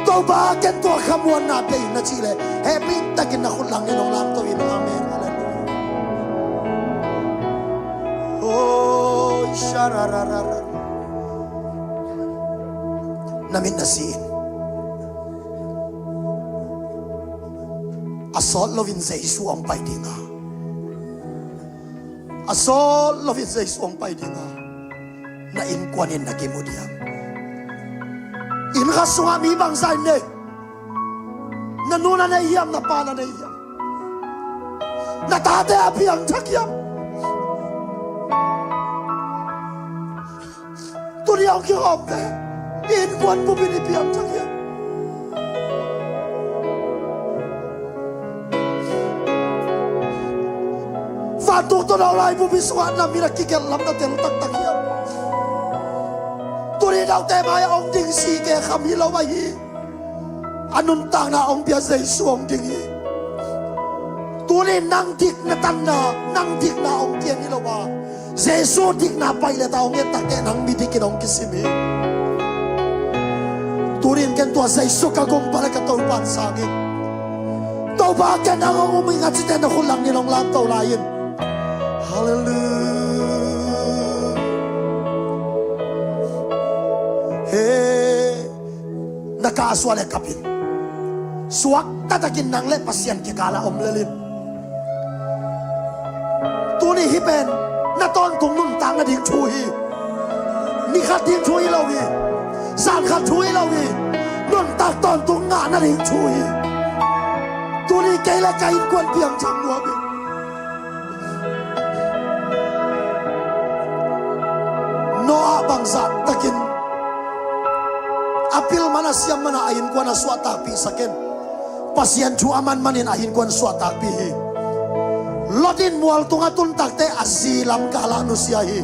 Topa, ken tua khamuanna deih ing na cih leh hehpih takin na khut lang in hong lamto in. Amen. Halleluiah. Oh, sharararara. Na mit na si in. A sawt loin Jesu hong pai dinga, a sawt loin Jesu hong pai dinga na innkuan in na kimu diam? Inn khat sungah mi bangzah in nei? Na nu na nei hiam, na pa na nei hiam? Na tate a piangthak hiam? Tuni a hong kikhawmte innkuan bupin i piangthak hiam? Vantung tawh na hong lai bupi sungah na mit a kigelh lam na tel taktak hiam? Tuni note mai-ah hong ding si ke kham hi lo ahi. A nuntakna hong pia Jesu hong ding hi. Tuni nang dik na tanna, nang dikna hong kian hi lo a, Jesu dikna paih le ta hong et takteh nang mi dikin hong kisim hi. Tuni-in ken tua Jesu ka gumpa le ka Topa in sang in. Topa, ken nang hong um ing a cite na khut lang in hong lamto lai in. Halleluiah. He. Na ka a suah le kap in. Suak taktakin nang le Pasian kikal ah om lel in. Tuni hih pen na tawntung nuntak nading thu hi. Ni khat ding thu hi lo hi. Zan khat thu hi lo hi. Nuntak tawntung ngah nading thu hi. Tuni kei le ka innkuan piangthak nuam hi. Noah bangzah takin a pil man a siam man a, a innkuan a suahtakpihsak in. Pasian thu a man manin a innkuan suahtakpih hi. Lot in mual tungah tun takteh a zi lam kal ah nusia hi.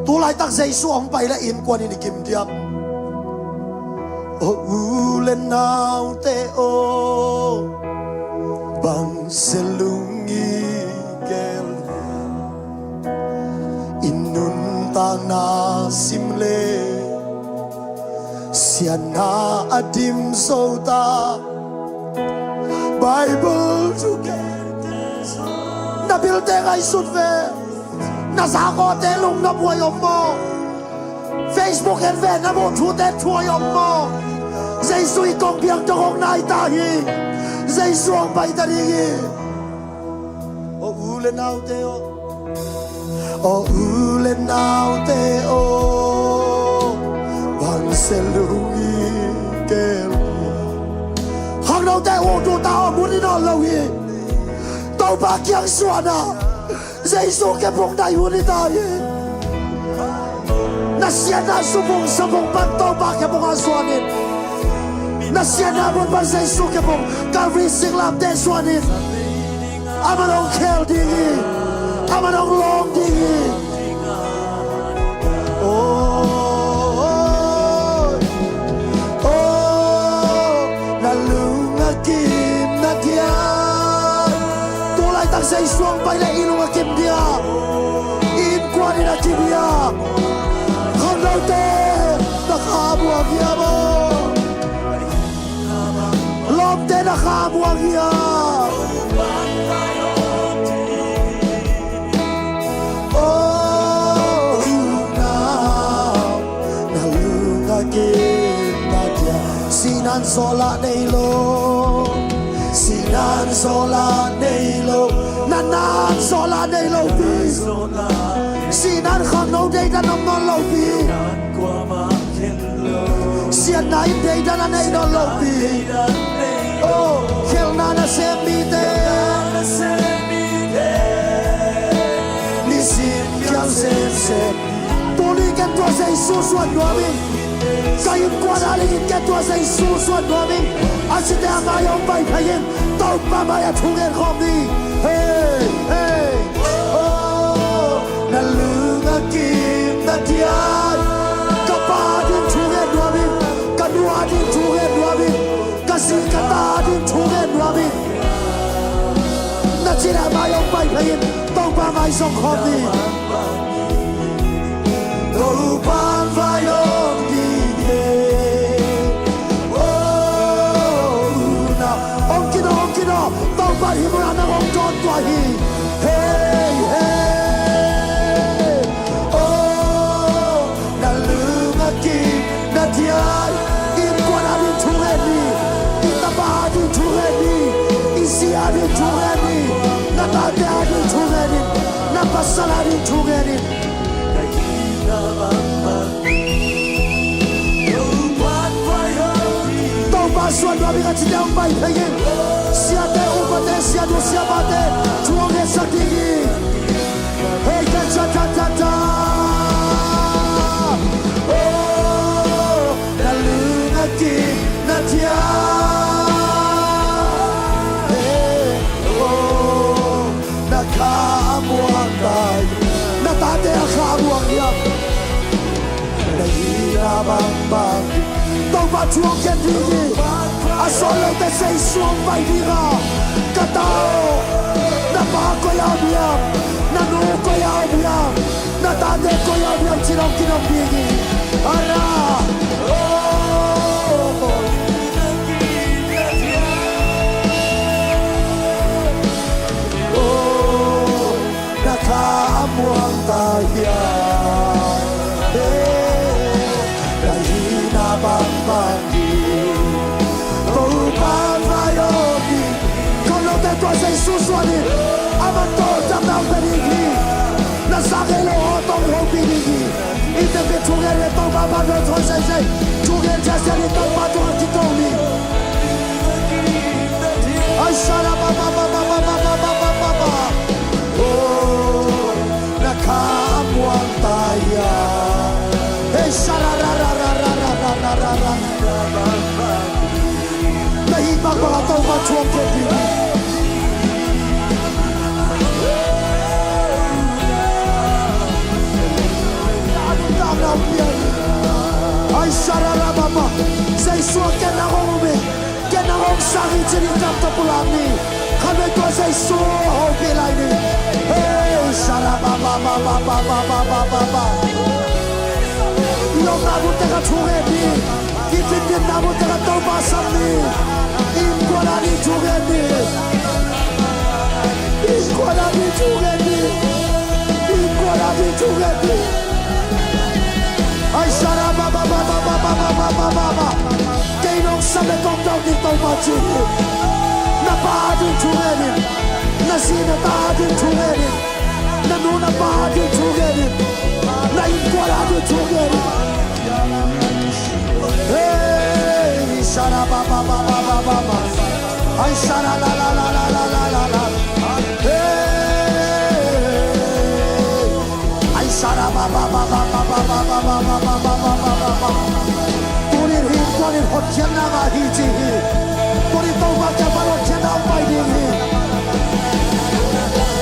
Tu laitak Jesu hong pai leh innkuan in i kim diam? Aw u le naute aw, bang sia lung i gel hiam? I nuntakna sim le siatna a dim zo ta. Bible thu gen, na bilte ngaihsut ve. Na zakawte lungnuam huai om maw? Facebook en ve, na muh thute thuai om maw? Jesu i kong piang tawh hong nai ta hi. Jesu hong pai ta ding hi. Aw u le naute aw, aw u le naute aw, bang sia lung i gel hiam? Khangnote uh, tu ta om hun hi nawn lo hi. Topa kiang zuan a, Jesu khe buk nai hun hi ta hi. Na siatna supung sapung pan Topa khe buk ah zuan in. Na siatna mun pan Jesu khe buk, Calvary singlamteh zuan in. Aman hong khel ding hi. Aman hong lawng ding hi. Aw, aw, na lung a kim na diam? Tu laitak Jesu hong pai leh i lung a kim diam? I innkuan in a kim hiam? Khangnote, na kha muang hiam aw? Lawmte, na kha muang hiam? Sinan zawlah nei lo, sinan zawlah nei lo, na nan zawlah nei lo pi. Sinan khangno deidan om nawn lo pi. Siatna in deidan a nei nawn lo pi. Oh, khelhna nasem mite, nisim khial semsem. Tuni ken tua Jesu suan nuam ing. Ka innkuan a dingin ken tua Jesu suan nuam ing. A cite a mai hong pai phei in, Topa mai a thungen khawm ni. Hei, hei. Oh, na lung a kim na thiat. Ka pa ding thungen nuam ing. Ka nu a ding thungen nuam ing. Ka zi ka ta ding thungen nuam ing. Na cite a mai hong pai phei in, Topa mai zong khawm ni. Topa vai om ding hi. Oh, na om kino, om kino. Topa hi muna na om tuan tua hi. Hey, hey. Oh, na lung a kim na thiat. Innkuan a ding thungen ni. I tapa a ding thungen ni. I zi a ding thungen ni. Na tate a ding thungen ni. Na pasal a ding thungen ni. Topa suan nuam ing a cite hong pai phei in. Siate, upate, sianu siamate, thu hong ngetsak ding hi. Hei, ta, ta, ta, ta, ta. Oh, na lung a kim na thiat. Hey, oh. Na kha a muang ta hi. Na tate a kha a muang hiam? Na hihna bangbang. Topa thu hong gen ding hi. A sawt lote Jesu hong pai ding a. Ka ta aw, na pa koi a om hiam? Na nu koi a om hiam? Na tate koi a om hiam? Ci-in hong kinawh ding hi. Ara. Oh. Oh, na kha a muang ta hiam? Eh, na hihna bangbang hi. Topa vai om ding. Khangnote tua Jesu suan in. Aman tawh ciamna hong pia ding hi. Na zak ngei lo aw tawh hong hopih ding hi. I tepte thungen le Topa pa tawh thawi zeizei. Thungen ciasia ni Topa tungah kiko ni. Ai sara ba ba ba. Oh, na kha a muang ta hia. Hey, sara ra ra ra. Na hih bangbang a Topa thu hong gen ding hi. Ai sara ra ba ba. Jesu a ken a hong um hi. Ken a hong sang hi ci-in i gamta pulak ni. Khatvei tua Jesu a hopih lai ni. Hey, sara ba ba ba. I omna munte kha thungen ni. I kitna munte kha Topa sam ni. Innkuan a ding thungen ni. Innkuan a ding thungen ni. Innkuan a ding thungen ni. Ai sara ba ba ba. Kei nong sam le kong dawng ding Topa ci hi. Na pa a ding thungen in. Na zi na ta a ding thungen in. Na nu na pa a ding thungen in. Na innkuan a ding thungen in. Hey, sara ba ba ba. Ai sara la la la. Hey. Ai sara ba ba ba. Tuni in hi, tuni in hotkhiatna ngah hi ci hi. Tuni in Topa kiang pan hotkhiatna hong pai ding hi.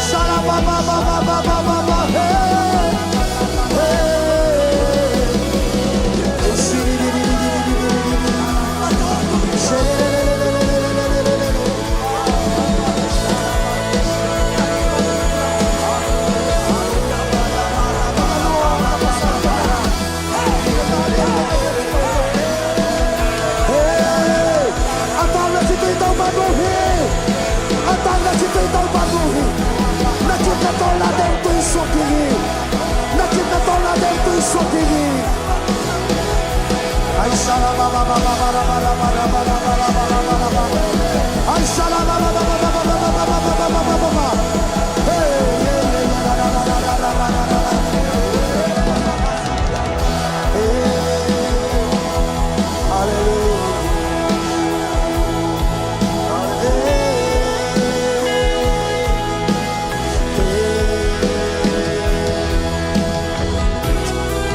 Sara ba ba ba. Hey. Hey. Hey! A tangna khitui Topa thu hi. A tangna khitui Topa thu hi. Na kip na tawlna deuh tui suak ding hi. Na kip na tawlna deuh tui suak ding hi.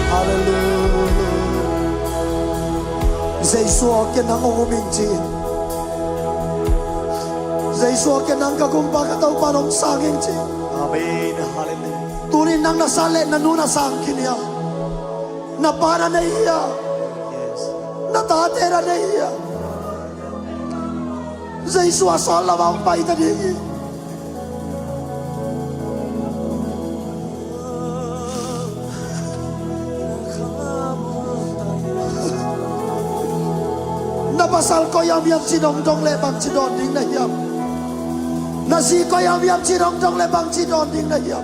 Halleluia. Jesu aw, ken nang hong um ing ci. Jesu aw, ken nang ka Gumpa ka Topa nong sang ing ci. Amen. Halleluia. Tuni nang na san leh na nu na sang khin hiam? Na pa na nei hiam? Yes. Na tate na nei hiam? Jesu a sawt lam a hong pai ta ding hi. Na pasal koi a om hiam ci dongdong leh bangci dawn ding na hiam? Na zi koi a om hiam ci dongdong leh bangci dawn ding na hiam?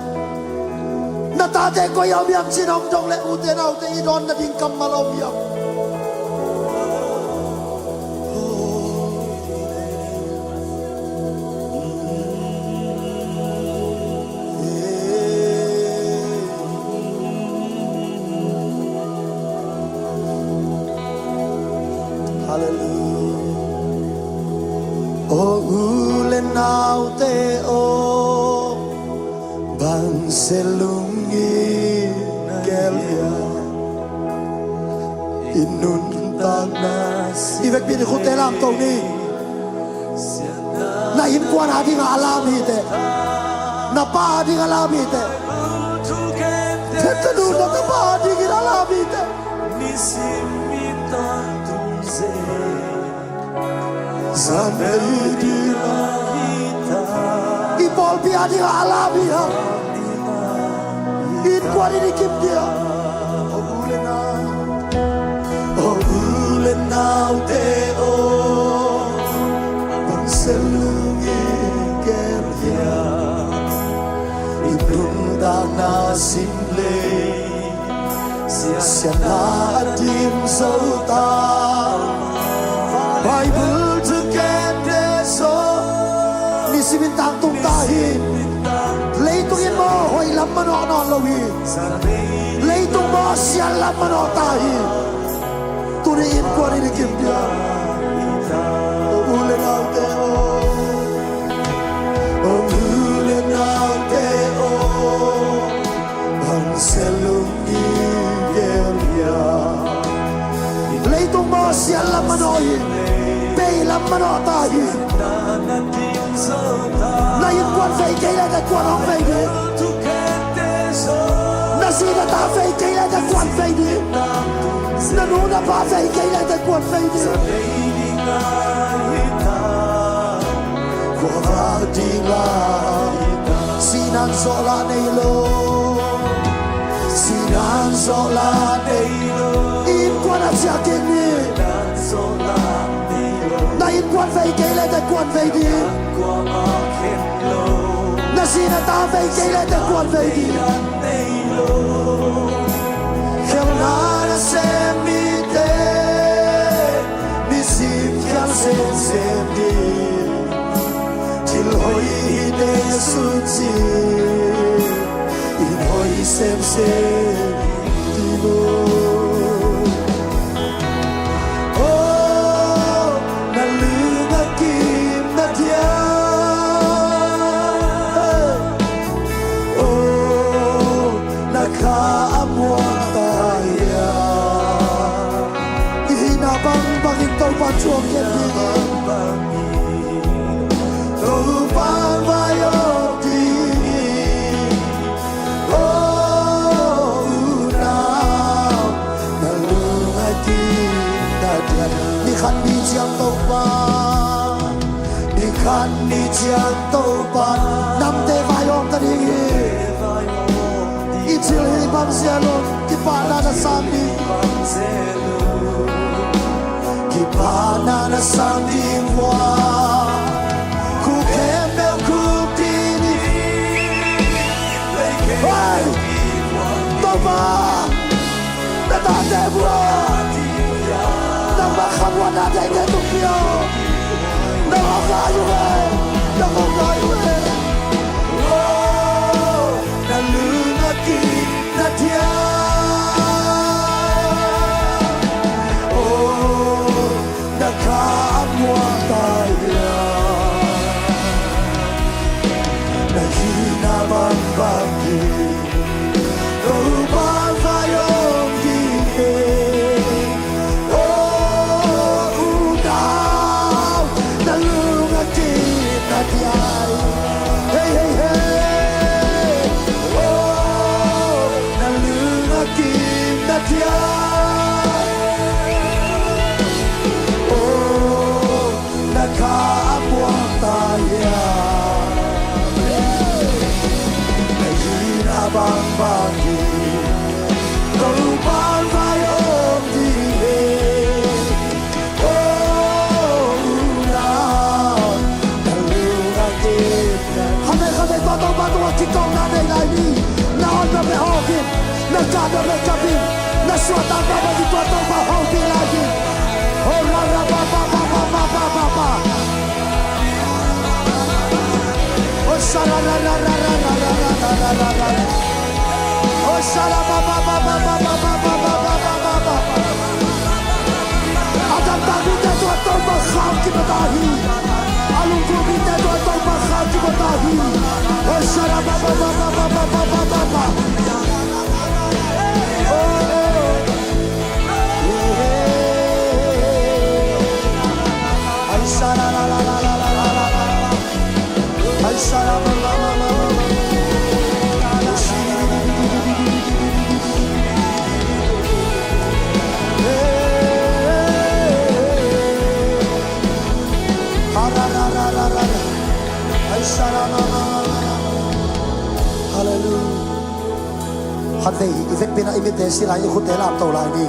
Na tate koi a om hiam ci dongdong leh ute naute i dawn nading kammal a om hiam? Halleluia. O u le naute aw, bang sia lungngim gel hiam? I nuntakna i vekpi in i khutte lamto ni. Na innkuan a dingah a lam hi teh. Na pa a dingah a lam hi teh. Thette nu na tapa a dingin a lam hi teh. I pawlpi a dingah a lam hi a. Innkuan in i kim dia. O u le naute aw, bang sia lungngim gel hiam? I nuntakna sim lei, siatna a dim zo ta. Bible thukhente'n zong nisim in tangtung ta hi. Leitung in maw hoih lam manawh nawn lo hi. Leitung maw siat lam manawh ta hi. Tuni innkuan in i kim dia. O u le naute aw, o u le naute aw, bang sia lungngim gel hiam? Leitung maw siat lam manawh hi. Bei lam manawh ta hi. Na innkuan vei kei leh teh kua'n hong vei ding? Na zi na ta vei kei leh teh kua'n vei ding? Na nu na pa vei kei leh teh kua'n vei ding? Kua vak ding lai? Sinan zawh lah nei lo. Sinan zawh lah nei lo. Innkuan a ciah kik ni. Na innkuan vei kei leh teh kua'n vei ding? Na zi na ta vei kei leh teh kua'n vei ding? Khelhna nasem mite, nisim khial semsem ding. Thil hoih hite sut cin, in hoih semsem ding uh. Oh, na lung a kim na diam. Oh, na kha a muang ta hiam? I hihna bangbang in Topa thuak khen ding hi. Topa vai awk ding hi. Oh, unau, na lung a kim na diam. Ni khat ni ciang Topa, ni khat ni ciang Topa, namte vai awk ta ding hi. I thil hih bang sia lo, kipahna na sang ding. Kipahna na sang ding uh a, khuk khempeuh khuk ding hi. Hei! Topa, na tate uh a, Na teitei tung pia. Na hong ngai uh e. Na hong ngai uh e. Oh, na lung a kim na dia. Oh, na kha a muang ta hia. Na hihna bangbang hi. Topa vai om ding hi. Oh, unau, na lung a kim na dia. Hey, hey, hey. Oh, na lung a kim na dia. Oh, na kha a muang ta hia. Na hihna bangbang hi. Topa vai om ding hi. Oh, unau, na lung a kim. Khatvei khatvei tua Topa tungah kikawmna nei lai ni. Na on na beh hawk in. Na kap na beh kap in. Na suahtak na beh tua Topa hawk in lai ni. Oh, ra, ra, ba, ba. Oh, sha, ra, ra, ra. Oh, sha, ra, ba, ba. A damtak mite tua Topa kham kipata hi. A lungkul mite tua Topa kham kipata hi. Oh, sha, ra, ba, ba. Oh, oh. Ai, sha, ra, ra, ra. Ai, sha, ra, ra, ra. Hallelujah. Khatvei i vekpi-in ah i mitte si lai, i khutte lamto lai ni.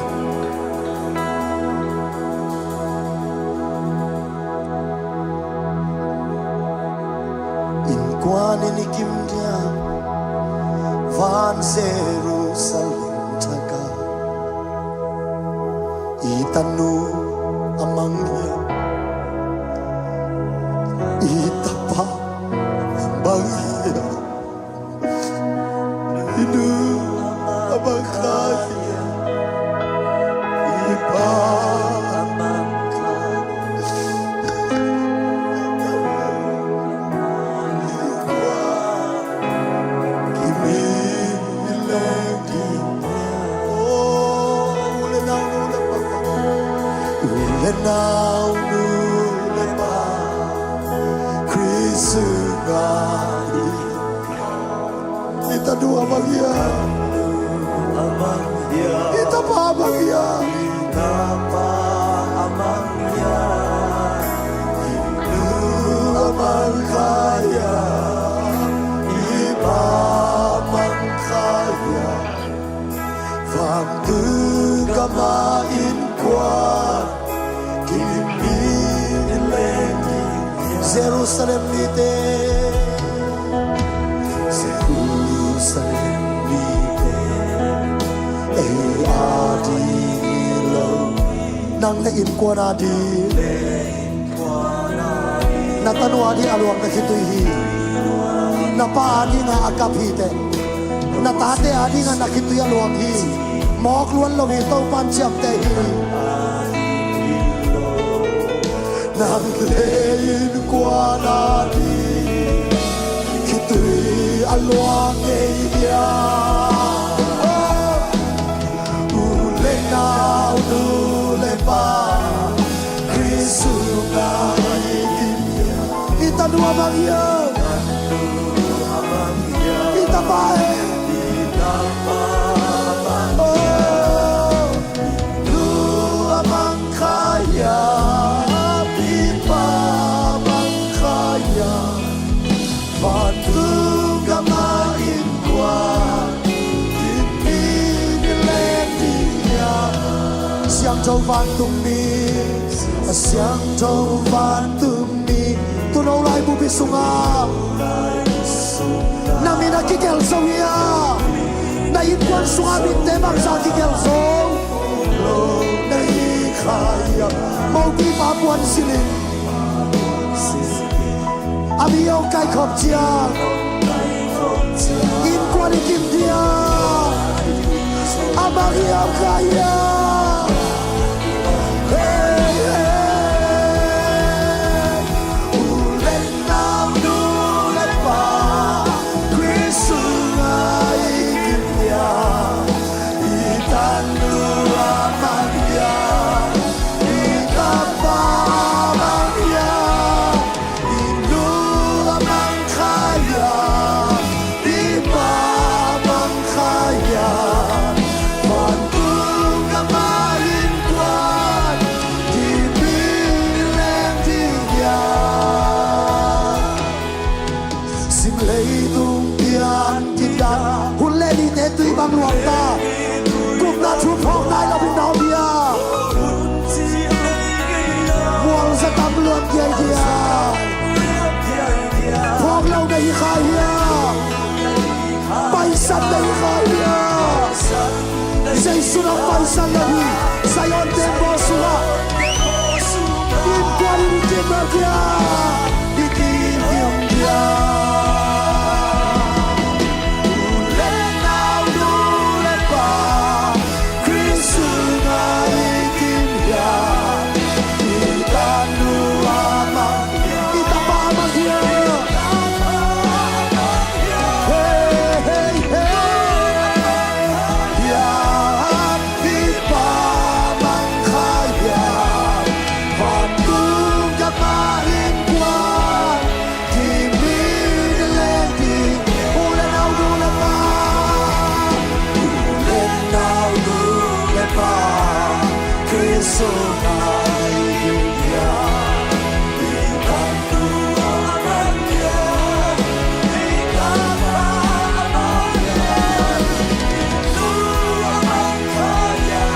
Innkuan in i kim dia, van Jerusalem thak ah, i tanu a mang hia, i tapa a mang hia, i nu a mang kha hia, i pa a mang kha hia. Kim in i leng ding. Oh, u le nau, nu le pa, u le nau, nu le pa, Khrist sungah i, i tanu a mang hia, i tapa a mang hia, i tapa a mang hia, i nu a mang kha hia, i pa a mang kha hia. Vantung gam a innkuan kim in i leng ding. Jerusalem mite, Jerusalem mite, ei ading hi lo, nang le innkuan ading, na tanu ading a luang na khitui hi. Na pa ading a a kap hi teh, na tate ading a na khitui a luang hi. Mawk luan lo hi, Topa'n ciamteh hi. Nang le innkuan ading khitui a luang ngei hia. U le nau, nu le pa, Khrist sungah i kim hia. I tanu a mang hia. I tapa e. Oh. Nu a mang kha hia, i pa a mang kha hia. Vantung gam a innkuan kim in i leng ding hia. Siangtho vantungmi, a siangtho vantungmi, tu'n no laibu pi sungah na min a kigelh zo hia? Na innkuan sungah mite bangzah kigelh zo? Na Mopi pa puan silin a mi hong kaikhop ciang innkuan i kim dia a mang hiam kha hiam? Hey, hey. U le nau, nu le pa, Khrist sungah i kim hiam? I tanu a mang hiam? I tapa a mang hiam? I nu a mang kha hiam? I pa a mang kha hiam? Vantung gam a innkuan kimin leng ding hiam? Sim leitung pian kidan, hun le nite tui bang luang ta. Gupna thu phawk nai lo in na om hia? Mual za tam luat kiai hia? Phawk lo na hi kha hia? Paisan na hi kha hia? Jesu nang paisan lo hi. Zion tembaw sungah innkuan i kim hiam? I kim hiam? U le nau, nu le pa, Khrist sungah i kim hiam? I tanu a mang hiam? I tapa a mang hiam? Hey, hey, hey. Hiam? I pa a mang kha hiam? Vantung gam a innkuan kimin leng ding. U le nau, nu le pa, u le nau, nu le pa, Khrist sungah i kim hiam? I tanu a mang hiam? I tapa a mang hiam? I nu a mang kha hiam?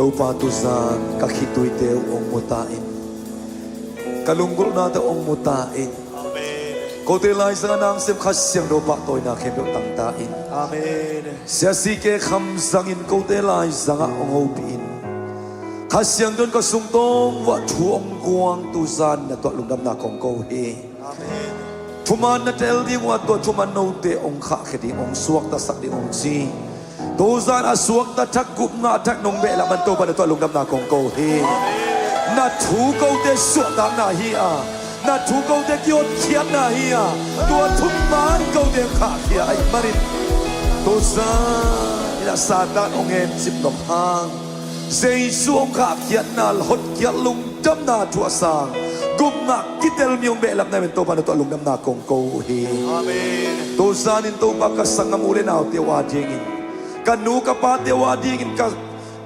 Topa, tuzan ka khituite uh hong mu ta in, ka lunggulhnate uh hong mu ta in. Amen. Kote laizangah nang sem Kha Siangtho pahtawina khempeuh tang ta in. Amen. Sia C K Kham zangin kote laizangah hong hopih in. Kha Siangtho in ka sungtawng uah thu hong guang, tuzan na tuah lungdamna kong ko hi. Amen. Thuman na tel ding uh a, tua thuman note hong khahkhia ding, hong suaktasak ding hong ci. Tuzan a suakta thak, gupna thak nong behlap man Topa na tuah lungdamna kong ko hi. Na thu kote suahtakna hi a, na thu kote kihotkhiatna hi a, tua thuman kote khahkhia ahih manin tuzan in a Satan hong encip nop hang, Jesu hong khahkhiatna, hotkhiat lungdamna thu a sang, gupna kitelmi hong behlapna hi manin Topa na tuah lungdamna kong ko uh hi. Amen. Tuzan in Topa ka sanggam u le naute uh adingin, ka nu ka pate uh adingin, ka,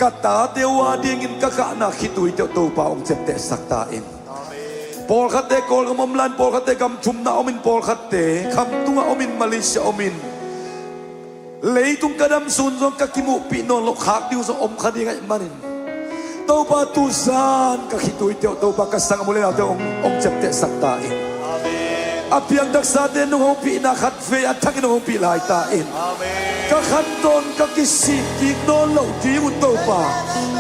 ka tate uh adingin ka kahna khituite uh Topa hong ciaptehsak ta in. Amen. Pawlkhatte Kawlgam om lai in, pawlkhatte gam thumna om in, pawlkhatte khamtungah om in, Malaysia om in, leitung ka dam sun zong ka kimuhpih nawn loh khak ding uh zong om kha ding ahih manin, Topa, tuzan ka khituite uh Topa ka sanggam u le naute uh hong, hong ciaptehsak ta in. Amen. A piangthaksate nong hopihna khatvei a thakin hong hopih lai ta in. Amen. Ka khantawn ka kisik kik nawn loh ding uh Topa,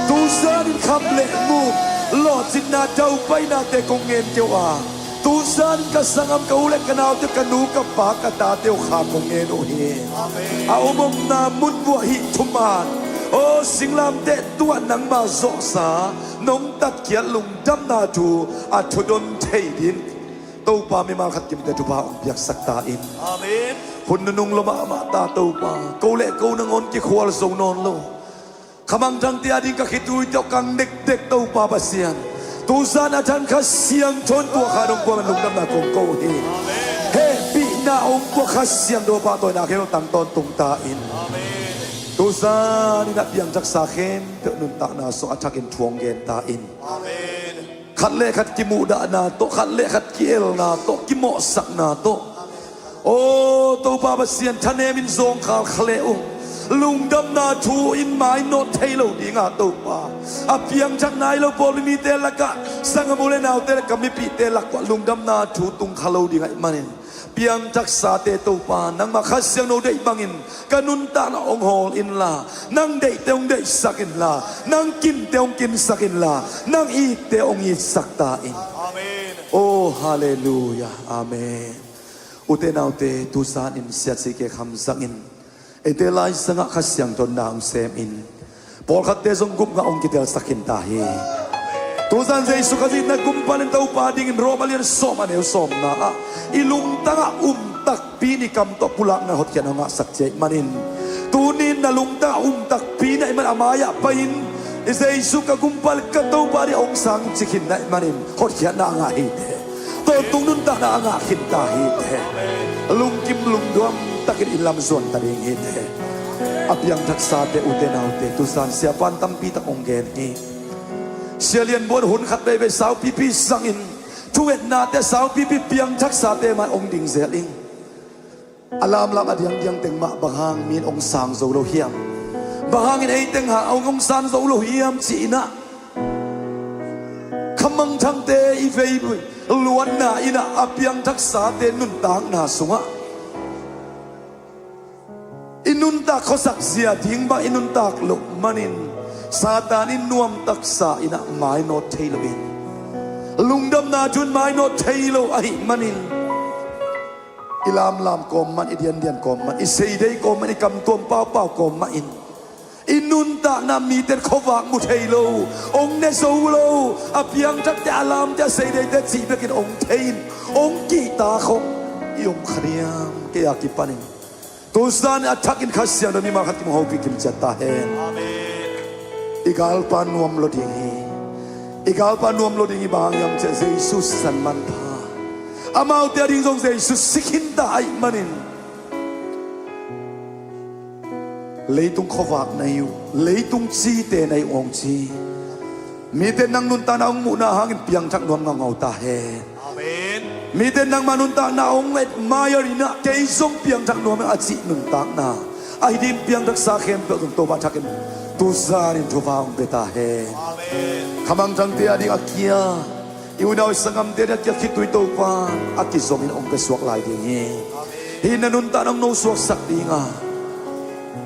tuzan in kham le ngun, lawhcinna daupainate kong ngen kei uh a, tuzan ka sanggam, ka u le ka naute, ka nu ka pa, ka tate uh kha kong ngen uh hi. Amen. A om omna mun uah hih thuman, aw, singlamteh tuah nangma zawhsa nong tatkhiat lungdamna thu a thudon thei ding Topa, mimal khat kimte thupha hong piaksak ta in. Amen. Hun nunung lua mahmah ta Topa, ko le ko nangawn kikhual zo nawn lo. Khamangthangte ading ka khituite uh kang dekdek Topa Pasian, tuzan a than Kha Siangtho in tua kha dong pua man lungdamna kong ko uh hi. Hehpihna hong pua Kha Siangtho pahtawina khempeuh tang tawntung ta in. Amen. Tuzan in a piangthaksa khempeuh nuntakna sungah a thakin thu hong gen ta in. Amen. Khat le khat kimuhdahna tawh, khat le khat ki-elna tawh, kimawhsakna tawh, aw Topa Pasian, thanem in zawngkhal kha le uh. Lungdamna thu in mainawt thei lo dinga Topa, a piangthak nai lo pawlpi mite lakah, sanggam u le naute lakah, mipihte lakah lungdamna thu tung kha lo ding ahih manin, piangthaksate Topa, nangmah Kha Siangtho deih bangin ka nuntakna hong hawl inla, nang deihte hong deihsak inla, nang kinte hong kinsak inla, nang itte hong itsak ta in. Amen. Oh, halleluiah. Amen. Ute naute, tuzan in Sia C K Kham Sang in eite laisangah Kha Siangtho na hong sem in, pawlkhatte zong gupngah hong kitelsak khin ta hi. Tuzan Jesu Khazih na kumpalin Topa dingin Rom a lian sawm a neu sawmna ah i lungtangah um takpi in i kam tawh pulakna hotkhiatna hong ngahsak ciat manin, tuni in na lungtangah um takpi in ahih man a mai-ah pai-in, i Jesu ka kumpal, ka Topa ding hong sang ci khin na ahih manin hotkhiatna a ngah hi teh. Tawntung nuntakna a ngah khin ta hi teh. Lungkim lungduam takin inn lam zuan ta ding hi teh. A piangthaksate ute naute, tuzan siapa'n tampi tak hong gen hi. Sia Lian Buan hun khat veivei saupipi zangin, thungetnate saupipi, piangthaksate mai hong ding zel ing. A lamlam a diangdiang teng mah bang hang mi in hong sang zo lo hiam? Bang hangin ei teng hang hong sang zo lo hiam ci-in ah, khamangthangte i vei luatna in ah, a piangthaksate nuntakna sungah i nuntak khuasak zia ding bang i nuntak loh manin, Satan in nuamtaksa in ah mainawt thei lo in, lungdamna thu in mainawt thei lo ahih manin, i lamlam kawm mah in, i diandian kawm mah in, i seidei kawm mah in, i kamtuam paupau kawm mah in, i nuntakna mite in khuavak mu thei lo, hong ne zo lo, a piangthakte, a lamte, a seideite cih bekin hong thei in, hong kihtak, hong i om kha diam? Kei a kipanin tuzan a thakin Kha Siangtho in mimal khat kim hong hopih kim ciat ta hen. Amen. I galpa nuam lo ding hi. I galpa nuam lo ding hi, bang hang hiam cih leh Jesu sisan manpha. Amaute a ding zong Jesu si khin ta ahih manin, leitung khuavak na hi uh, leitung cite na hi uh hong ci. Mite in nang nuntakna hong muhna hangin piangthak nuam ngaungau ta hen. Amen. Mite in nangmah nuntakna hong admire in ah, kei zong piangthak nuam ing a cih nuntakna, ahi ding piangthaksa khempeuh zong Topa thakin tuzan in thupha hong pia ta hen. Amen. Khamangthangte a ding a kia, i unau i sanggamte a ding a kia khitui Topa a kizom in hong pia suak lai ding hi. Amen. Hih na nuntakna hong nosuaksak ding a,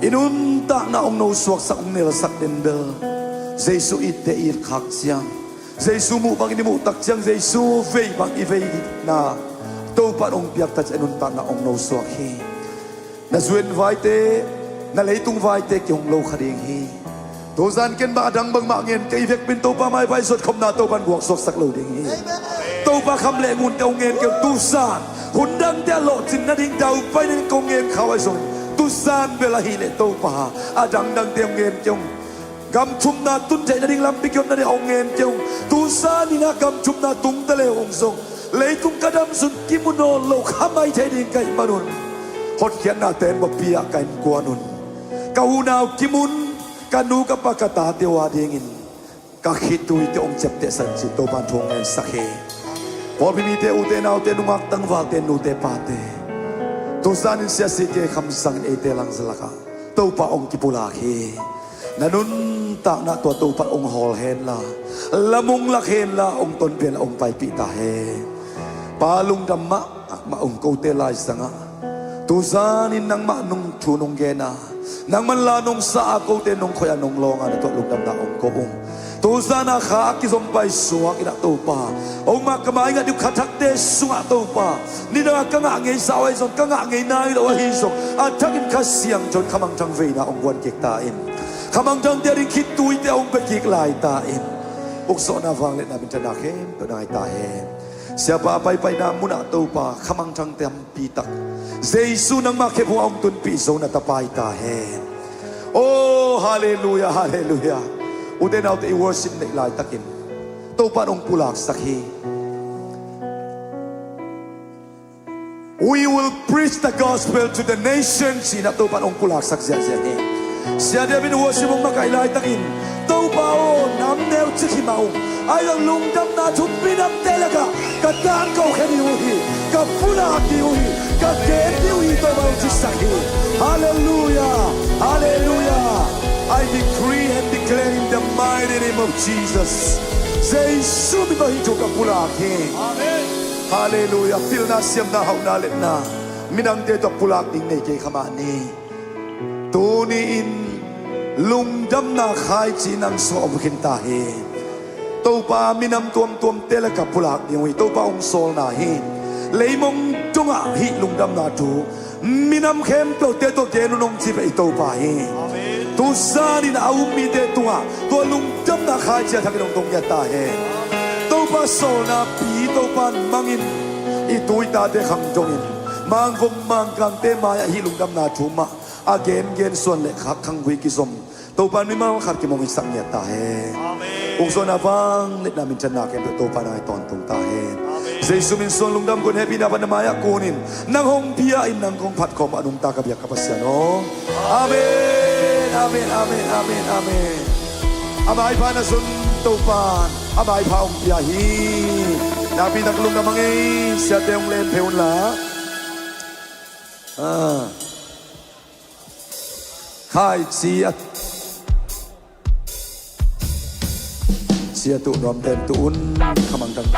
i nuntakna hong nosuaksak, hong nelsak den bel Jesu itte i it khak ciang, Jesu muh bangin i muh tak ciang, Jesu vei bang i veina Topa in hong piak ta ciang, i nuntakna hong nosuak hi. Na zu-en vaite, na leitung vaite kihong lo kha ding hi. Tuzan ken bang a dang bangmah ngen kei, i vekpi in Topa maipha i zuat khopna Topa in guaksuaksak lo ding hi. Amen. Topa kham le ngunte hong ngen kei un, tuzan hun dangte a lawhcin nading, daupai nading kong ngen kha uh ahi zongin, tuzan bel ahih leh Topa a dangdangte hong ngen kei un. Gam thumna tun theih nading lampi kihon nading hong ngen kei un. Tuzan in ah gam thumna tung ta le uh hong zong, leitung ka dam sun kimu nawn lo kha mai thei ding ka hih man un, hotkhiatna teng bawpi ah ka innkuan un, ka unau kim un, ka nu ka pa ka tate uh a dingin ka khituite hong ciaptehsak in ci-in Topa in thu hong ngensak hi. Pawlpi mite, ute naute, nungak tangvalte, nute pate, tuzan in Sia C K Kham Sang in eite langza lakah Topa hong kipulak hi. Na nuntakna tua Topa in hong hawl henla, lam hong lak henla, hong tonpih henla, hong paipih ta hen. Pa, lungdam mahmah ung, kote laisangah tuzan in nangmah nong thu nong gen a, nangmah la nong sa a, kote nong khoih a, nong lawng a, na tungah lungdamna hong ko ung. Tuzan a kha a kizom paisuak in ah Topa, hong mah ka mai ngah ding uh kha thakte sungah Topa, nidang a ka ngah ngeisa uh ahi zong, ka ngah ngei nai lo ahi zong, a thakin Kha Siangtho in khamangthang veina hong guan kik ta in. Khamangthangte a ding khituite hong pia kik lai ta in. Ukzawhna, vangliatna, minthanna khempeuh na ngai ta hen. Siapa a paipaina munah Topa, khamangthang tampi tak Jesu nangmah khephung a hong tunpih zo na tapa hi ta hen. Oh, halleluiah, halleluiah. Ute naute, i worship neih laitakin Topa in hong pulaksak hi. We will preach the gospel to the nations, ci-in ah Topa in hong pulaksak ziahziah hi. Sia David in worship hong makaih laitakin, Topa aw, nam neu cik hi mah ung, ahi zong lungdamna thu minamte lakah ka tangko khe ding uh hi, ka pulak ding uh hi, ka gen ding uh hi, Topa hong cisak hi. Halleluiah. Halleluiah. I decree and declare in the mighty name of Jesus. Jesu min tawh hih thu ka pulak hi. Amen. Halleluiah. Pilna, siamna, hauhna, letna, midangte tawh pulak ding nei kei kha mah ni. Tuni-in lungdamna khaici nang sungah om khin ta hi. Topa, minam tuamtuamte lakah pulak ding uh hi. Topa hong sawlna hi. Leimong dongah hih lungdamna thu minam khempeuhte tawh gen un hong ci pen i Topa hi. Amen. Tu zanin a um mite tungah tua lungdamna khaici a thakin hong dong ngiat ta hen. Topa, sawlna pi Topa in mangin, i tu i tate khang dongin, Mangkang Mangkangte mai-ah hih lungdamna thu mah a gengen suan le khak khang gui kizom, Topa in mimal khat kimong in sak ngiat ta hen. Amen. Ukzawhna, vangliatna, minthanna khempeuh Topa nang in tawntung ta hen. Amen. Jesu min suang lungdam kun, hehpihna pan na mai-ah kunin, nang hong pia in, nang kong phat khawm a nungta ka biak ka Pasian aw. Amen. Amen. Amen. Amen. Amen. A maipha na zon Topa in a maipha hong pia hi. Nakpi tak lungdam a ngei, siate hong lem phei un la. Ah. Khaici a, ci a tuh nuam ten tuh un, khamang tang.